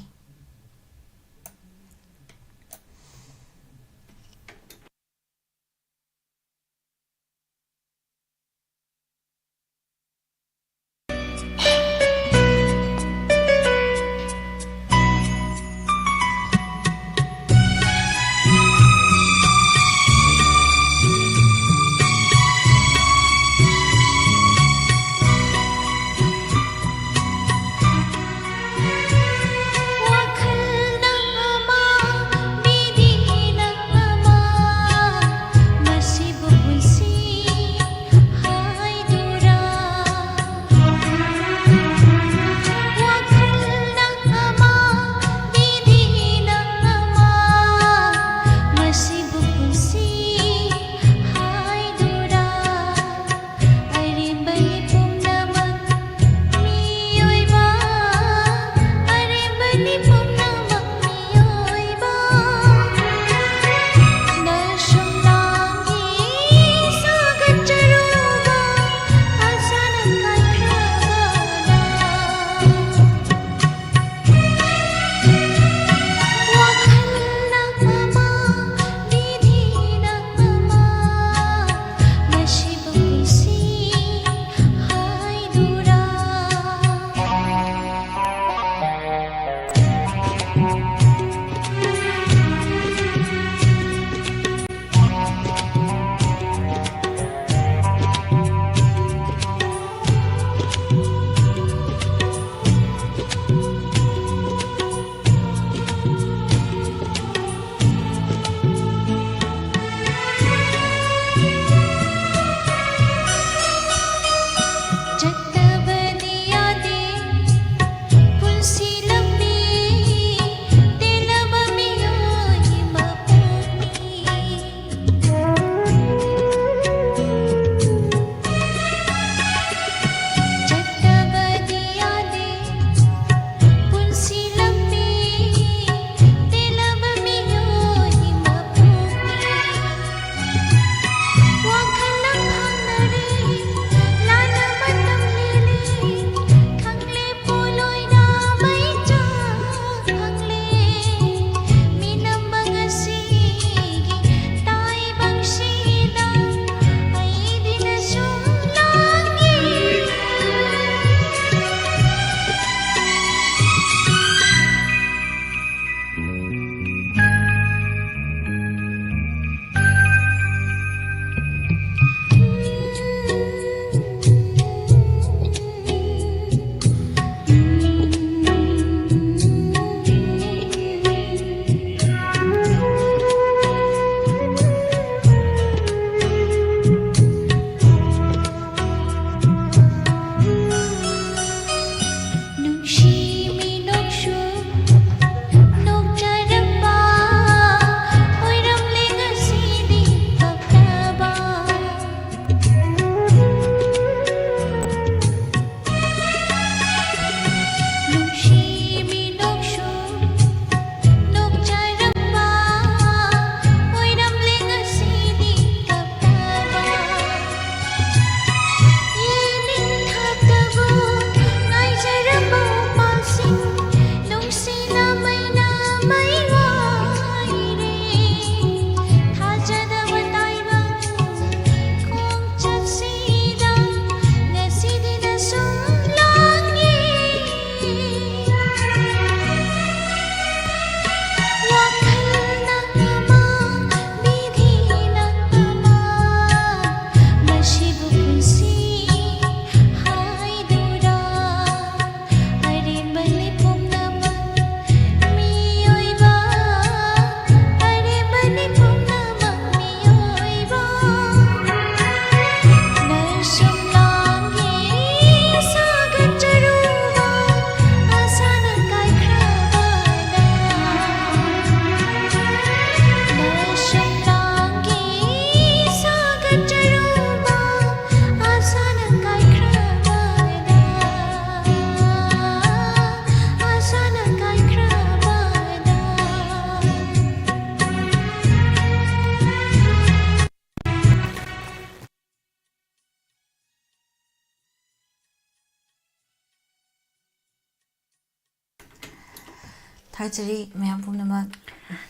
ꯊꯥꯒꯠꯆꯔꯤ ꯃꯌꯥꯝ ꯄꯨꯝꯅꯃꯛ꯫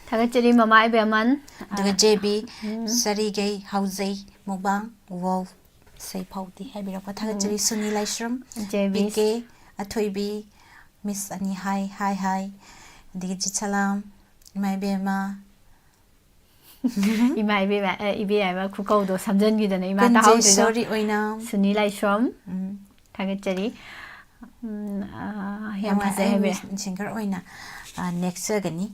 ꯊꯥꯒꯠꯆꯔꯤ ꯃꯃꯥ ꯏꯕꯦꯝꯃꯟ꯫ ꯑꯗꯨꯒ ꯖꯦ ꯕꯤ ꯁꯔꯤꯒꯩ ꯍꯧꯖꯩ ꯃꯨꯛꯕꯥꯡ ꯋꯣꯜ ꯁꯩꯐꯥꯎꯗꯤ ꯍꯥꯏꯕꯤꯔꯛꯄ ꯊꯥꯒꯠꯆꯔꯤ꯫ ꯁꯨꯅꯤ ꯂꯥꯏꯁ꯭ꯔꯝ, ꯖꯦ ꯕꯤ ꯄꯤ ꯀꯦ ꯑꯊꯣꯏꯕꯤ, ꯃꯤꯁ ꯑꯅꯤ ꯍꯥꯏ ꯍꯥꯏ ꯍꯥꯏ, ꯑꯗꯒꯤ ꯖꯤꯠꯁꯂꯥꯝ, ꯏꯃꯥ ꯏꯕꯦꯝꯃ, ꯏꯃꯥ ꯏꯕꯦꯝꯃ ꯑꯦ, ꯏꯕꯦꯝꯃ ꯈꯨꯀꯧꯗꯣ ꯁꯝꯖꯟꯈꯤꯗꯅ ꯏꯃꯥ ꯇꯥꯍꯧꯗ꯭ꯔꯤꯗꯣ꯫ ꯀꯨꯟꯖꯦꯁꯣꯔꯤ ꯑꯣꯏꯅꯥꯝ꯫ ꯁꯨꯅꯤ ꯂꯥꯏꯁ꯭ꯔꯝ꯫ ꯎꯝ꯫ ꯊꯥꯒꯠꯆꯔꯤ꯫ ꯎꯝ, ꯑꯥ, ꯌꯥꯝ ꯌꯥꯝ ꯐꯖꯩ ꯑꯩ ꯍꯥꯏꯕꯤꯔꯦ꯫ ꯃꯤꯁ ꯁꯤꯡꯒꯔ ꯑꯣꯏꯅ ꯑ, ꯅꯦꯛꯆꯒꯅꯤ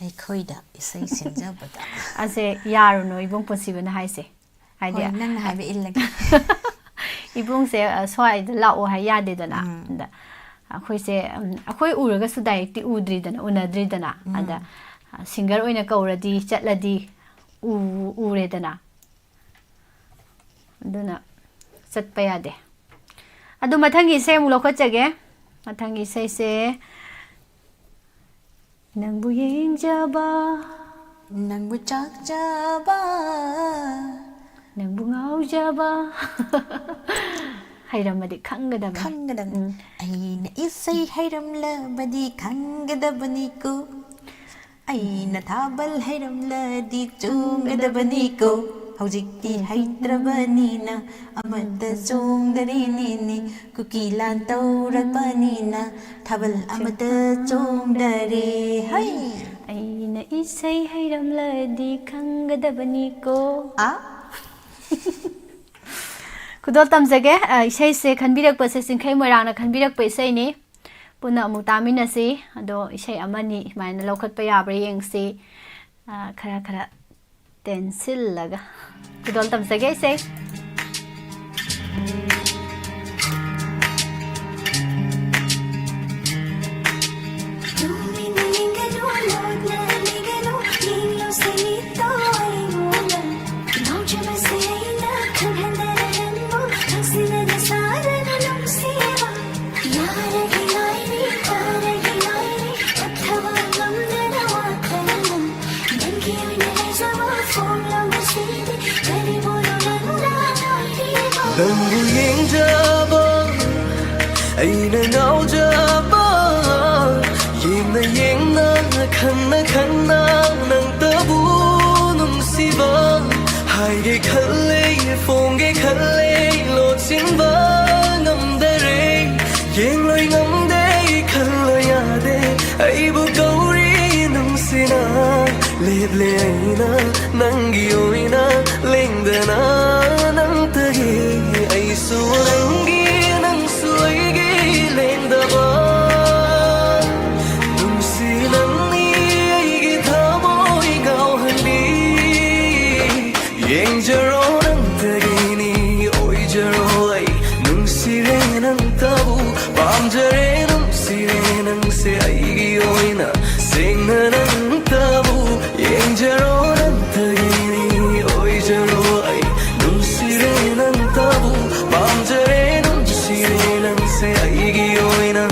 ꯑꯩꯈꯣꯏꯗ ꯏꯁꯩ ꯁꯤꯟꯖꯕꯗ꯫ ꯑꯁꯦ ꯌꯥꯔꯨꯅꯨ ꯏꯕꯨꯡ ꯄꯨꯟꯁꯤꯕꯅ ꯍꯥꯏꯁꯦ꯫ ꯍꯥꯏꯗꯤ ꯍꯣꯏ, ꯅꯪꯅ ꯍꯥꯏꯕ ꯏꯜꯂꯒꯦ꯫ ꯏꯕꯨꯡꯁꯦ, ꯑ, ꯁ꯭ꯋꯥꯏꯗ ꯂꯥꯛꯑꯣ ꯍꯥꯏ ꯌꯥꯗꯦꯗꯅ꯫ ꯎꯝ꯫ ꯑꯗ ꯑꯩꯈꯣꯏꯁꯦ, ꯎꯝ, ꯑꯩꯈꯣꯏ ꯎꯔꯒꯁꯨ ꯗꯥꯏꯔꯦꯛꯇꯤ ꯎꯗ꯭ꯔꯤꯗꯅ, ꯎꯅꯗ꯭ꯔꯤꯗꯅ꯫ ꯎꯝ꯫ ꯑꯗ, ꯑ, ꯁꯤꯡꯒꯔ ꯑꯣꯏꯅ ꯀꯧꯔꯗꯤ ꯆꯠꯂꯗꯤ ꯎ-, ꯎꯔꯦꯗꯅ꯫ ꯑꯗꯨꯅ ꯆꯠꯄ ꯌꯥꯗꯦ꯫ ꯑꯗꯨ ꯃꯊꯪꯒꯤ ꯏꯁꯩ ꯑꯃꯨꯛ ꯂꯧꯈꯠꯆꯒꯦ꯫ ꯃꯊꯪꯒꯤ ꯏꯁꯩꯁꯦ ꯅꯪꯕꯨ ꯌꯦꯡꯖꯕ, ꯅꯪꯕꯨ ꯆꯥꯛꯆꯕ, ꯅꯪꯕꯨ ꯉꯥꯎꯖꯕ꯫ ꯍꯩꯔꯝꯃꯗꯤ ꯈꯪꯒꯗꯕꯅꯤ꯫ ꯈꯪꯒꯗꯕꯅꯤ꯫ ꯎꯝ꯫ ꯑꯩꯅ ꯏꯁꯩ ꯍꯩꯔꯝꯂꯕꯗꯤ ꯈꯪꯒꯗꯕꯅꯤꯀꯣ, ꯑꯩꯅ ꯊꯥꯕꯜ ꯍꯩꯔꯝꯂꯗꯤ ꯆꯣꯡꯒꯗꯕꯅꯤꯀꯣ꯫ ꯍꯧꯖꯤꯛꯇꯤ ꯍꯩꯇ꯭ꯔꯕꯅꯤꯅ ꯑꯃꯠꯇ ꯆꯣꯡꯗꯔꯤꯅꯤꯅꯦ, ꯀꯨꯀꯤ ꯂꯥꯟ ꯇꯧꯔꯕꯅꯤꯅ ꯊꯥꯕꯜ ꯑꯃꯠꯇ ꯆꯣꯡꯗꯔꯦ꯫ ꯍꯩ! ꯑꯩꯅ ꯏꯁꯩ ꯍꯩꯔꯝꯂꯗꯤ ꯈꯪꯒꯗꯕꯅꯤꯀꯣ꯫ ꯑꯥ? ꯈꯨꯗꯣꯜ ꯇꯝꯖꯒꯦ꯫ ꯑ, ꯏꯁꯩꯁꯦ ꯈꯟꯕꯤꯔꯛꯄꯁꯦ ꯆꯤꯡꯈꯩ ꯃꯣꯏꯔꯥꯡꯅ ꯈꯟꯕꯤꯔꯛꯄ ꯏꯁꯩꯅꯤ꯫ ꯄꯨꯟꯅ ꯑꯃꯨꯛ ꯇꯥꯃꯤꯟꯅꯁꯤ꯫ ꯑꯗꯣ ꯏꯁꯩ ꯑꯃꯅꯤ ꯁꯨꯃꯥꯏꯅ ꯂꯧꯈꯠꯄ ꯌꯥꯕ꯭ꯔꯥ ꯌꯦꯡꯁꯤ꯫ ꯑ, ꯈꯔ ꯈꯔ ꯇꯦꯟꯁꯤꯜꯂꯒ ꯈꯨꯗꯣꯜ ꯇꯝꯖꯒꯦ ꯏꯁꯩ꯫ ꯅꯪꯕꯨ ꯌꯦꯡꯖꯕ, ꯑꯩꯅ ꯉꯥꯎꯖꯕ, ꯌꯦꯡꯅ ꯌꯦꯡꯅ ꯂꯦꯡꯅ ꯅꯪꯒꯤ ꯑꯣꯏꯅ ꯂꯦꯡꯗꯅ ꯅꯪꯇꯒꯤ ꯑꯩꯁꯨ ꯅꯪꯒꯤ ꯅꯪꯁꯨ ꯑꯩꯒꯤ ꯂꯦꯡꯗꯕ ꯅꯨꯡꯁꯤ ꯅꯪꯅꯤ ꯑꯩꯒꯤ ꯊꯃꯣꯏ ꯉꯥꯎꯍꯟꯕꯤ ꯌꯦꯡꯖꯔꯣ ꯅꯪꯇꯒꯤꯅꯤ ꯑꯣꯏꯖꯔꯣ ꯑꯩ ꯅꯨꯡꯁꯤꯔꯦ ꯅꯪꯇꯕꯨ ꯄꯥꯝꯖꯔꯦ ꯅꯨꯡꯁꯤꯔꯦ ꯅꯪꯁꯦ ꯑꯩꯒꯤ ꯑꯣꯏꯅ ꯁꯦꯡꯅ ꯅꯪꯇꯕꯨ ꯌꯦꯡꯖꯔꯣ ꯅꯪꯇꯒꯤꯅꯤ ꯑꯣꯏꯖꯔꯣ ꯑꯩ ꯅꯨꯡꯁꯤꯔꯦ ꯅꯪꯇꯕꯨ ꯄꯥꯝꯖꯔꯦ ꯅꯨꯡꯁꯤꯔꯦ ꯅꯪꯁꯦ ꯑꯩꯒꯤ ꯑꯣꯏꯅ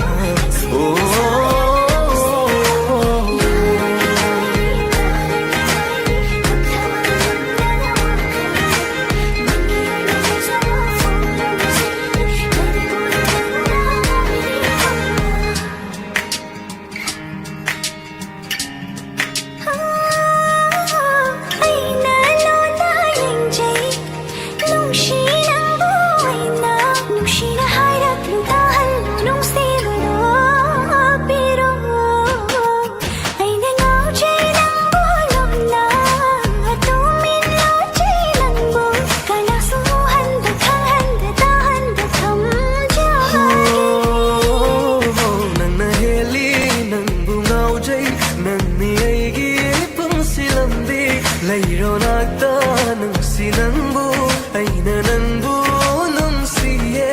ꯅꯪꯅ ꯍꯦꯜꯂꯤ ꯅꯪꯕꯨ ꯉꯥꯎꯖꯩ ꯅꯪꯅꯤ ꯑꯩꯒꯤ ꯄꯨꯟꯁꯤ ꯂꯝꯕꯤ ꯂꯩꯔꯣ ꯅꯥꯛꯇ ꯅꯨꯡꯁꯤ ꯅꯪꯕꯨ ꯑꯩꯅ ꯅꯪꯕꯨ ꯅꯨꯡꯁꯤꯌꯦ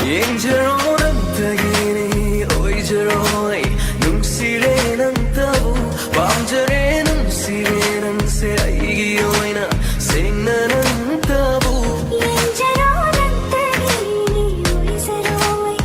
ꯌꯦꯡꯖꯔꯣ ꯅꯪꯇꯒꯤꯅꯤ ꯑꯣꯏꯖꯔꯣ ꯑꯩ ꯅꯨꯡꯁꯤꯔꯦ ꯅꯪꯇꯕꯨ ꯄꯥꯝꯖꯔꯦ ꯅꯨꯡꯁꯤꯔꯦ ꯅꯪꯁꯦ ꯑꯩꯒꯤ ꯑꯣꯏꯅ ꯁꯦꯡꯅ ꯅꯪꯇꯕꯨ ꯌꯦꯡꯖꯔꯣ ꯅꯪꯇꯒꯤꯅꯤ ꯑꯣꯏꯖꯔꯣ ꯑꯩ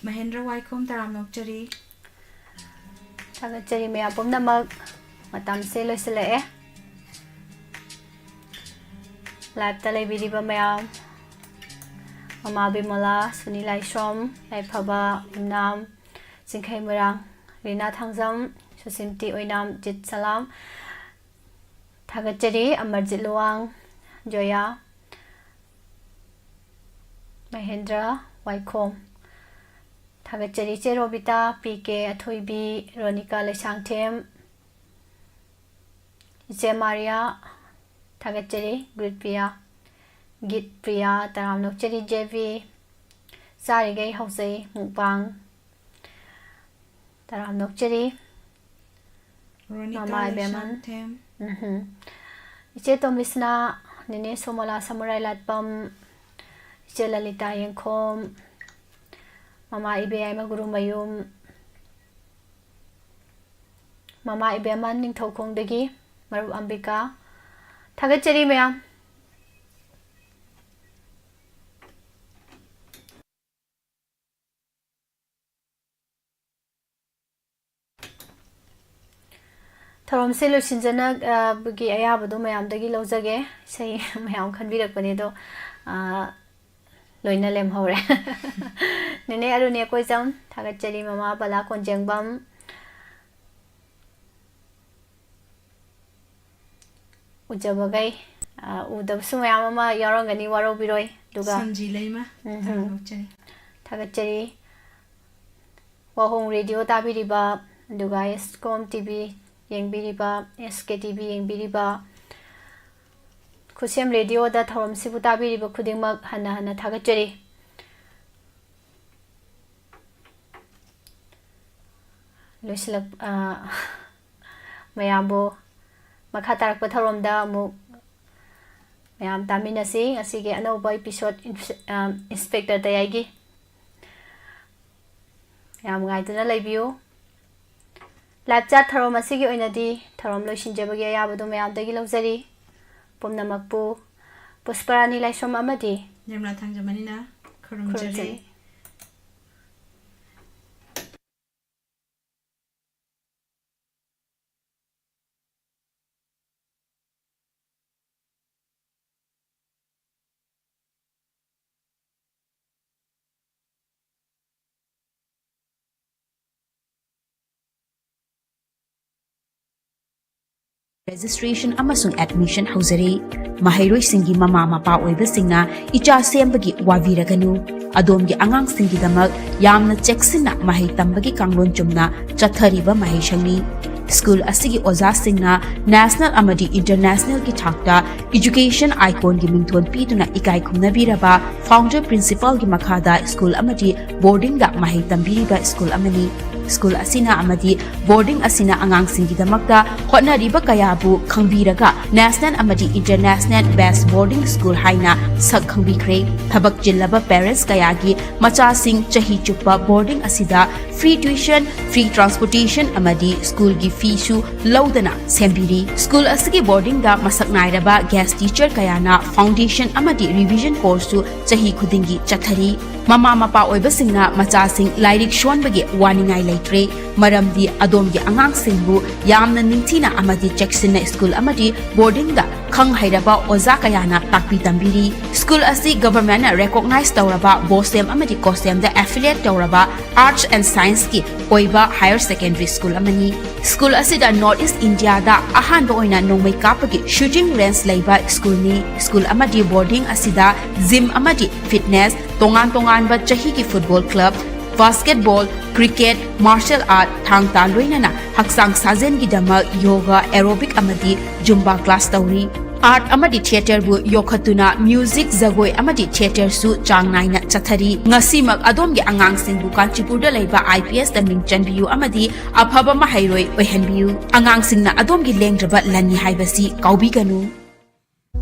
ꯃꯍꯦꯟꯗ꯭ꯔ ꯋꯥꯏꯈꯣꯝ ꯇꯔꯥꯝꯅ ꯑꯣꯛꯆꯔꯤ꯫ ꯊꯥꯒꯠꯆꯔꯤ ꯃꯌꯥꯝ ꯄꯨꯝꯅꯃꯛ꯫ ꯃꯇꯝꯁꯦ ꯂꯣꯏꯁꯤꯜꯂꯛꯑꯦ꯫ Live-ꯇ ꯂꯩꯕꯤꯔꯤꯕ ꯃꯌꯥꯝ, ꯃꯃꯥ ꯕꯤꯃꯣꯂꯥ, ꯁꯨꯅꯤ ꯂꯥꯏꯁ꯭ꯔꯣꯝ, ꯌꯥꯏꯐꯕ ꯏꯝꯅꯥꯝ, ꯆꯤꯡꯈꯩ ꯃꯣꯏꯔꯥꯡ, ꯔꯤꯅꯥ ꯊꯥꯡꯖꯝ, ꯁꯨꯁꯤꯝꯇꯤ ꯑꯣꯏꯅꯥꯝ, ꯖꯤꯠ ꯁꯂꯥꯝ, ꯊꯥꯒꯠꯆꯔꯤ꯫ ꯑꯃꯔꯖꯤꯠ ꯂꯨꯋꯥꯡ, ꯖꯣꯌꯥ, ꯃꯍꯦꯟꯗ꯭ꯔ ꯋꯥꯏꯈꯣꯝ, ꯊꯥꯒꯠꯆꯔꯤ꯫ ꯏꯆꯦ ꯔꯣꯕꯤꯇꯥ, ꯄꯤ ꯀꯦ ꯑꯊꯣꯏꯕꯤ, ꯔꯣꯅꯤꯀꯥ ꯂꯩꯁꯥꯡꯊꯦꯝ, ꯏꯆꯦ ꯃꯥꯔꯤꯌꯥ, ꯊꯥꯒꯠꯆꯔꯤ꯫ ꯒ꯭ꯔꯤꯠ ꯄ꯭ꯔꯤꯌꯥ, ꯒꯤꯠ ꯄ꯭ꯔꯤꯌꯥ, ꯇꯔꯥꯝꯅ ꯑꯣꯛꯆꯔꯤ꯫ ꯖꯦ ꯚꯤ, ꯆꯥꯔꯤꯈꯩ ꯍꯧꯖꯩ ꯃꯨꯛꯕꯥꯡ, ꯇꯔꯥꯝꯅ ꯑꯣꯛꯆꯔꯤ꯫ ꯔꯣꯅꯤꯀꯥ ꯃꯃꯥ ꯏꯕꯦꯝꯃꯟ꯫ ꯂꯩꯁꯥꯡꯊꯦꯝ꯫ ꯎꯝꯍꯨꯝ꯫ ꯏꯆꯦ ꯇꯣꯝꯕꯤꯁꯅꯥ, ꯅꯦꯅꯦ ꯁꯣꯃꯣꯂꯥ ꯁꯃꯨꯔꯥꯏ ꯂꯥꯠꯄꯝ, ꯏꯆꯦ ꯂꯂꯤꯇꯥ ꯌꯦꯡꯈꯣꯝ, ꯃꯃꯥ ꯏꯕꯦꯌꯥꯏꯃ ꯒꯨꯔꯨꯃꯌꯨꯝ, ꯃꯃꯥ ꯏꯕꯦꯝꯃꯟ ꯅꯤꯡꯊꯧꯈꯣꯡꯗꯒꯤ, ꯃꯔꯨꯞ ꯑꯝꯕꯤꯀꯥ꯫ ꯊꯥꯒꯠꯆꯔꯤ ꯃꯌꯥꯝ꯫ ꯊꯧꯔꯝꯁꯦ ꯂꯣꯏꯁꯤꯟꯖꯅꯕꯒꯤ ꯑꯌꯥꯕꯗꯣ ꯃꯌꯥꯝꯗꯒꯤ ꯂꯧꯖꯒꯦ꯫ ꯏꯁꯩ ꯃꯌꯥꯝ ꯈꯟꯕꯤꯔꯛꯄꯅꯦ, ꯑꯗꯣ, ꯑ, ꯂꯣꯏꯅ ꯂꯦꯝꯍꯧꯔꯦ꯫ ꯅꯦꯅꯦ ꯑꯔꯨꯅꯤ ꯑꯀꯣꯏꯖꯝ, ꯊꯥꯒꯠꯆꯔꯤ꯫ ꯃꯃꯥ ꯕꯂꯥ ꯀꯣꯟꯖꯦꯡꯕꯝ, ꯎꯖꯕꯈꯩ, ꯑ, ꯎꯗꯕꯁꯨ ꯃꯌꯥꯝ ꯑꯃ ꯌꯥꯎꯔꯝꯒꯅꯤ, ꯋꯥꯔꯧꯕꯤꯔꯣꯏ꯫ ꯑꯗꯨꯒ ꯁꯟꯖꯤ ꯂꯩꯃ, ꯎꯝ, ꯊꯥꯒꯠꯆꯔꯤ꯫ ꯊꯥꯒꯠꯆꯔꯤ꯫ ꯋꯥꯍꯣꯡ ꯔꯦꯗꯤꯑꯣ ꯇꯥꯕꯤꯔꯤꯕ, ꯑꯗꯨꯒ ꯑꯦꯁꯀꯣꯝ ꯇꯤ ꯚꯤ ꯌꯦꯡꯕꯤꯔꯤꯕ, ꯑꯦꯁ ꯀꯦ ꯇꯤ ꯚꯤ ꯌꯦꯡꯕꯤꯔꯤꯕ, ꯈꯨꯠꯁꯦꯝ ꯔꯦꯗꯤꯑꯣꯗ ꯊꯧꯔꯝꯁꯤꯕꯨ ꯇꯥꯕꯤꯔꯤꯕ ꯈꯨꯗꯤꯡꯃꯛ ꯍꯟꯅ ꯍꯟꯅ ꯊꯥꯒꯠꯆꯔꯤ꯫ ꯂꯣꯏꯁꯤꯜꯂꯛ-, ꯑ, ꯃꯌꯥꯝꯕꯨ ꯃꯈꯥ ꯇꯥꯔꯛꯄ ꯊꯧꯔꯝꯗ ꯑꯃꯨꯛ ꯃꯌꯥꯝ ꯇꯥꯃꯤꯟꯅꯁꯤ꯫ ꯉꯁꯤꯒꯤ ꯑꯅꯧꯕ episode ꯏꯟꯁ-, ꯑ, ꯏꯟꯁꯄꯦꯛꯇꯔ ꯇꯌꯥꯏꯒꯤ꯫ ꯌꯥꯝ ꯉꯥꯏꯗꯨꯅ ꯂꯩꯕꯤꯌꯨ꯫ Live chat ꯊꯧꯔꯝ ꯑꯁꯤꯒꯤ ꯑꯣꯏꯅꯗꯤ ꯊꯧꯔꯝ ꯂꯣꯏꯁꯤꯟꯖꯕꯒꯤ ꯑꯌꯥꯕꯗꯨ ꯃꯌꯥꯝꯗꯒꯤ ꯂꯧꯖꯔꯤ꯫ ꯄꯨꯝꯅꯃꯛꯄꯨ ꯄꯨꯁꯄꯔꯥꯅꯤ ꯂꯥꯏꯁ꯭ꯔꯝ ꯑꯃꯗꯤ ꯅꯤꯔꯃꯂꯥ ꯊꯥꯡꯖꯃꯅꯤꯅ ꯈꯨꯔꯨꯝꯖꯔꯤ꯫ ꯈꯨꯔꯨꯝꯖꯔꯤ꯫ Registration ꯑꯃꯁꯨꯡ admission ꯍꯧꯖꯔꯦ꯫ ꯃꯍꯩꯔꯣꯏꯁꯤꯡꯒꯤ ꯃꯃꯥ ꯃꯄꯥ ꯑꯣꯏꯕꯁꯤꯡꯅ ꯏꯆꯥ ꯁꯦꯝꯕꯒꯤ ꯋꯥꯕꯤꯔꯒꯅꯨ꯫ ꯑꯗꯣꯝꯒꯤ ꯑꯉꯥꯡꯁꯤꯡꯒꯤꯗꯃꯛ ꯌꯥꯝꯅ ꯆꯦꯛꯁꯤꯟꯅ ꯃꯍꯩ ꯇꯝꯕꯒꯤ ꯀꯥꯡꯂꯣꯟ ꯆꯨꯝꯅ ꯆꯠꯊꯔꯤꯕ ꯃꯍꯩꯁꯪꯅꯤ꯫ ꯁ꯭ꯀꯨꯜ ꯑꯁꯤꯒꯤ ꯑꯣꯖꯥꯁꯤꯡꯅ national ꯑꯃꯗꯤ internationalꯒꯤ ꯊꯥꯛꯇ education iconꯒꯤ ꯃꯤꯡꯊꯣꯟ ꯄꯤꯗꯨꯅ ꯏꯀꯥꯏ ꯈꯨꯝꯅꯕꯤꯔꯕ founder principalꯒꯤ ꯃꯈꯥꯗ ꯁ꯭ꯀꯨꯜ ꯑꯃꯗꯤ boardingꯗ ꯃꯍꯩ ꯇꯝꯕꯤꯔꯤꯕ ꯁ꯭ꯀꯨꯜ ꯑꯃꯅꯤ꯫ ꯁ꯭ꯀꯨꯜ ꯑꯁꯤꯅ ꯑꯃꯗꯤ boarding ꯑꯁꯤꯅ ꯑꯉꯥꯡꯁꯤꯡꯒꯤꯗꯃꯛꯇ ꯍꯣꯠꯅꯔꯤꯕ ꯀꯌꯥꯕꯨ ꯈꯪꯕꯤꯔꯒ national ꯑꯃꯗꯤ international best boarding school ꯍꯥꯏꯅ ꯁꯛ ꯈꯪꯕꯤꯈ꯭ꯔꯦ꯫ ꯊꯕꯛ ꯆꯤꯜꯂꯕ parents ꯀꯌꯥꯒꯤ ꯃꯆꯥꯁꯤꯡ ꯆꯍꯤ ꯆꯨꯞꯄ boarding ꯑꯁꯤꯗ free tuition, free transportation ꯑꯃꯗꯤ ꯁ꯭ꯀꯨꯜꯒꯤ feeꯁꯨ ꯂꯧꯗꯅ ꯁꯦꯝꯕꯤꯔꯤ꯫ ꯁ꯭ꯀꯨꯜ ꯑꯁꯤꯒꯤ boardingꯗ ꯃꯁꯛ ꯅꯥꯏꯔꯕ guest teacher ꯀꯌꯥꯅ foundation ꯑꯃꯗꯤ revision courseꯁꯨ ꯆꯍꯤ ꯈꯨꯗꯤꯡꯒꯤ ꯆꯠꯊꯔꯤ꯫ ꯃꯃꯥ ꯃꯄꯥ ꯑꯣꯏꯕꯁꯤꯡꯅ ꯃꯆꯥꯁꯤꯡ ꯂꯥꯏꯔꯤꯛ ꯁꯣꯟꯕꯒꯤ ꯋꯥꯅꯤꯡꯉꯥꯏ ꯂꯩꯇ꯭ꯔꯦ, ꯃꯔꯝꯗꯤ ꯑꯗꯣꯝꯒꯤ ꯑꯉꯥꯡꯁꯤꯡꯕꯨ ꯌꯥꯝꯅ ꯅꯤꯡꯊꯤꯅ ꯑꯃꯗꯤ ꯆꯦꯛꯁꯤꯟꯅ ꯁ꯭ꯀꯨꯜ ꯑꯃꯗꯤ boardingꯗ ꯈꯪ ꯍꯩꯔꯕ ꯑꯣꯖꯥ ꯀꯌꯥꯅ ꯇꯥꯛꯄꯤ ꯇꯝꯕꯤꯔꯤ꯫ ꯁ꯭ꯀꯨꯜ ꯑꯁꯤ governmentꯅ recognize ꯇꯧꯔꯕ BOSEM ꯑꯃꯗꯤ COSEMꯗ affiliate ꯇꯧꯔꯕ arts and scienceꯀꯤ ꯑꯣꯏꯕ higher secondary school ꯑꯃꯅꯤ꯫ ꯁ꯭ꯀꯨꯜ ꯑꯁꯤꯗ North East Indiaꯗ ꯑꯍꯥꯟꯕ ꯑꯣꯏꯅ ꯅꯣꯡꯃꯩ ꯀꯥꯞꯄꯒꯤ shooting range ꯂꯩꯕ ꯁ꯭ꯀꯨꯜꯅꯤ꯫ ꯁ꯭ꯀꯨꯜ ꯑꯃꯗꯤ boarding ꯑꯁꯤꯗ gym ꯑꯃꯗꯤ fitness, ꯇꯣꯉꯥꯟ ꯇꯣꯉꯥꯟꯕ ꯆꯍꯤꯒꯤ football club, basketball, cricket, martial art, ꯊꯥꯡ ꯇꯥ ꯂꯣꯏꯅꯅ ꯍꯛꯆꯥꯡ ꯁꯥꯖꯦꯜꯒꯤꯗꯃꯛ yoga, aerobic ꯑꯃꯗꯤ Zumba class ꯇꯧꯔꯤ꯫ Art ꯑꯃꯗꯤ theatreꯕꯨ ꯌꯣꯛꯈꯠꯇꯨꯅ music, ꯖꯒꯣꯏ ꯑꯃꯗꯤ theatreꯁꯨ ꯆꯥꯡ ꯅꯥꯏꯅ ꯆꯠꯊꯔꯤ꯫ ꯉꯁꯤꯃꯛ ꯑꯗꯣꯝꯒꯤ ꯑꯉꯥꯡꯁꯤꯡꯕꯨ ꯀꯥꯟꯆꯤꯄꯨꯔꯗ ꯂꯩꯕ IPSꯇ ꯃꯤꯡ ꯆꯟꯕꯤꯌꯨ ꯑꯃꯗꯤ ꯑꯐꯕ ꯃꯍꯩꯔꯣꯏ ꯑꯣꯏꯍꯟꯕꯤꯌꯨ꯫ ꯑꯉꯥꯡꯁꯤꯡꯅ ꯑꯗꯣꯝꯒꯤ ꯂꯦꯡꯗ꯭ꯔꯕ ꯂꯟꯅꯤ ꯍꯥꯏꯕꯁꯤ ꯀꯥꯎꯕꯤꯒꯅꯨ꯫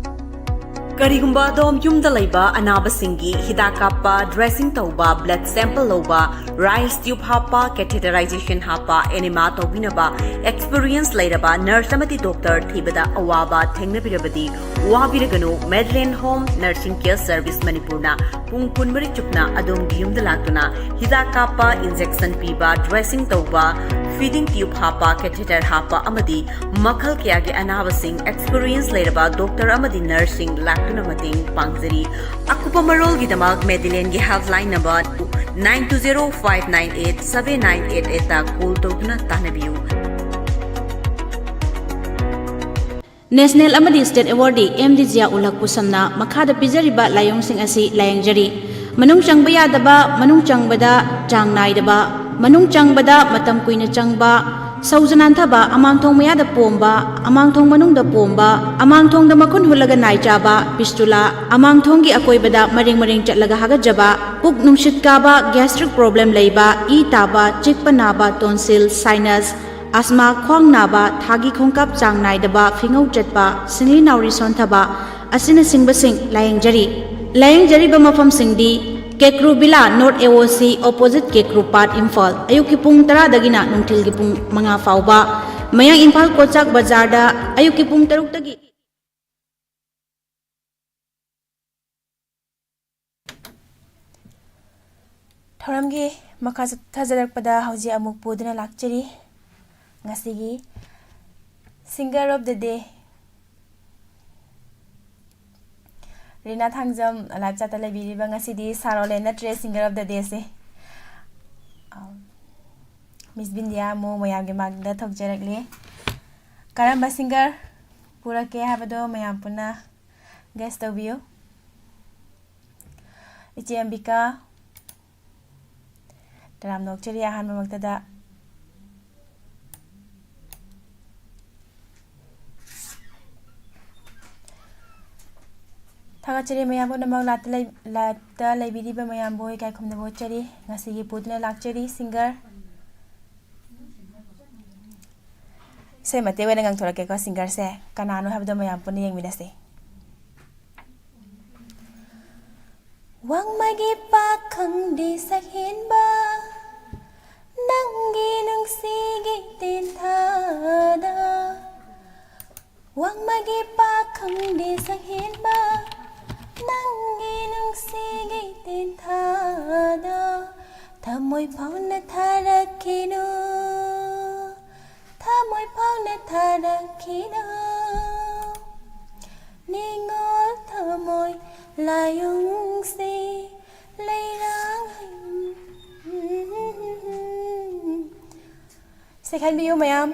ꯀꯔꯤꯒꯨꯝꯕ ꯑꯗꯣꯝ ꯌꯨꯝꯗ ꯂꯩꯕ ꯑꯅꯥꯕꯁꯤꯡꯒꯤ ꯍꯤꯗꯥꯛ ꯀꯥꯞꯄ, dressing ꯇꯧꯕ, blood sample ꯂꯧꯕ, rice tube ꯍꯥꯞꯄ, catheterization ꯍꯥꯞꯄ, enema ꯇꯧꯕꯤꯅꯕ experience ꯂꯩꯔꯕ nurse ꯑꯃꯗꯤ doctor ꯊꯤꯕꯗ ꯑꯋꯥꯕ ꯊꯦꯡꯅꯕꯤꯔꯕꯗꯤ ꯋꯥꯕꯤꯔꯒꯅꯨ꯫ Madeline Home Nursing Care Service ꯃꯅꯤꯄꯨꯔꯅ ꯄꯨꯡ ꯀꯨꯟꯃꯔꯤ ꯆꯨꯞꯅ ꯑꯗꯣꯝꯒꯤ ꯌꯨꯝꯗ ꯂꯥꯛꯇꯨꯅ ꯍꯤꯗꯥꯛ ꯀꯥꯞꯄ, injection ꯄꯤꯕ, dressing ꯇꯧꯕ, feeding tube ꯍꯥꯞꯄ, catheter ꯍꯥꯞꯄ ꯑꯃꯗꯤ ꯃꯈꯜ ꯀꯌꯥꯒꯤ ꯑꯅꯥꯕꯁꯤꯡ experience ꯂꯩꯔꯕ doctor ꯑꯃꯗꯤ nurseꯁꯤꯡ ꯂꯥꯛꯇꯨꯅ ꯃꯇꯦꯡ ꯄꯥꯡꯖꯔꯤ꯫ ꯑꯀꯨꯞꯄ ꯃꯔꯣꯜꯒꯤꯗꯃꯛ Madelineꯒꯤ helpline number nine two zero five nine eight seven nine eight eightꯇ call ꯇꯧꯗꯨꯅ ꯇꯥꯟꯅꯕꯤꯌꯨ꯫ National ꯑꯃꯗꯤ State Awardee ꯑꯦꯝ ꯗꯤ ꯖꯤꯌꯥ ꯎꯜ ꯍꯛ ꯄꯨꯁꯝꯅ ꯃꯈꯥꯗ ꯄꯤꯖꯔꯤꯕ ꯂꯥꯏꯑꯣꯡꯁꯤꯡ ꯑꯁꯤ ꯂꯥꯌꯦꯡꯖꯔꯤ꯫ ꯃꯅꯨꯡ ꯆꯪꯕ ꯌꯥꯗꯕ, ꯃꯅꯨꯡ ꯆꯪꯕꯗ ꯆꯥꯡ ꯅꯥꯏꯗꯕ, ꯃꯅꯨꯡ ꯆꯪꯕꯗ ꯃꯇꯝ ꯀꯨꯏꯅ ꯆꯪꯕ, ꯁꯧꯖ ꯅꯥꯟꯊꯕ, ꯑꯃꯥꯡꯊꯣꯡ ꯃꯌꯥꯗ ꯄꯣꯝꯕ, ꯑꯃꯥꯡꯊꯣꯡ ꯃꯅꯨꯡꯗ ꯄꯣꯝꯕ, ꯑꯃꯥꯡꯊꯣꯡꯗ ꯃꯈꯨꯟ ꯍꯨꯠꯂꯒ ꯅꯥꯏ ꯆꯥꯕ, fistula, ꯑꯃꯥꯡꯊꯣꯡꯒꯤ ꯑꯀꯣꯏꯕꯗ ꯃꯔꯦꯡ ꯃꯔꯦꯡ ꯆꯠꯂꯒ ꯍꯥꯒꯠꯆꯕ, ꯄꯨꯛ ꯅꯨꯡꯁꯤꯠ ꯀꯥꯕ, gastric problem ꯂꯩꯕ, ꯏ ꯇꯥꯕ, ꯆꯤꯛꯄ ꯅꯥꯕ, tonsil, sinus, asthma, ꯈ꯭ꯋꯥꯡ ꯅꯥꯕ, ꯊꯥꯒꯤ ꯈꯣꯡꯀꯥꯞ ꯆꯥꯡ ꯅꯥꯏꯗꯕ, ꯐꯤꯉꯧ ꯆꯠꯄ, ꯁꯤꯡꯂꯤ ꯅꯥꯎꯔꯤ ꯁꯣꯟꯊꯕ ꯑꯁꯤꯅꯆꯤꯡꯕꯁꯤꯡ ꯂꯥꯌꯦꯡꯖꯔꯤ꯫ ꯂꯥꯌꯦꯡꯖꯔꯤꯕ ꯃꯐꯝꯁꯤꯡꯗꯤ ꯀꯦꯀ꯭ꯔꯨ ꯕꯤꯂꯥ, North A O C, opposite ꯀꯦꯀ꯭ꯔꯨ ꯄꯥꯠ, ꯏꯝꯐꯥꯜ꯫ ꯑꯌꯨꯛꯀꯤ ꯄꯨꯡ ꯇꯔꯥꯗꯒꯤꯅ ꯅꯨꯡꯊꯤꯜꯒꯤ ꯄꯨꯡ ꯃꯉꯥ ꯐꯥꯎꯕ꯫ ꯃꯌꯥꯡ ꯏꯝꯐꯥꯜ ꯀꯣꯆꯥꯛ ꯕꯖꯥꯔꯗ ꯑꯌꯨꯛꯀꯤ ꯄꯨꯡ ꯇꯔꯨꯛꯇꯒꯤ ꯊꯧꯔꯝꯒꯤ ꯃꯈꯥ ꯆꯠꯊꯖꯔꯛꯄꯗ ꯍꯧꯖꯤꯛ ꯑꯃꯨꯛ ꯄꯨꯗꯨꯅ ꯂꯥꯛꯆꯔꯤ ꯉꯁꯤꯒꯤ Singer of the Day, Rina Thangjam live chatꯇ ꯂꯩꯕꯤꯔꯤꯕ ꯉꯁꯤꯗꯤ ꯁꯥꯔꯣꯂꯦꯟ ꯅꯠꯇ꯭ꯔꯦ Singer of the Dayꯁꯦ꯫ ꯑꯝ, Miss ꯕꯤꯟꯗꯤꯌꯥ ꯑꯃꯨꯛ ꯃꯌꯥꯝꯒꯤ ꯃꯥꯡꯗ ꯊꯣꯛꯆꯔꯛꯂꯤ꯫ ꯀꯔꯝꯕ singer ꯄꯨꯔꯛꯀꯦ ꯍꯥꯏꯕꯗꯣ ꯃꯌꯥꯝ ꯄꯨꯟꯅ guess ꯇꯧꯕꯤꯌꯨ꯫ ꯏꯆꯦ ꯑꯝꯕꯤꯀꯥ, ꯇꯔꯥꯝꯅ ꯑꯣꯛꯆꯔꯤ ꯑꯍꯥꯟꯕꯃꯛꯇꯗ꯫ ꯊꯥꯒꯠꯆꯔꯤ ꯃꯌꯥꯝ ꯄꯨꯝꯅꯃꯛ ꯂꯥꯠꯇ ꯂꯩ-, ꯂꯥꯠꯇ ꯂꯩꯕꯤꯔꯤꯕ ꯃꯌꯥꯝꯕꯨ ꯏꯀꯥꯏ ꯈꯨꯝꯅꯕ ꯎꯠꯆꯔꯤ꯫ ꯉꯁꯤꯒꯤ ꯄꯨꯗꯨꯅ ꯂꯥꯛꯆꯔꯤ singer꯫ ꯏꯁꯩ ꯃꯇꯦꯛ ꯑꯣꯏꯅ ꯉꯪꯊꯣꯔꯛꯀꯦꯀꯣ singerꯁꯦ꯫ ꯀꯅꯥꯅꯣ ꯍꯥꯏꯕꯗꯣ ꯃꯌꯥꯝ ꯄꯨꯟꯅ ꯌꯦꯡꯃꯤꯟꯅꯁꯤ꯫ ꯋꯥꯡꯃꯒꯤ ꯄꯥꯈꯪꯗꯤ ꯁꯛꯍꯦꯟꯕ, ꯅꯪꯒꯤ ꯅꯨꯡꯁꯤꯒꯤ ꯇꯦꯟꯊꯥꯗ꯫ ꯋꯥꯡꯃꯒꯤ ꯄꯥꯈꯪꯗꯤ ꯁꯛꯍꯦꯟꯕ, ꯅꯪꯒꯤ ꯅꯨꯡꯁꯤꯒꯤ ꯇꯦꯟꯊꯥꯗ꯫ ꯊꯃꯣꯏ ꯐꯥꯎꯅ ꯊꯥꯔꯛꯈꯤꯅꯨ, ꯊꯃꯣꯏ ꯐꯥꯎꯅ ꯊꯥꯔꯛꯈꯤꯅꯨ꯫ ꯅꯤꯡꯉꯣꯜ ꯊꯃꯣꯏ ꯂꯥꯏꯑꯣꯡꯁꯤ ꯂꯩꯔꯥꯡ ꯍꯩ-, ꯁꯦ ꯈꯟꯕꯤꯌꯨ ꯃꯌꯥꯝ꯫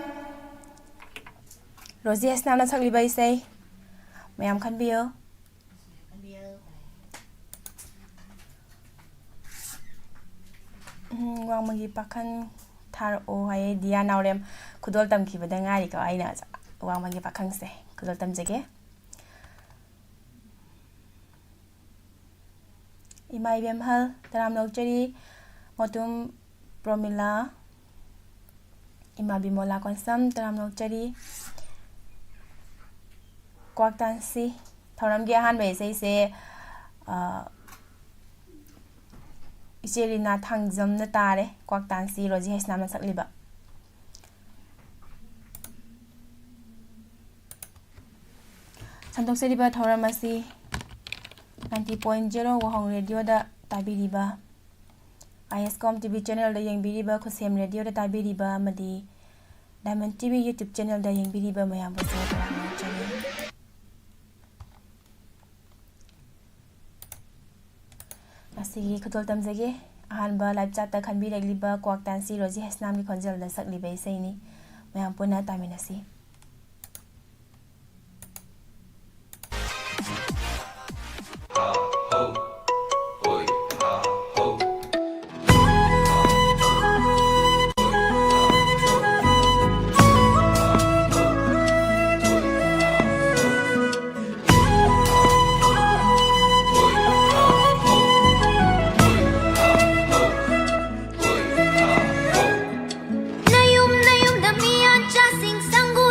ꯔꯣꯖꯤ ꯍꯩꯁꯅꯥꯝꯅ ꯁꯛꯂꯤꯕ ꯏꯁꯩ꯫ ꯃꯌꯥꯝ ꯈꯟꯕꯤꯌꯨ꯫ ꯎꯝ, ꯋꯥꯡꯃꯒꯤ ꯄꯥꯈꯪ ꯊꯥꯔꯛꯑꯣ ꯍꯥꯏꯌꯦ ꯗꯤꯌꯥ ꯅꯥꯎꯔꯦꯝ꯫ ꯈꯨꯗꯣꯜ ꯇꯝꯈꯤꯕꯗ ꯉꯥꯏꯔꯤꯀꯣ ꯑꯩꯅ ꯋꯥꯡꯃꯒꯤ ꯄꯥꯈꯪꯁꯦ꯫ ꯈꯨꯗꯣꯜ ꯇꯝꯖꯒꯦ꯫ ꯏꯃꯥ ꯏꯕꯦꯝꯍꯜ, ꯇꯔꯥꯝꯅ ꯑꯣꯛꯆꯔꯤ꯫ ꯃꯣꯇꯨꯝ ꯄ꯭ꯔꯣꯃꯤꯂꯥ, ꯏꯃꯥ ꯕꯤꯃꯣꯂꯥ ꯀꯣꯟꯁꯝ, ꯇꯔꯥꯝꯅ ꯑꯣꯛꯆꯔꯤ꯫ ꯀ꯭ꯋꯥꯛ ꯇꯥꯟꯁꯤ꯫ ꯊꯧꯔꯝꯒꯤ ꯑꯍꯥꯟꯕ ꯏꯁꯩꯁꯦ, ꯑ, ꯏꯆꯦ ꯔꯤꯅꯥ ꯊꯥꯡꯖꯝꯅ ꯇꯥꯔꯦ꯫ ꯀ꯭ꯋꯥꯛ ꯇꯥꯟꯁꯤ ꯔꯣꯖꯤ ꯍꯩꯁꯅꯥꯝꯅ ꯁꯛꯂꯤꯕ꯫ ꯁꯟꯗꯣꯛꯆꯔꯤꯕ ꯊꯧꯔꯝ ꯑꯁꯤ ninety point zero ꯋꯥꯍꯣꯡ ꯔꯦꯗꯤꯑꯣꯗ ꯇꯥꯕꯤꯔꯤꯕ, ꯑꯥꯏ ꯑꯦꯁ ꯀꯣꯝ ꯇꯤ ꯚꯤ ꯆꯦꯅꯦꯜꯗ ꯌꯦꯡꯕꯤꯔꯤꯕ, ꯈꯨꯠꯁꯦꯝ ꯔꯦꯗꯤꯑꯣꯗ ꯇꯥꯕꯤꯔꯤꯕ ꯑꯃꯗꯤ Diamond ꯇꯤ ꯚꯤ YouTube ꯆꯦꯅꯦꯜꯗ ꯌꯦꯡꯕꯤꯔꯤꯕ ꯃꯌꯥꯝꯕꯨꯁꯨ ꯇꯔꯥꯝꯅ ꯑꯣꯛꯆꯔꯤ꯫ ꯉꯁꯤꯒꯤ ꯈꯨꯗꯣꯜ ꯇꯝꯖꯒꯦ꯫ ꯑꯍꯥꯟꯕ live chat ꯇ ꯈꯟꯕꯤꯔꯛꯂꯤꯕ ꯀ꯭ꯋꯥꯛ ꯇꯥꯟꯁꯤ ꯔꯣꯖꯤ ꯍꯩꯁꯅꯥꯝꯒꯤ ꯈꯣꯟꯖꯦꯜꯗ ꯁꯛꯂꯤꯕ ꯏꯁꯩꯅꯤ꯫ ꯃꯌꯥꯝ ꯄꯨꯟꯅ ꯇꯥꯃꯤꯟꯅꯁꯤ꯫ ꯅꯌꯨꯝ ꯅꯌꯨꯝꯗ ꯃꯤꯌꯥꯟꯆꯥꯁꯤꯡ ꯁꯪꯒꯨ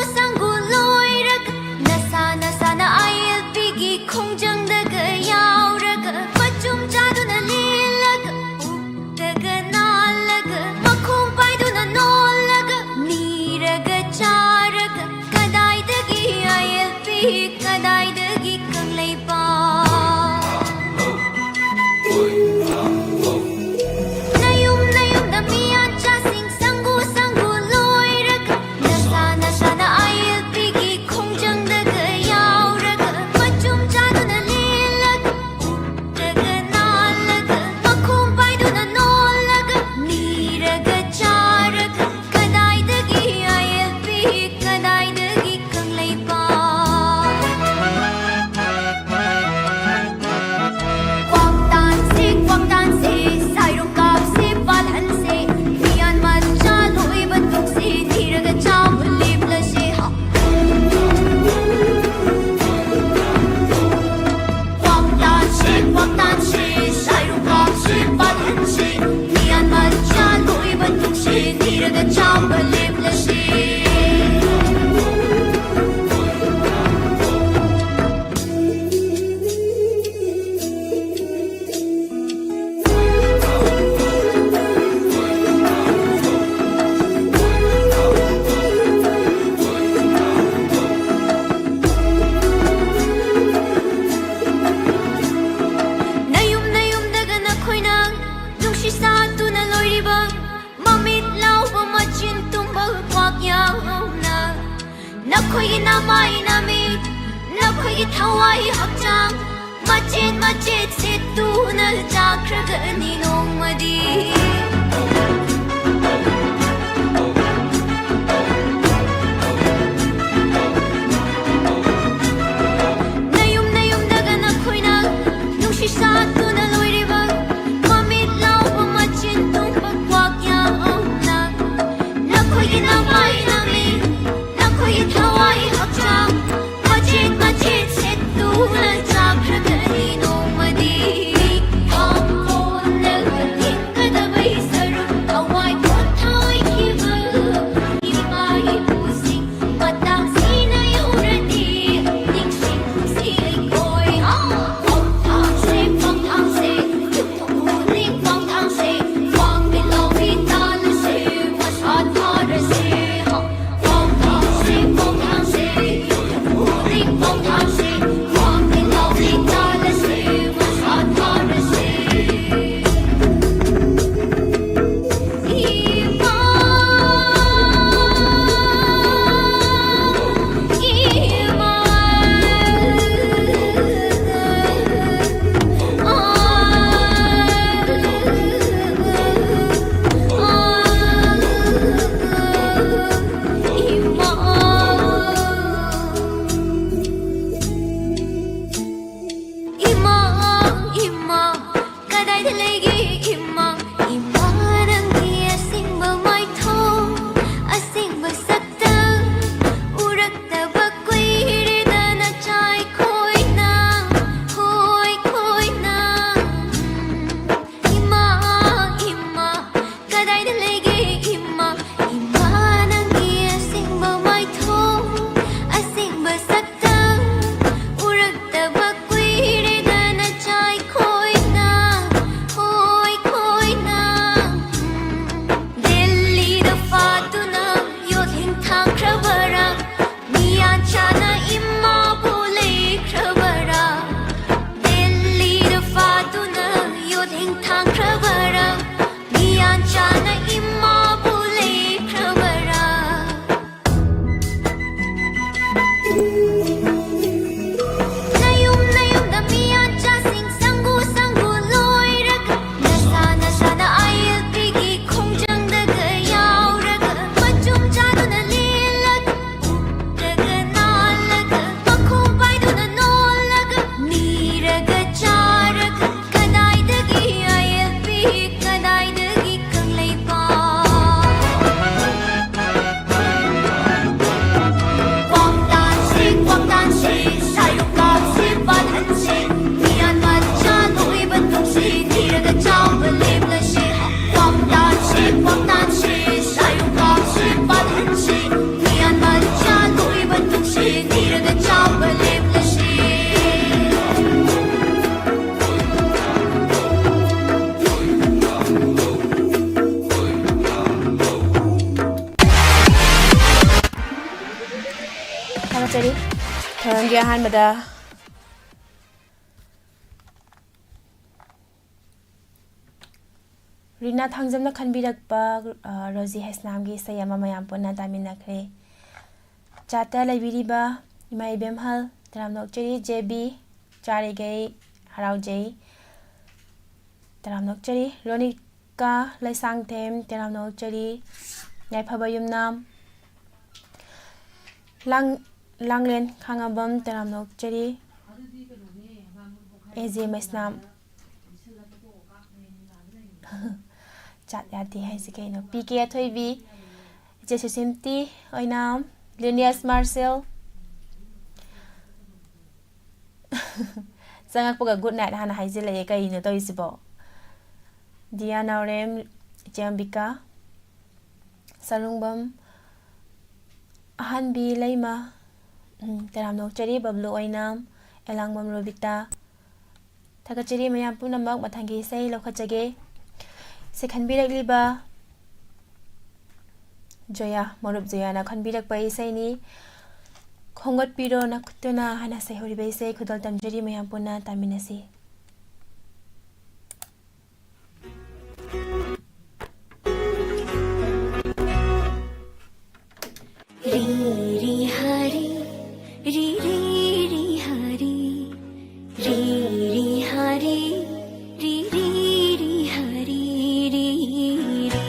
ꯏꯊꯋꯥꯏ ꯍꯛꯆꯥꯡ ꯃꯆꯦꯠ ꯃꯆꯦꯠ ꯁꯦꯠꯇꯨꯅ ꯆꯥꯈ꯭ꯔꯒꯅꯤ ꯅꯣꯡꯃꯗꯤ꯫ ꯅꯌꯨꯝ ꯅꯌꯨꯝꯗꯒ ꯅꯈꯣꯏꯅ ꯅꯨꯡꯁꯤ ꯁꯥꯠꯇꯨꯅ ꯂꯣꯏꯔꯤꯕ ꯃꯃꯤꯠ ꯂꯥꯎꯕ ꯃꯆꯤꯟ ꯇꯨꯝꯕ ꯀ꯭ꯋꯥꯛ ꯌꯥꯎꯅ ꯅꯈꯣꯏꯒꯤ ꯅꯃꯥꯏ ꯅꯃꯤꯠ ꯅꯈꯣꯏꯒꯤ ꯊꯋꯥꯏ ꯍꯛꯆꯥꯡ ꯃꯆꯦꯠ ꯃꯆꯦꯠ ꯁꯦꯠꯇꯨꯅ ꯆꯥꯈ꯭ꯔꯒꯅꯤ ꯅꯣꯡꯃꯗꯤ꯫ ꯈꯥꯝ ꯀꯣꯟꯅꯒ ꯍꯤꯡꯒꯗꯕ ꯏꯁꯥ ꯑꯍꯥꯟꯕꯗ ꯔꯤꯅꯥ ꯊꯥꯡꯖꯝꯅ ꯈꯟꯕꯤꯔꯛꯄ, ꯑ, ꯔꯣꯖꯤ ꯍꯩꯁꯅꯥꯝꯒꯤ ꯏꯁꯩ ꯑꯃ ꯃꯌꯥꯝ ꯄꯨꯟꯅ ꯇꯥꯃꯤꯟꯅꯈ꯭ꯔꯦ꯫ ꯆꯥꯠꯇ ꯂꯩꯕꯤꯔꯤꯕ ꯏꯃꯥ ꯏꯕꯦꯝꯍꯜ, ꯇꯔꯥꯝꯅ ꯑꯣꯛꯆꯔꯤ꯫ ꯖꯦ ꯕꯤ, ꯆꯥꯔꯤꯈꯩ ꯍꯔꯥꯎꯖꯩ, ꯇꯔꯥꯝꯅ ꯑꯣꯛꯆꯔꯤ꯫ ꯔꯣꯅꯤꯀꯥ ꯂꯩꯁꯥꯡꯊꯦꯝ, ꯇꯔꯥꯝꯅ ꯑꯣꯛꯆꯔꯤ꯫ ꯌꯥꯏꯐꯕ ꯌꯨꯝꯅꯥꯝ, ꯂꯥꯡ-, ꯂꯥꯡꯂꯦꯟ ꯈꯥꯉꯕꯝ, ꯇꯔꯥꯝꯅ ꯑꯣꯛꯆꯔꯤ꯫ ꯑꯦ ꯖꯦ ꯃꯩꯁꯅꯥꯝ꯫ ꯆꯥꯠ ꯌꯥꯗꯦ ꯍꯥꯏꯁꯦ ꯀꯩꯅꯣ? ꯄꯤ ꯀꯦ ꯑꯊꯣꯏꯕꯤ, ꯏꯆꯦ ꯁꯨꯁꯤꯝꯇꯤ ꯑꯣꯏꯅꯥꯝ, ꯂꯤꯅꯤꯌꯁ ꯃꯥꯔꯁꯦꯜ꯫ ꯆꯪꯉꯛꯄꯒ good night ꯍꯥꯟꯅ ꯍꯥꯏꯖꯤꯜꯂꯛꯑꯦ, ꯀꯩꯅꯣ ꯇꯧꯔꯤꯁꯤꯕꯣ? ꯗꯤꯌꯥ ꯅꯥꯎꯔꯦꯝ, ꯏꯆꯦ ꯑꯝꯕꯤꯀꯥ, ꯁꯔꯨꯡꯕꯝ ꯑꯍꯥꯟꯕꯤ ꯂꯩꯃ, ꯎꯝ, ꯇꯔꯥꯝꯅ ꯑꯣꯛꯆꯔꯤ ꯕꯕ꯭ꯂꯨ ꯑꯣꯏꯅꯥꯝ, ꯑꯦꯂꯥꯡꯕꯝ ꯔꯣꯕꯤꯇꯥ꯫ ꯊꯥꯒꯠꯆꯔꯤ ꯃꯌꯥꯝ ꯄꯨꯝꯅꯃꯛ꯫ ꯃꯊꯪꯒꯤ ꯏꯁꯩ ꯂꯧꯈꯠꯆꯒꯦ꯫ ꯏꯁꯩ ꯈꯟꯕꯤꯔꯛꯂꯤꯕ ꯖꯣꯌꯥ, ꯃꯔꯨꯞ ꯖꯣꯌꯥꯅ ꯈꯟꯕꯤꯔꯛꯄ ꯏꯁꯩꯅꯤ꯫ ꯈꯣꯝꯒꯠꯄꯤꯔꯣ ꯅꯈꯨꯠꯇꯨꯅ ꯍꯥꯏꯅ ꯁꯩꯍꯧꯔꯤꯕ ꯏꯁꯩ ꯈꯨꯗꯣꯜ ꯇꯝꯖꯔꯤ, ꯃꯌꯥꯝ ꯄꯨꯟꯅ ꯇꯥꯃꯤꯟꯅꯁꯤ꯫ री री हरी, री री री हरी, री री हरी, री री री हरी, री री।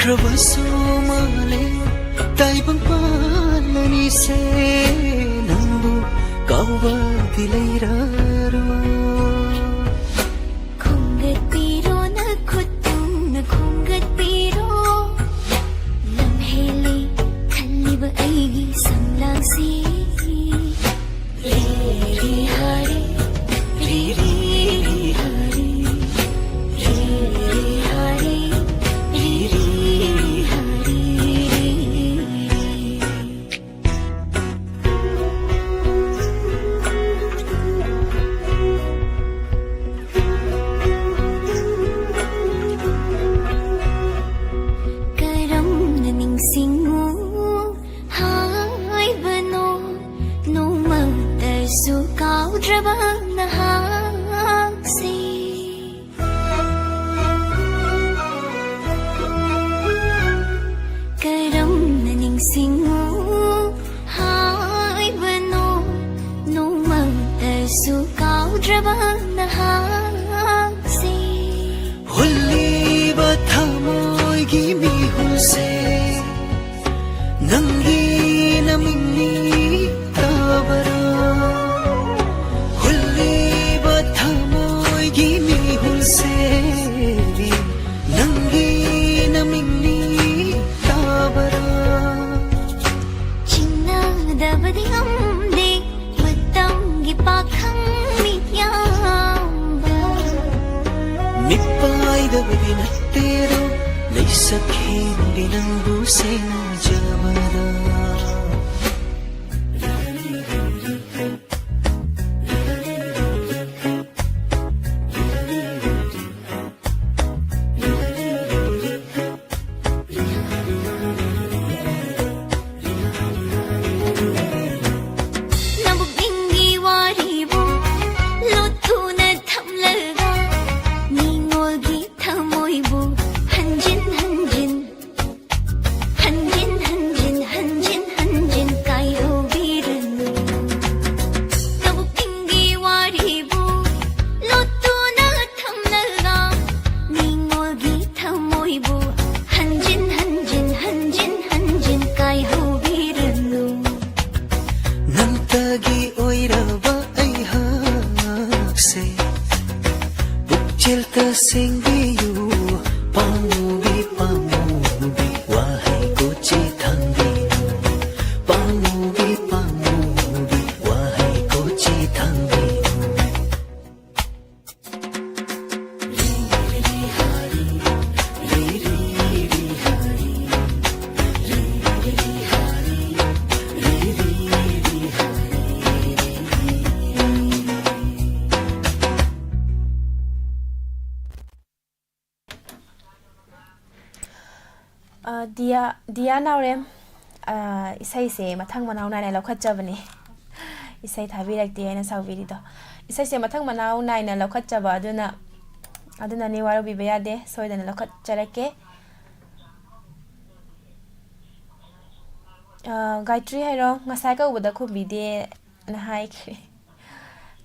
ꯔꯕꯁꯨ ꯃꯥꯂꯦ ꯇꯥꯏꯕꯪ ꯄꯥꯟ ꯑꯅꯤꯁꯦ, ꯅꯪꯕꯨ ꯀꯥꯎꯕꯗꯤ ꯂꯩꯔꯔꯣꯏ꯫ ꯈꯣꯝꯒꯠꯄꯤꯔꯣ ꯅꯈꯨꯠꯇꯨꯅ ꯈꯣꯝꯒꯠꯄꯤꯔꯣ, ꯂꯝꯍꯦꯜꯂꯦ ꯈꯜꯂꯤꯕ ꯑꯩꯒꯤ ꯁꯝꯂꯥꯡꯁꯤ꯫ ꯔꯤ ꯔꯤ ꯍꯥ ꯔꯤ, ꯔꯤ ꯔꯤ ꯔꯤ ꯍꯥ ꯔꯤ, ꯔꯤ ꯔꯤ ꯍꯥ ꯔꯤ, ꯔꯤ ꯔꯤ ꯔꯤ ꯍꯥ ꯔꯤ꯫ ꯀꯔꯝꯅ ꯅꯤꯡꯁꯤꯡꯉꯨ ꯍꯥꯏꯕꯅꯣ, ꯅꯣꯡꯃꯇꯁꯨ ꯀꯥꯎꯗ꯭ꯔꯕ ꯅꯍꯥꯛꯁꯦ꯫ ꯀꯔꯝꯅ ꯅꯤꯡꯁꯤꯡꯉꯨ ꯍꯥꯏꯕꯅꯣ, ꯅꯣꯡꯃꯇꯁꯨ ꯀꯥꯎꯗ꯭ꯔꯕ ꯅꯍꯥꯛꯁꯦ꯫ ꯍꯨꯜꯂꯤꯕ ꯊꯃꯣꯏꯒꯤ ꯃꯤꯍꯨꯜꯁꯦ, ꯅꯪꯒꯤ ꯅꯃꯤꯡꯅꯤ ꯇꯥꯕꯔꯥ? ꯍꯨꯜꯂꯤꯕ ꯊꯃꯣꯏꯒꯤ ꯃꯤꯍꯨꯜꯁꯦ, ꯅꯪꯒꯤ ꯅꯃꯤꯡꯅꯤ ꯇꯥꯕꯔꯥ? ꯆꯤꯡꯅꯗꯕꯗꯤ ꯉꯝꯗꯦ ꯃꯇꯝꯒꯤ ꯄꯥꯈꯪ ꯃꯤꯠꯌꯥꯝꯕ꯫ ꯃꯤꯠ ꯄꯥꯏꯗꯕꯗꯤ ꯅꯠꯇꯦꯗꯣ, ꯂꯩꯁꯛ ꯍꯦꯟꯕꯤ ꯅꯪꯕꯨ ꯁꯦꯡꯖꯕꯗ꯫ ꯅꯕꯨꯛꯅꯤꯡꯒꯤ ꯋꯥꯔꯤꯕꯨ ꯂꯣꯠꯇꯨꯅ ꯊꯝꯂꯒ, ꯃꯤꯉꯣꯜꯒꯤ ꯊꯃꯣꯏꯕꯨ ꯍꯟꯖꯤꯟ ꯍꯟꯖꯤꯟ, ꯍꯟꯖꯤꯟ ꯍꯟꯖꯤꯟ, ꯍꯟ ꯇꯒꯤ ꯑꯣꯏꯔꯕ ꯑꯩꯍꯥꯛꯁꯦ ꯄꯨꯛꯆꯦꯜꯗ ꯁꯦꯡꯕꯤꯌꯨ꯫ ꯄꯥꯝꯃꯨꯕꯤ, ꯄꯥꯝꯃꯨꯕꯤ, ꯋꯥꯍꯩ ꯀꯣꯆꯤ ꯊꯝꯕꯤꯌꯨ꯫ ꯄꯥꯝꯃꯨꯕꯤ, ꯄꯥꯝꯃꯨꯕꯤ, ꯋꯥꯍꯩ ꯀꯣꯆꯤ ꯊꯝꯕꯤꯌꯨ꯫ ꯑ, ꯗꯤꯌꯥ, ꯗꯤꯌꯥ ꯅꯥꯎꯔꯦꯝ, ꯑ, ꯏꯁꯩꯁꯦ ꯃꯊꯪ ꯃꯅꯥꯎ ꯅꯥꯏꯅ ꯂꯧꯈꯠꯆꯕꯅꯦ꯫ ꯏꯁꯩ ꯊꯥꯕꯤꯔꯛꯇꯦ ꯍꯥꯏꯅ ꯁꯥꯎꯕꯤꯔꯤꯗꯣ꯫ ꯏꯁꯩꯁꯦ ꯃꯊꯪ ꯃꯅꯥꯎ ꯅꯥꯏꯅ ꯂꯧꯈꯠꯆꯕ ꯑꯗꯨꯅ, ꯑꯗꯨꯅꯅꯦ, ꯋꯥꯔꯧꯕꯤꯕ ꯌꯥꯗꯦ, ꯁꯣꯏꯗꯅ ꯂꯧꯈꯠꯆꯔꯛꯀꯦ꯫ ꯑ, ꯒꯥꯌꯇ꯭ꯔꯤ ꯍꯥꯏꯔꯣ, ꯉꯁꯥꯏ ꯀꯧꯕꯗ ꯈꯨꯝꯕꯤꯗꯦꯅ ꯍꯥꯏꯈ꯭ꯔꯦ꯫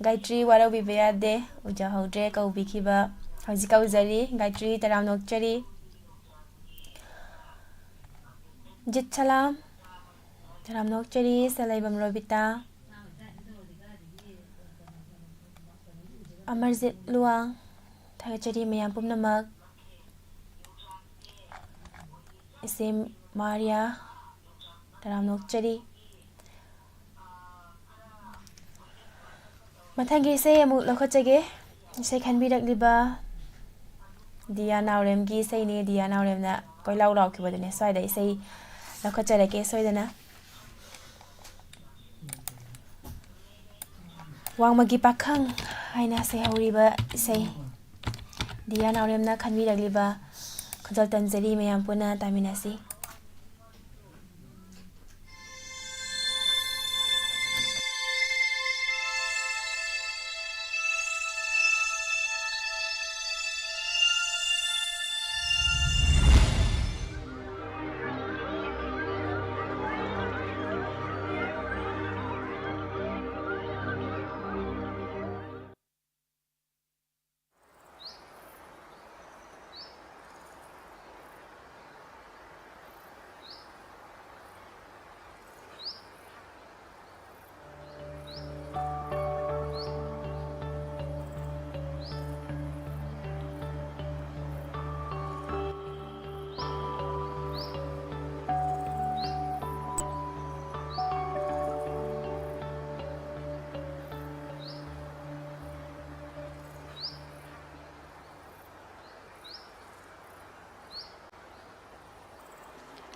ꯒꯥꯌꯇ꯭ꯔꯤ, ꯋꯥꯔꯧꯕꯤꯕ ꯌꯥꯗꯦ, ꯎꯖꯍꯧꯗ꯭ꯔꯦ ꯀꯧꯕꯤꯈꯤꯕ꯫ ꯍꯧꯖꯤꯛ ꯀꯧꯖꯔꯤ, ꯒꯥꯌꯇ꯭ꯔꯤ, ꯇꯔꯥꯝ ꯅꯣꯛꯆꯔꯤ꯫ ꯖꯤꯠ ꯁꯂꯥꯝ, ꯇꯔꯥꯝ ꯅꯣꯛꯆꯔꯤ꯫ ꯁꯂꯩꯕꯝ ꯔꯣꯕꯤꯇꯥ, ꯑꯃꯔꯖꯤꯠ ꯂꯨꯋꯥꯡ, ꯊꯥꯒꯠꯆꯔꯤ ꯃꯌꯥꯝ ꯄꯨꯝꯅꯃꯛ꯫ ꯏꯆꯦ ꯃꯥꯔꯤꯌꯥ, ꯇꯔꯥꯝ ꯅꯣꯛꯆꯔꯤ꯫ ꯃꯊꯪꯒꯤ ꯏꯁꯩ ꯑꯃꯨꯛ ꯂꯧꯈꯠꯆꯒꯦ꯫ ꯏꯁꯩ ꯈꯟꯕꯤꯔꯛꯂꯤꯕ ꯗꯤꯌꯥ ꯅꯥꯎꯔꯦꯝꯒꯤ ꯏꯁꯩꯅꯤ꯫ ꯗꯤꯌꯥ ꯅꯥꯎꯔꯦꯝꯅ ꯀꯣꯏꯂꯥꯎ ꯂꯥꯎꯈꯤꯕꯗꯨꯅꯦ꯫ ꯁ꯭ꯋꯥꯏꯗ ꯏꯁꯩ ꯂꯧꯈꯠꯆꯔꯛꯀꯦ ꯁꯣꯏꯗꯅ꯫ ꯋꯥꯡꯃꯒꯤ ꯄꯥꯈꯪ ꯍꯥꯏꯅ ꯁꯩꯍꯧꯔꯤꯕ ꯏꯁꯩ꯫ ꯗꯤꯌꯥ ꯅꯥꯎꯔꯦꯝꯅ ꯈꯟꯕꯤꯔꯛꯂꯤꯕ ꯈꯨꯗꯣꯜ ꯇꯝꯖꯔꯤ, ꯃꯌꯥꯝ ꯄꯨꯟꯅ ꯇꯥꯃꯤꯟꯅꯁꯤ꯫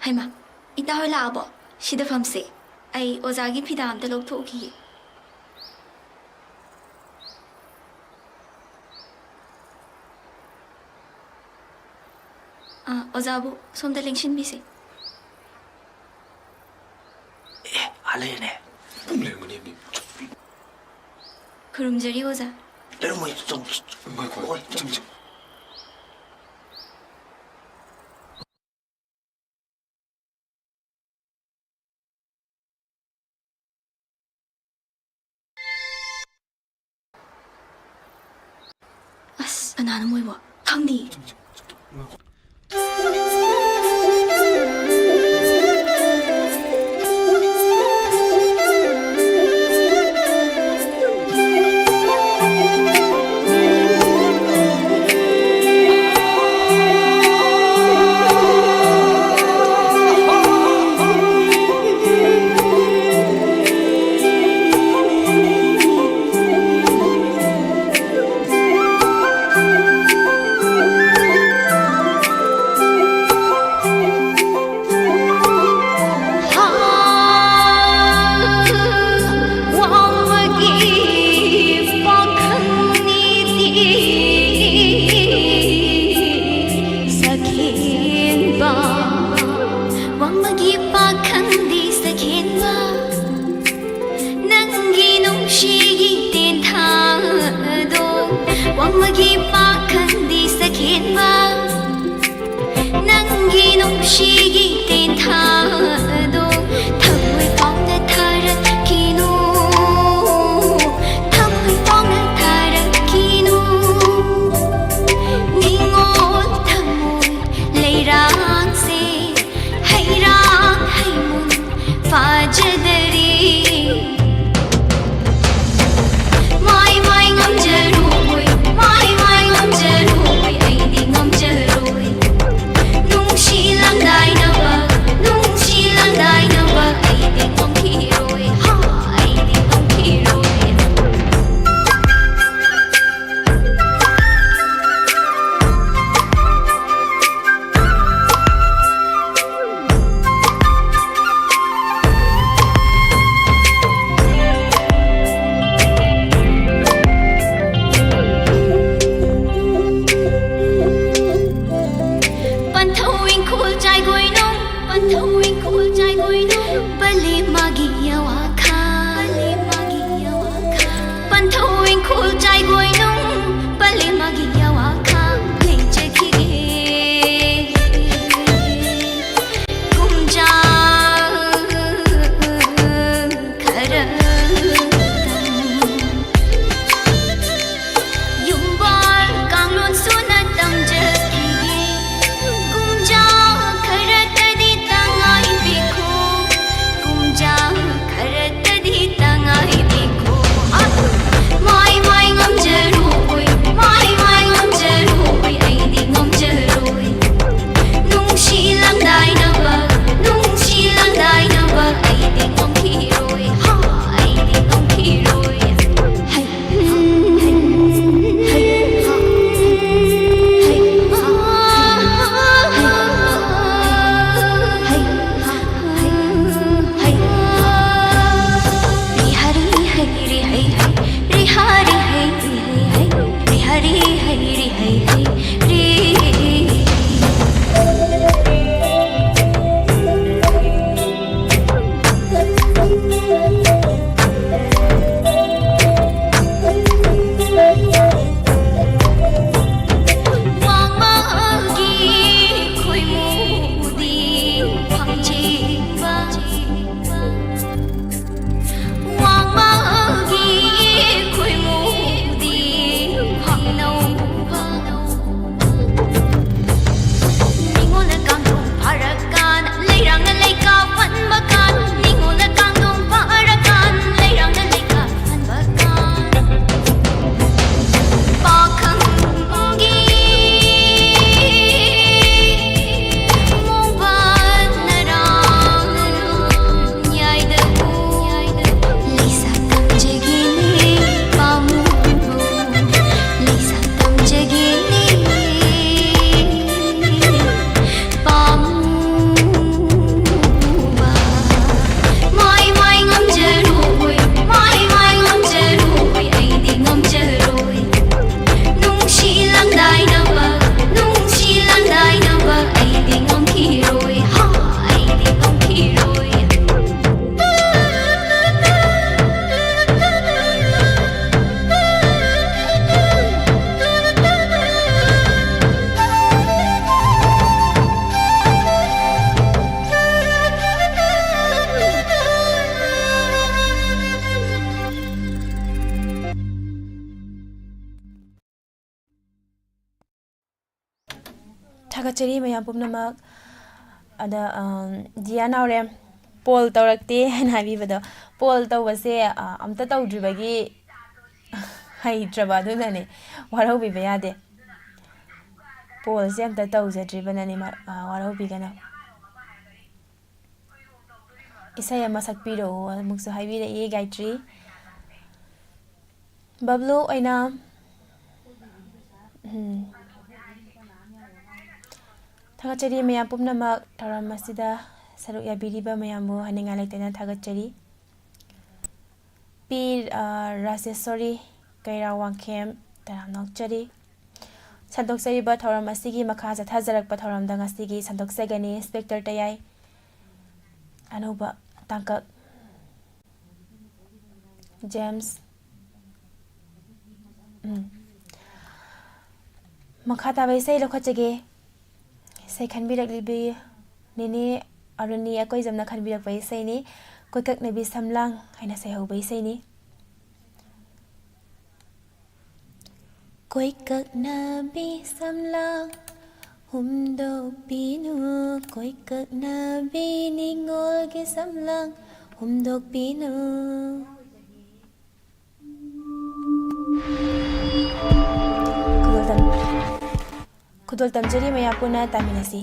ꯍꯩꯃꯥ, ꯏꯇꯥ ꯍꯣꯏ ꯂꯥꯛꯑꯕꯣ? ꯁꯤꯗ ꯐꯝꯁꯦ꯫ ꯑꯩ ꯑꯣꯖꯥꯒꯤ ꯐꯤꯗꯥ ꯑꯝꯇ ꯂꯧꯊꯣꯛꯎꯈꯤꯒꯦ꯫ ꯑꯥ, ꯑꯣꯖꯥꯕꯨ ꯁꯣꯝꯗ ꯂꯦꯡꯁꯤꯟꯕꯤꯁꯦ꯫ ꯑꯦ, ꯑꯥ ꯂꯩꯔꯦꯅꯦ꯫ ꯄꯨꯡ ꯂꯩꯔꯝꯒꯅꯤ ꯃꯤ꯫ ꯈꯨꯔꯨꯝꯖꯔꯤ, ꯑꯣꯖꯥ꯫ ꯂꯩꯔꯝꯃꯣꯏ, ꯆꯪꯉꯨ꯫ ꯉꯥꯏꯈꯣ, ꯍꯣꯏ, ꯆꯪꯉꯨ, ꯆꯪꯉꯨ꯫ ꯑꯁ, ꯀꯅꯥꯅꯣ ꯃꯣꯏꯕꯣ? ꯈꯪꯗꯤꯌꯦ꯫ ꯋꯥꯡꯃꯒꯤ ꯄꯥꯈꯪꯅꯤꯗꯤ ꯁꯛꯍꯦꯟꯕ, ꯋꯥꯡꯃꯒꯤ ꯄꯥꯈꯪꯗꯤ ꯁꯛꯍꯦꯟꯕ, ꯅꯪꯒꯤ ꯅꯨꯡꯁꯤꯒꯤ ꯇꯦꯟꯊꯥꯗꯣ, ꯋꯥꯡꯃꯒꯤ ꯄꯥꯈꯪꯗꯤ ꯁꯛꯍꯦꯟꯕ, ꯅꯪꯒꯤ ꯅꯨꯡꯁꯤꯒꯤ ꯇꯦꯟꯊꯥꯗꯣ ꯊꯃꯣꯏ ꯐꯥꯎꯅ ꯊꯥꯔꯛꯈꯤꯅꯨ, ꯊꯃꯣꯏ ꯐꯥꯎꯅ ꯊꯥꯔꯛꯈꯤꯅꯨ꯫ ꯅꯤꯡꯉꯣꯜ ꯊꯃꯣꯏ ꯂꯩꯔꯥꯡꯁꯦ ꯍꯩꯔꯥꯡ ꯍꯩꯃꯨꯟ ꯐꯥꯖꯗꯔꯤ꯫ ꯃꯥꯏ ꯃꯥꯏ ꯉꯝꯖꯔꯣꯏ, ꯃꯥꯏ ꯃꯥꯏ ꯉꯝꯖꯔꯣꯏ, ꯑꯩꯗꯤ ꯉꯝꯖꯔꯣꯏ꯫ ꯅꯨꯡꯁꯤ ꯂꯪꯗꯥꯏꯅꯕ, ꯅꯨꯡꯁꯤ ꯊꯥꯒꯠꯆꯔꯤ ꯃꯌꯥꯝ ꯄꯨꯝꯅꯃꯛ꯫ ꯑꯗ, ꯑꯝ, ꯖꯤꯌꯥ ꯅꯥꯎꯔꯦꯝ, ꯄꯣꯜ ꯇꯧꯔꯛꯇꯦ ꯍꯥꯏꯅ ꯍꯥꯏꯕꯤꯕꯗꯣ, ꯄꯣꯜ ꯇꯧꯕꯁꯦ, ꯑ, ꯑꯝꯇ ꯇꯧꯗ꯭ꯔꯤꯕꯒꯤ ꯍꯩꯇ꯭ꯔꯕ ꯑꯗꯨꯅꯅꯦ, ꯋꯥꯔꯧꯕꯤꯕ ꯌꯥꯗꯦ꯫ ꯄꯣꯜꯁꯦ ꯑꯝꯇ ꯇꯧꯖꯗ꯭ꯔꯤꯕꯅꯅꯦ, ꯃ-, ꯑ, ꯋꯥꯔꯧꯕꯤꯒꯅꯨ꯫ ꯏꯁꯩ ꯑꯃ ꯁꯛꯄꯤꯔꯛꯎ ꯑꯃꯨꯛꯁꯨ ꯍꯥꯏꯕꯤꯔꯛꯏ ꯒꯥꯌꯇ꯭ꯔꯤ꯫ ꯕꯕ꯭ꯂꯨ ꯑꯣꯏꯅꯥꯝ, ꯎꯝ꯫ ꯊꯥꯒꯠꯆꯔꯤ ꯃꯌꯥꯝ ꯄꯨꯝꯅꯃꯛ, ꯊꯧꯔꯝ ꯑꯁꯤꯗ ꯁꯔꯨꯛ ꯌꯥꯕꯤꯔꯤꯕ ꯃꯌꯥꯝꯕꯨ ꯍꯥꯏꯅꯤꯡꯉꯥꯏ ꯂꯩꯇꯅ ꯊꯥꯒꯠꯆꯔꯤ꯫ ꯄꯤ, ꯑ, ꯔꯥꯖꯦꯁꯣꯔꯤ ꯀꯩꯔꯥ ꯋꯥꯡꯈꯦꯝ, ꯇꯔꯥꯝꯅ ꯑꯣꯛꯆꯔꯤ꯫ ꯁꯟꯗꯣꯛꯆꯔꯤꯕ ꯊꯧꯔꯝ ꯑꯁꯤꯒꯤ ꯃꯈꯥ ꯆꯠꯊꯖꯔꯛꯄ ꯊꯧꯔꯝꯗ ꯉꯁꯤꯒꯤ ꯁꯟꯗꯣꯛꯆꯒꯅꯤ ꯏꯟꯁꯄꯦꯛꯇꯔ ꯇꯌꯥꯏ꯫ ꯑꯅꯧꯕ ꯇꯥꯡꯀꯛ꯫ ꯖꯦꯝꯁ꯫ ꯎꯝ꯫ ꯃꯈꯥ ꯇꯥꯕ ꯏꯁꯩ ꯂꯧꯈꯠꯆꯒꯦ꯫ ꯏꯁꯩ ꯈꯟꯕꯤꯔꯛꯂꯤꯕꯤ ꯅꯦꯅꯦ ꯑꯔꯨꯅꯤ ꯑꯀꯣꯏꯖꯝꯅ ꯈꯟꯕꯤꯔꯛꯄ ꯏꯁꯩꯅꯤ꯫ ꯀꯣꯏꯀꯛꯅꯕꯤ ꯁꯝꯂꯥꯡ ꯍꯥꯏꯅ ꯁꯩꯍꯧꯕ ꯏꯁꯩꯅꯤ꯫ ꯀꯣꯏꯀꯛꯅꯕꯤ ꯁꯝꯂꯥꯡ ꯍꯨꯝꯗꯣꯛꯄꯤꯅꯨ, ꯀꯣꯏꯀꯛꯅꯕꯤ ꯅꯤꯉꯣꯜꯒꯤ ꯁꯝꯂꯥꯡ ꯍꯨꯝꯗꯣꯛꯄꯤꯅꯨ꯫ ꯈꯨꯗꯣꯜ ꯇꯝ-, ꯈꯨꯗꯣꯜ ꯇꯝꯖꯔꯤ ꯃꯌꯥꯝ ꯄꯨꯟꯅ ꯇꯥꯃꯤꯟꯅꯁꯤ꯫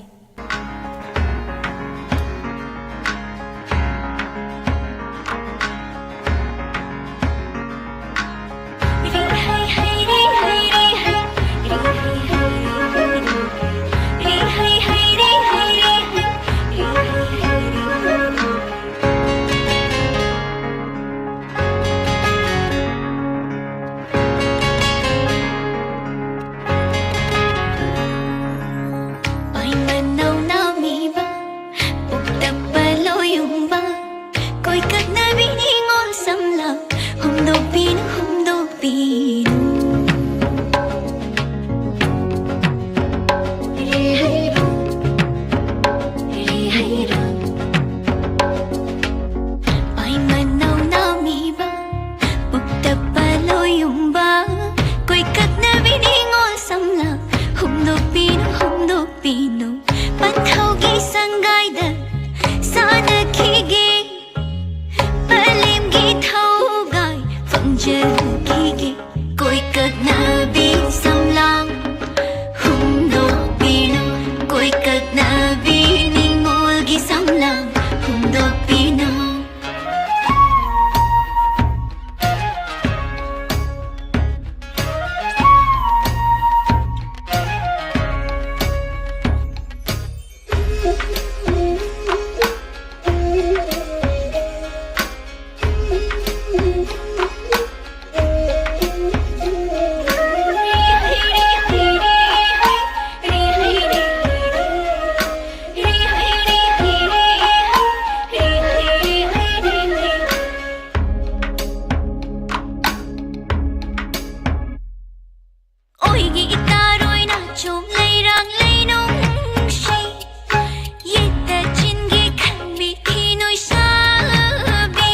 ꯆꯠꯈꯤꯒꯦ꯫ ꯀꯣꯏꯀꯛꯅꯕꯤ ꯁꯝꯂꯥꯡ ꯍꯨꯝꯗꯣꯛꯄꯤꯅꯨ, ꯀꯣꯏꯀꯛꯅꯕꯤ ꯅꯤꯡꯉꯣꯜꯒꯤ ꯁꯝꯂꯥꯡ ꯍꯨꯝꯗꯣꯛꯄꯤꯅꯨ꯫ ꯑꯣꯏꯒꯤ ꯏꯇꯥꯔꯣꯏꯅ ꯆꯣꯝ ꯂꯩꯔꯥꯡ ꯂꯩꯅꯨꯡꯁꯤ, ꯌꯦꯠꯇ ꯆꯤꯟꯒꯦ ꯈꯟꯕꯤꯈꯤ ꯅꯣꯏꯁꯥꯕꯤ꯫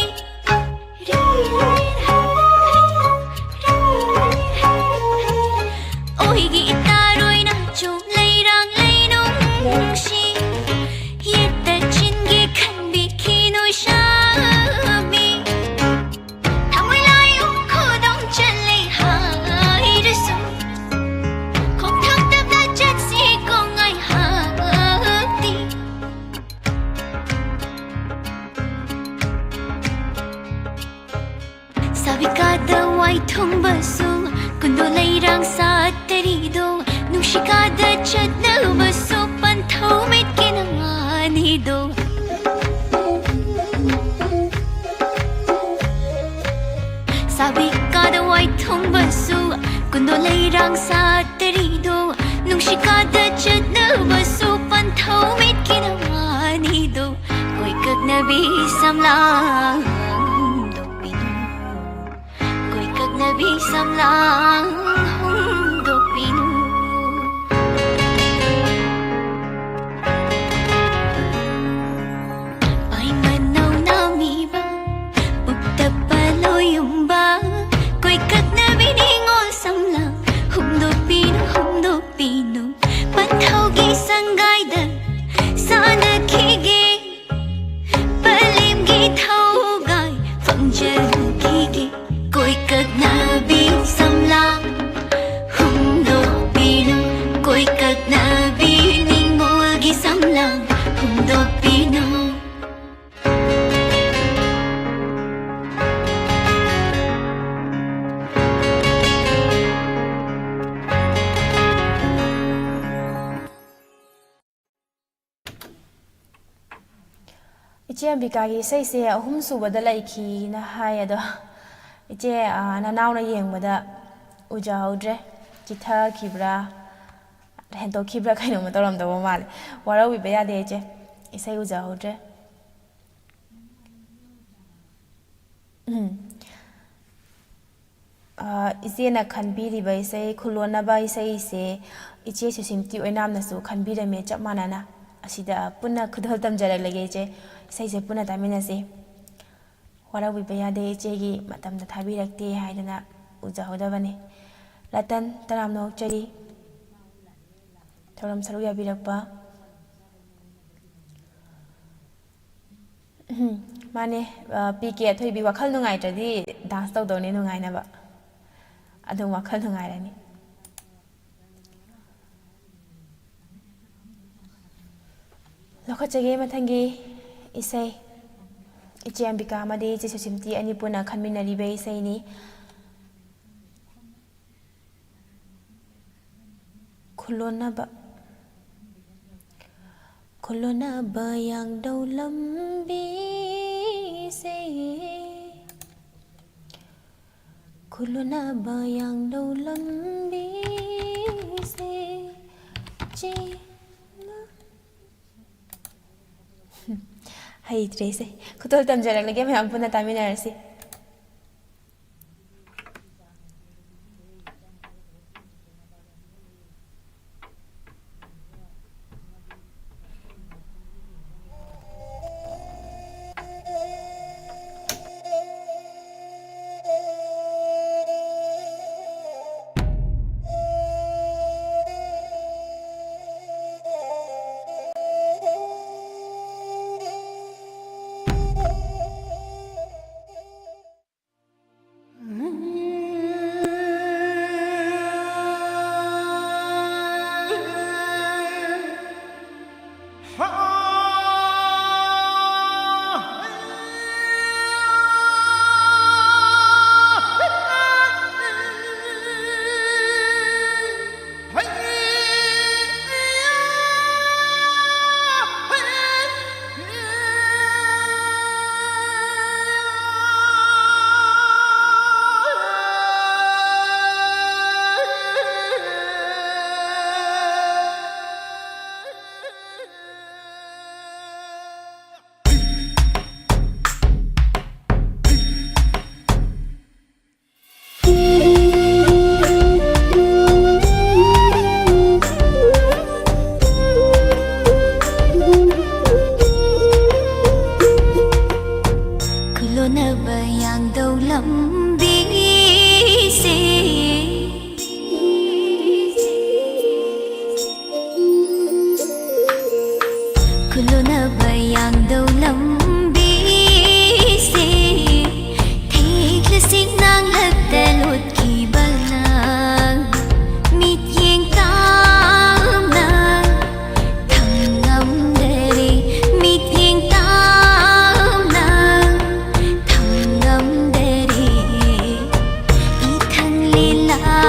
ꯑꯣꯏꯒꯤ ꯏꯇꯥꯔꯣꯏꯅ ꯆꯣꯝ ꯂꯩꯔꯥꯡ ꯂꯩꯅꯨꯡꯁꯤ, ꯌꯦꯠꯇ ꯆꯤꯟꯒꯦ ꯈꯟꯕꯤꯈꯤ ꯅꯣꯏꯁꯥꯕꯤ꯫ ꯊꯃꯣꯏ ꯂꯥꯏꯌꯨꯝ ꯈꯨꯗꯣꯡ ꯆꯜꯂꯦ ꯍꯥꯏꯔꯁꯨ, ꯈꯣꯡꯊꯥꯡ ꯇꯞꯅ ꯆꯠꯁꯤ ꯀꯣ ꯉꯥꯏꯍꯥꯛꯇꯤ꯫ ꯁꯥꯕꯤꯀꯥꯗ ꯋꯥꯏꯊꯨꯡꯕꯁꯨ ꯀꯨꯟꯗꯣ ꯂꯩꯔꯥꯡ ꯁꯥꯠꯇꯔꯤꯗꯣ, ꯅꯨꯡꯁꯤꯀꯥꯗ ꯆꯠꯅꯕꯁꯨ ꯄꯟꯊꯧ ꯃꯤꯠꯀꯤ ꯅꯃꯥꯅꯤꯗꯣ꯫ ꯁꯥꯕꯤꯀꯥꯗ ꯋꯥꯏꯊꯨꯡꯕꯁꯨ ꯀꯨꯟꯗꯣ ꯂꯩꯔꯥꯡ ꯁꯥꯠꯇꯔꯤꯗꯣ, ꯅꯨꯡꯁꯤꯀꯥꯗ ꯆꯠꯅꯕꯁꯨ ꯄꯟꯊꯧ ꯃꯤꯠꯀꯤ ꯅꯃꯥꯅꯤꯗꯣ꯫ ꯀꯣꯏꯀꯛꯅꯕꯤ ꯁꯝꯂꯥꯡ ꯍꯨꯝꯗꯣꯛꯄꯤꯅꯨ, ꯀꯣꯏꯀꯛꯅꯕꯤ ꯁꯝꯂꯥꯡ ꯍꯨꯝꯗꯣꯛꯄꯤꯅꯨ꯫ ꯄꯥꯏꯃꯅꯧ ꯅꯥꯃꯤꯕ, ꯎꯛꯇꯄ ꯂꯣꯌꯨꯝꯕ, ꯀꯣꯏꯀꯛꯅꯕꯤ ꯅꯤꯡꯉꯣꯜ ꯁꯝꯂꯥꯡ ꯍꯨꯝꯗꯣꯛꯄꯤꯅꯨ, ꯍꯨꯝꯗꯣꯛꯄꯤꯅꯨ꯫ ꯄꯟꯊꯧꯒꯤ ꯁꯪꯒꯥꯏꯗ ꯁꯥꯟꯅꯈꯤꯒꯦ, ꯄꯂꯦꯝꯒꯤ ꯊꯧꯒꯥꯏ ꯐꯪꯖꯈꯤꯒꯦ꯫ ꯀꯣꯏ ꯏꯆꯦ ꯑꯝꯕꯤꯀꯥꯒꯤ ꯏꯁꯩꯁꯦ ꯑꯍꯨꯝ ꯁꯨꯕꯗ ꯂꯩꯈꯤꯅ ꯍꯥꯏ, ꯑꯗꯣ ꯏꯆꯦ, ꯑ, ꯅꯅꯥꯎꯅ ꯌꯦꯡꯕꯗ ꯎꯖꯍꯧꯗ꯭ꯔꯦ꯫ ꯆꯤꯊꯈꯤꯕ꯭ꯔꯥ, ꯍꯦꯟꯇꯣꯛꯈꯤꯕ꯭ꯔꯥ ꯀꯩꯅꯣꯝꯃ ꯇꯧꯔꯝꯗꯧꯕ ꯃꯥꯜꯂꯦ꯫ ꯋꯥꯔꯧꯕꯤꯕ ꯌꯥꯗꯦ ꯏꯆꯦ, ꯏꯁꯩ ꯎꯖꯍꯧꯗ꯭ꯔꯦ꯫ ꯎꯝ꯫ ꯑ, ꯏꯆꯦꯅ ꯈꯟꯕꯤꯔꯤꯕ ꯏꯁꯩ ꯈꯨꯂꯣꯟꯅꯕ ꯏꯁꯩꯁꯦ ꯏꯆꯦ ꯁꯨꯁꯤꯝꯇꯤ ꯑꯣꯏꯅꯥꯝꯅꯁꯨ ꯈꯟꯕꯤꯔꯝꯃꯦ ꯆꯞ ꯃꯥꯟꯅꯅ꯫ ꯑꯁꯤꯗ ꯄꯨꯟꯅ ꯈꯨꯗꯣꯜ ꯇꯝꯖꯔꯛꯂꯒꯦ ꯏꯆꯦ꯫ ꯏꯁꯩꯁꯦ ꯄꯨꯟꯅ ꯇꯥꯃꯤꯟꯅꯁꯦ꯫ ꯋꯥꯔꯧꯕꯤꯕ ꯌꯥꯗꯦ, ꯏꯆꯦꯒꯤ ꯃꯇꯝꯗ ꯊꯥꯕꯤꯔꯛꯇꯦ ꯍꯥꯏꯗꯅ ꯎꯖꯍꯧꯗꯕꯅꯤ꯫ ꯔꯇꯟ, ꯇꯔꯥꯝꯅ ꯑꯣꯛꯆꯔꯤ꯫ ꯊꯧꯔꯝ ꯁꯔꯨꯛ ꯌꯥꯕꯤꯔꯛꯄ꯫ ꯎꯝ, ꯃꯥꯅꯦ, ꯑ, ꯄꯤ ꯀꯦ ꯑꯊꯣꯏꯕꯤ, ꯋꯥꯈꯜ ꯅꯨꯡꯉꯥꯏꯇ꯭ꯔꯗꯤ dance ꯇꯧꯗꯧꯅꯦ ꯅꯨꯡꯉꯥꯏꯅꯕ꯫ ꯑꯗꯨꯝ ꯋꯥꯈꯜ ꯅꯨꯡꯉꯥꯏꯔꯅꯤ꯫ ꯂꯧꯈꯠꯆꯒꯦ ꯃꯊꯪꯒꯤ ꯏꯁꯩ꯫ ꯏꯆꯦ ꯑꯝꯕꯤꯀꯥ ꯑꯃꯗꯤ ꯏꯆꯦ ꯁꯨꯁꯤꯝꯇꯤ ꯑꯅꯤ ꯄꯨꯟꯅ ꯈꯟꯃꯤꯟꯅꯔꯤꯕ ꯏꯁꯩꯅꯤ꯫ ꯈꯨꯂꯣꯟꯅꯕ꯫ ꯈꯨꯂꯣꯟꯅꯕ ꯌꯥꯡꯗꯧ ꯂꯝꯕꯤꯁꯦ꯫ ꯈꯨꯂꯣꯟꯅꯕ ꯌꯥꯡꯗꯧ ꯂꯝꯕꯤꯁꯦ꯫ ꯆꯦ-, ꯍꯩꯇ꯭ꯔꯦꯁꯦ꯫ ꯈꯨꯗꯣꯜ ꯇꯝꯖꯔꯛꯂꯒꯦ, ꯃꯌꯥꯝ ꯄꯨꯟꯅ ꯇꯥꯃꯤꯟꯅꯔꯁꯤ꯫ ꯅꯕ ꯌꯥꯡꯗꯧ ꯂꯝꯕꯤꯁꯦ꯫ ꯈꯨꯜꯂꯨꯅꯕ ꯌꯥꯡꯗꯧ ꯂꯝꯕꯤꯁꯦ꯫ ꯊꯦꯛꯂꯁꯤꯡ ꯅꯥꯡꯂꯛꯇ ꯂꯣꯠꯈꯤꯕꯅ ꯃꯤꯠꯌꯦꯡ ꯇꯥꯝꯅ ꯊꯝꯉꯝꯗꯔꯦ꯫ ꯃꯤꯠꯌꯦꯡ ꯇꯥꯝꯅ ꯊꯝꯉꯝꯗꯔꯦ꯫ ꯏꯊꯪ ꯂꯤꯂꯥ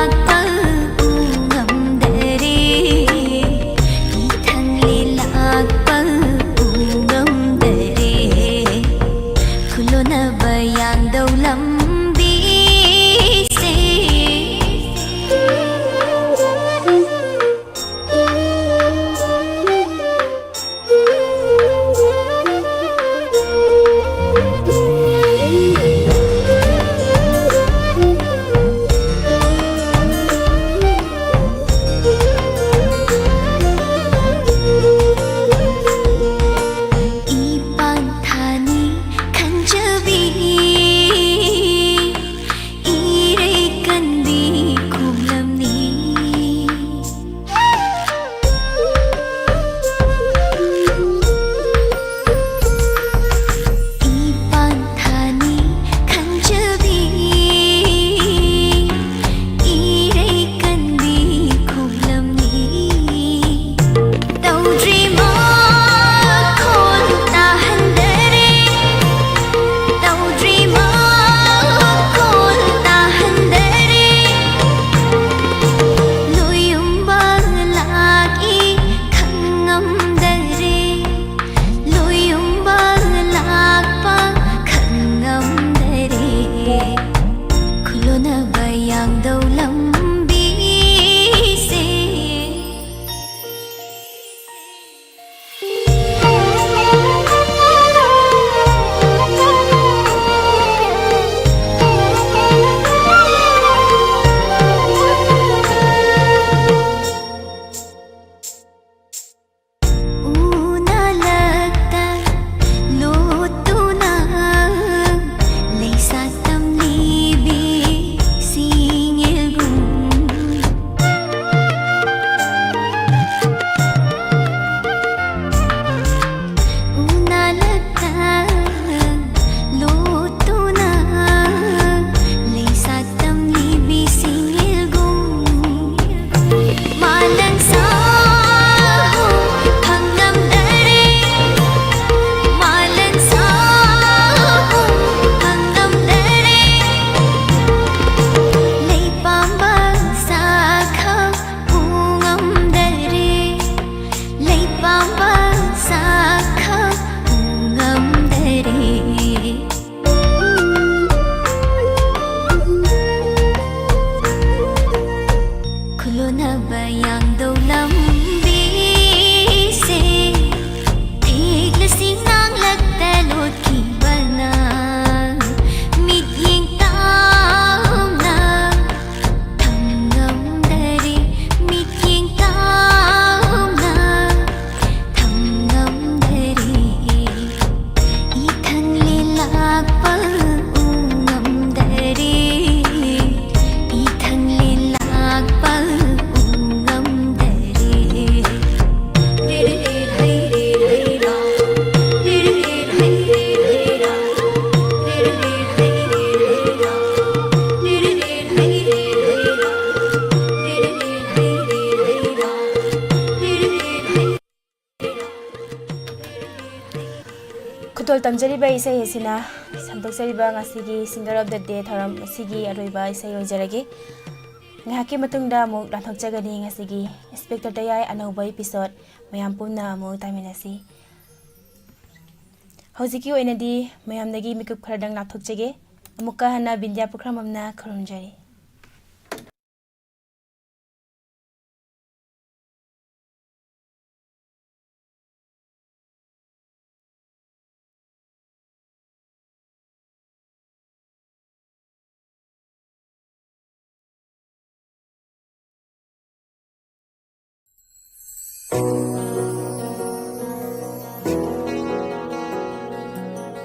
ꯇꯝꯖꯔꯤꯕ ꯏꯁꯩ ꯑꯁꯤꯅ ꯁꯟꯗꯣꯛꯆꯔꯤꯕ ꯉꯁꯤꯒꯤ Singer of the Day ꯊꯧꯔꯝ ꯑꯁꯤꯒꯤ ꯑꯔꯣꯏꯕ ꯏꯁꯩ ꯑꯣꯏꯖꯔꯒꯦ꯫ ꯉꯥꯏꯍꯥꯛꯀꯤ ꯃꯇꯨꯡꯗ ꯑꯃꯨꯛ ꯂꯥꯟꯊꯣꯛꯆꯒꯅꯤ ꯉꯁꯤꯒꯤ Inspector ꯇꯌꯥꯏ ꯑꯅꯧꯕ episode ꯃꯌꯥꯝ ꯄꯨꯟꯅ ꯑꯃꯨꯛ ꯇꯥꯃꯤꯟꯅꯁꯤ꯫ ꯍꯧꯖꯤꯛꯀꯤ ꯑꯣꯏꯅꯗꯤ ꯃꯌꯥꯝꯗꯒꯤ ꯃꯤꯀꯨꯞ ꯈꯔꯗꯪ ꯂꯥꯞꯊꯣꯛꯆꯒꯦ꯫ ꯑꯃꯨꯛꯀ ꯍꯟꯅ ꯕꯤꯟꯗ꯭ꯌꯥ ꯄꯨꯈ꯭ꯔꯝꯕꯝꯅ ꯈꯨꯔꯨꯝꯖꯔꯤ꯫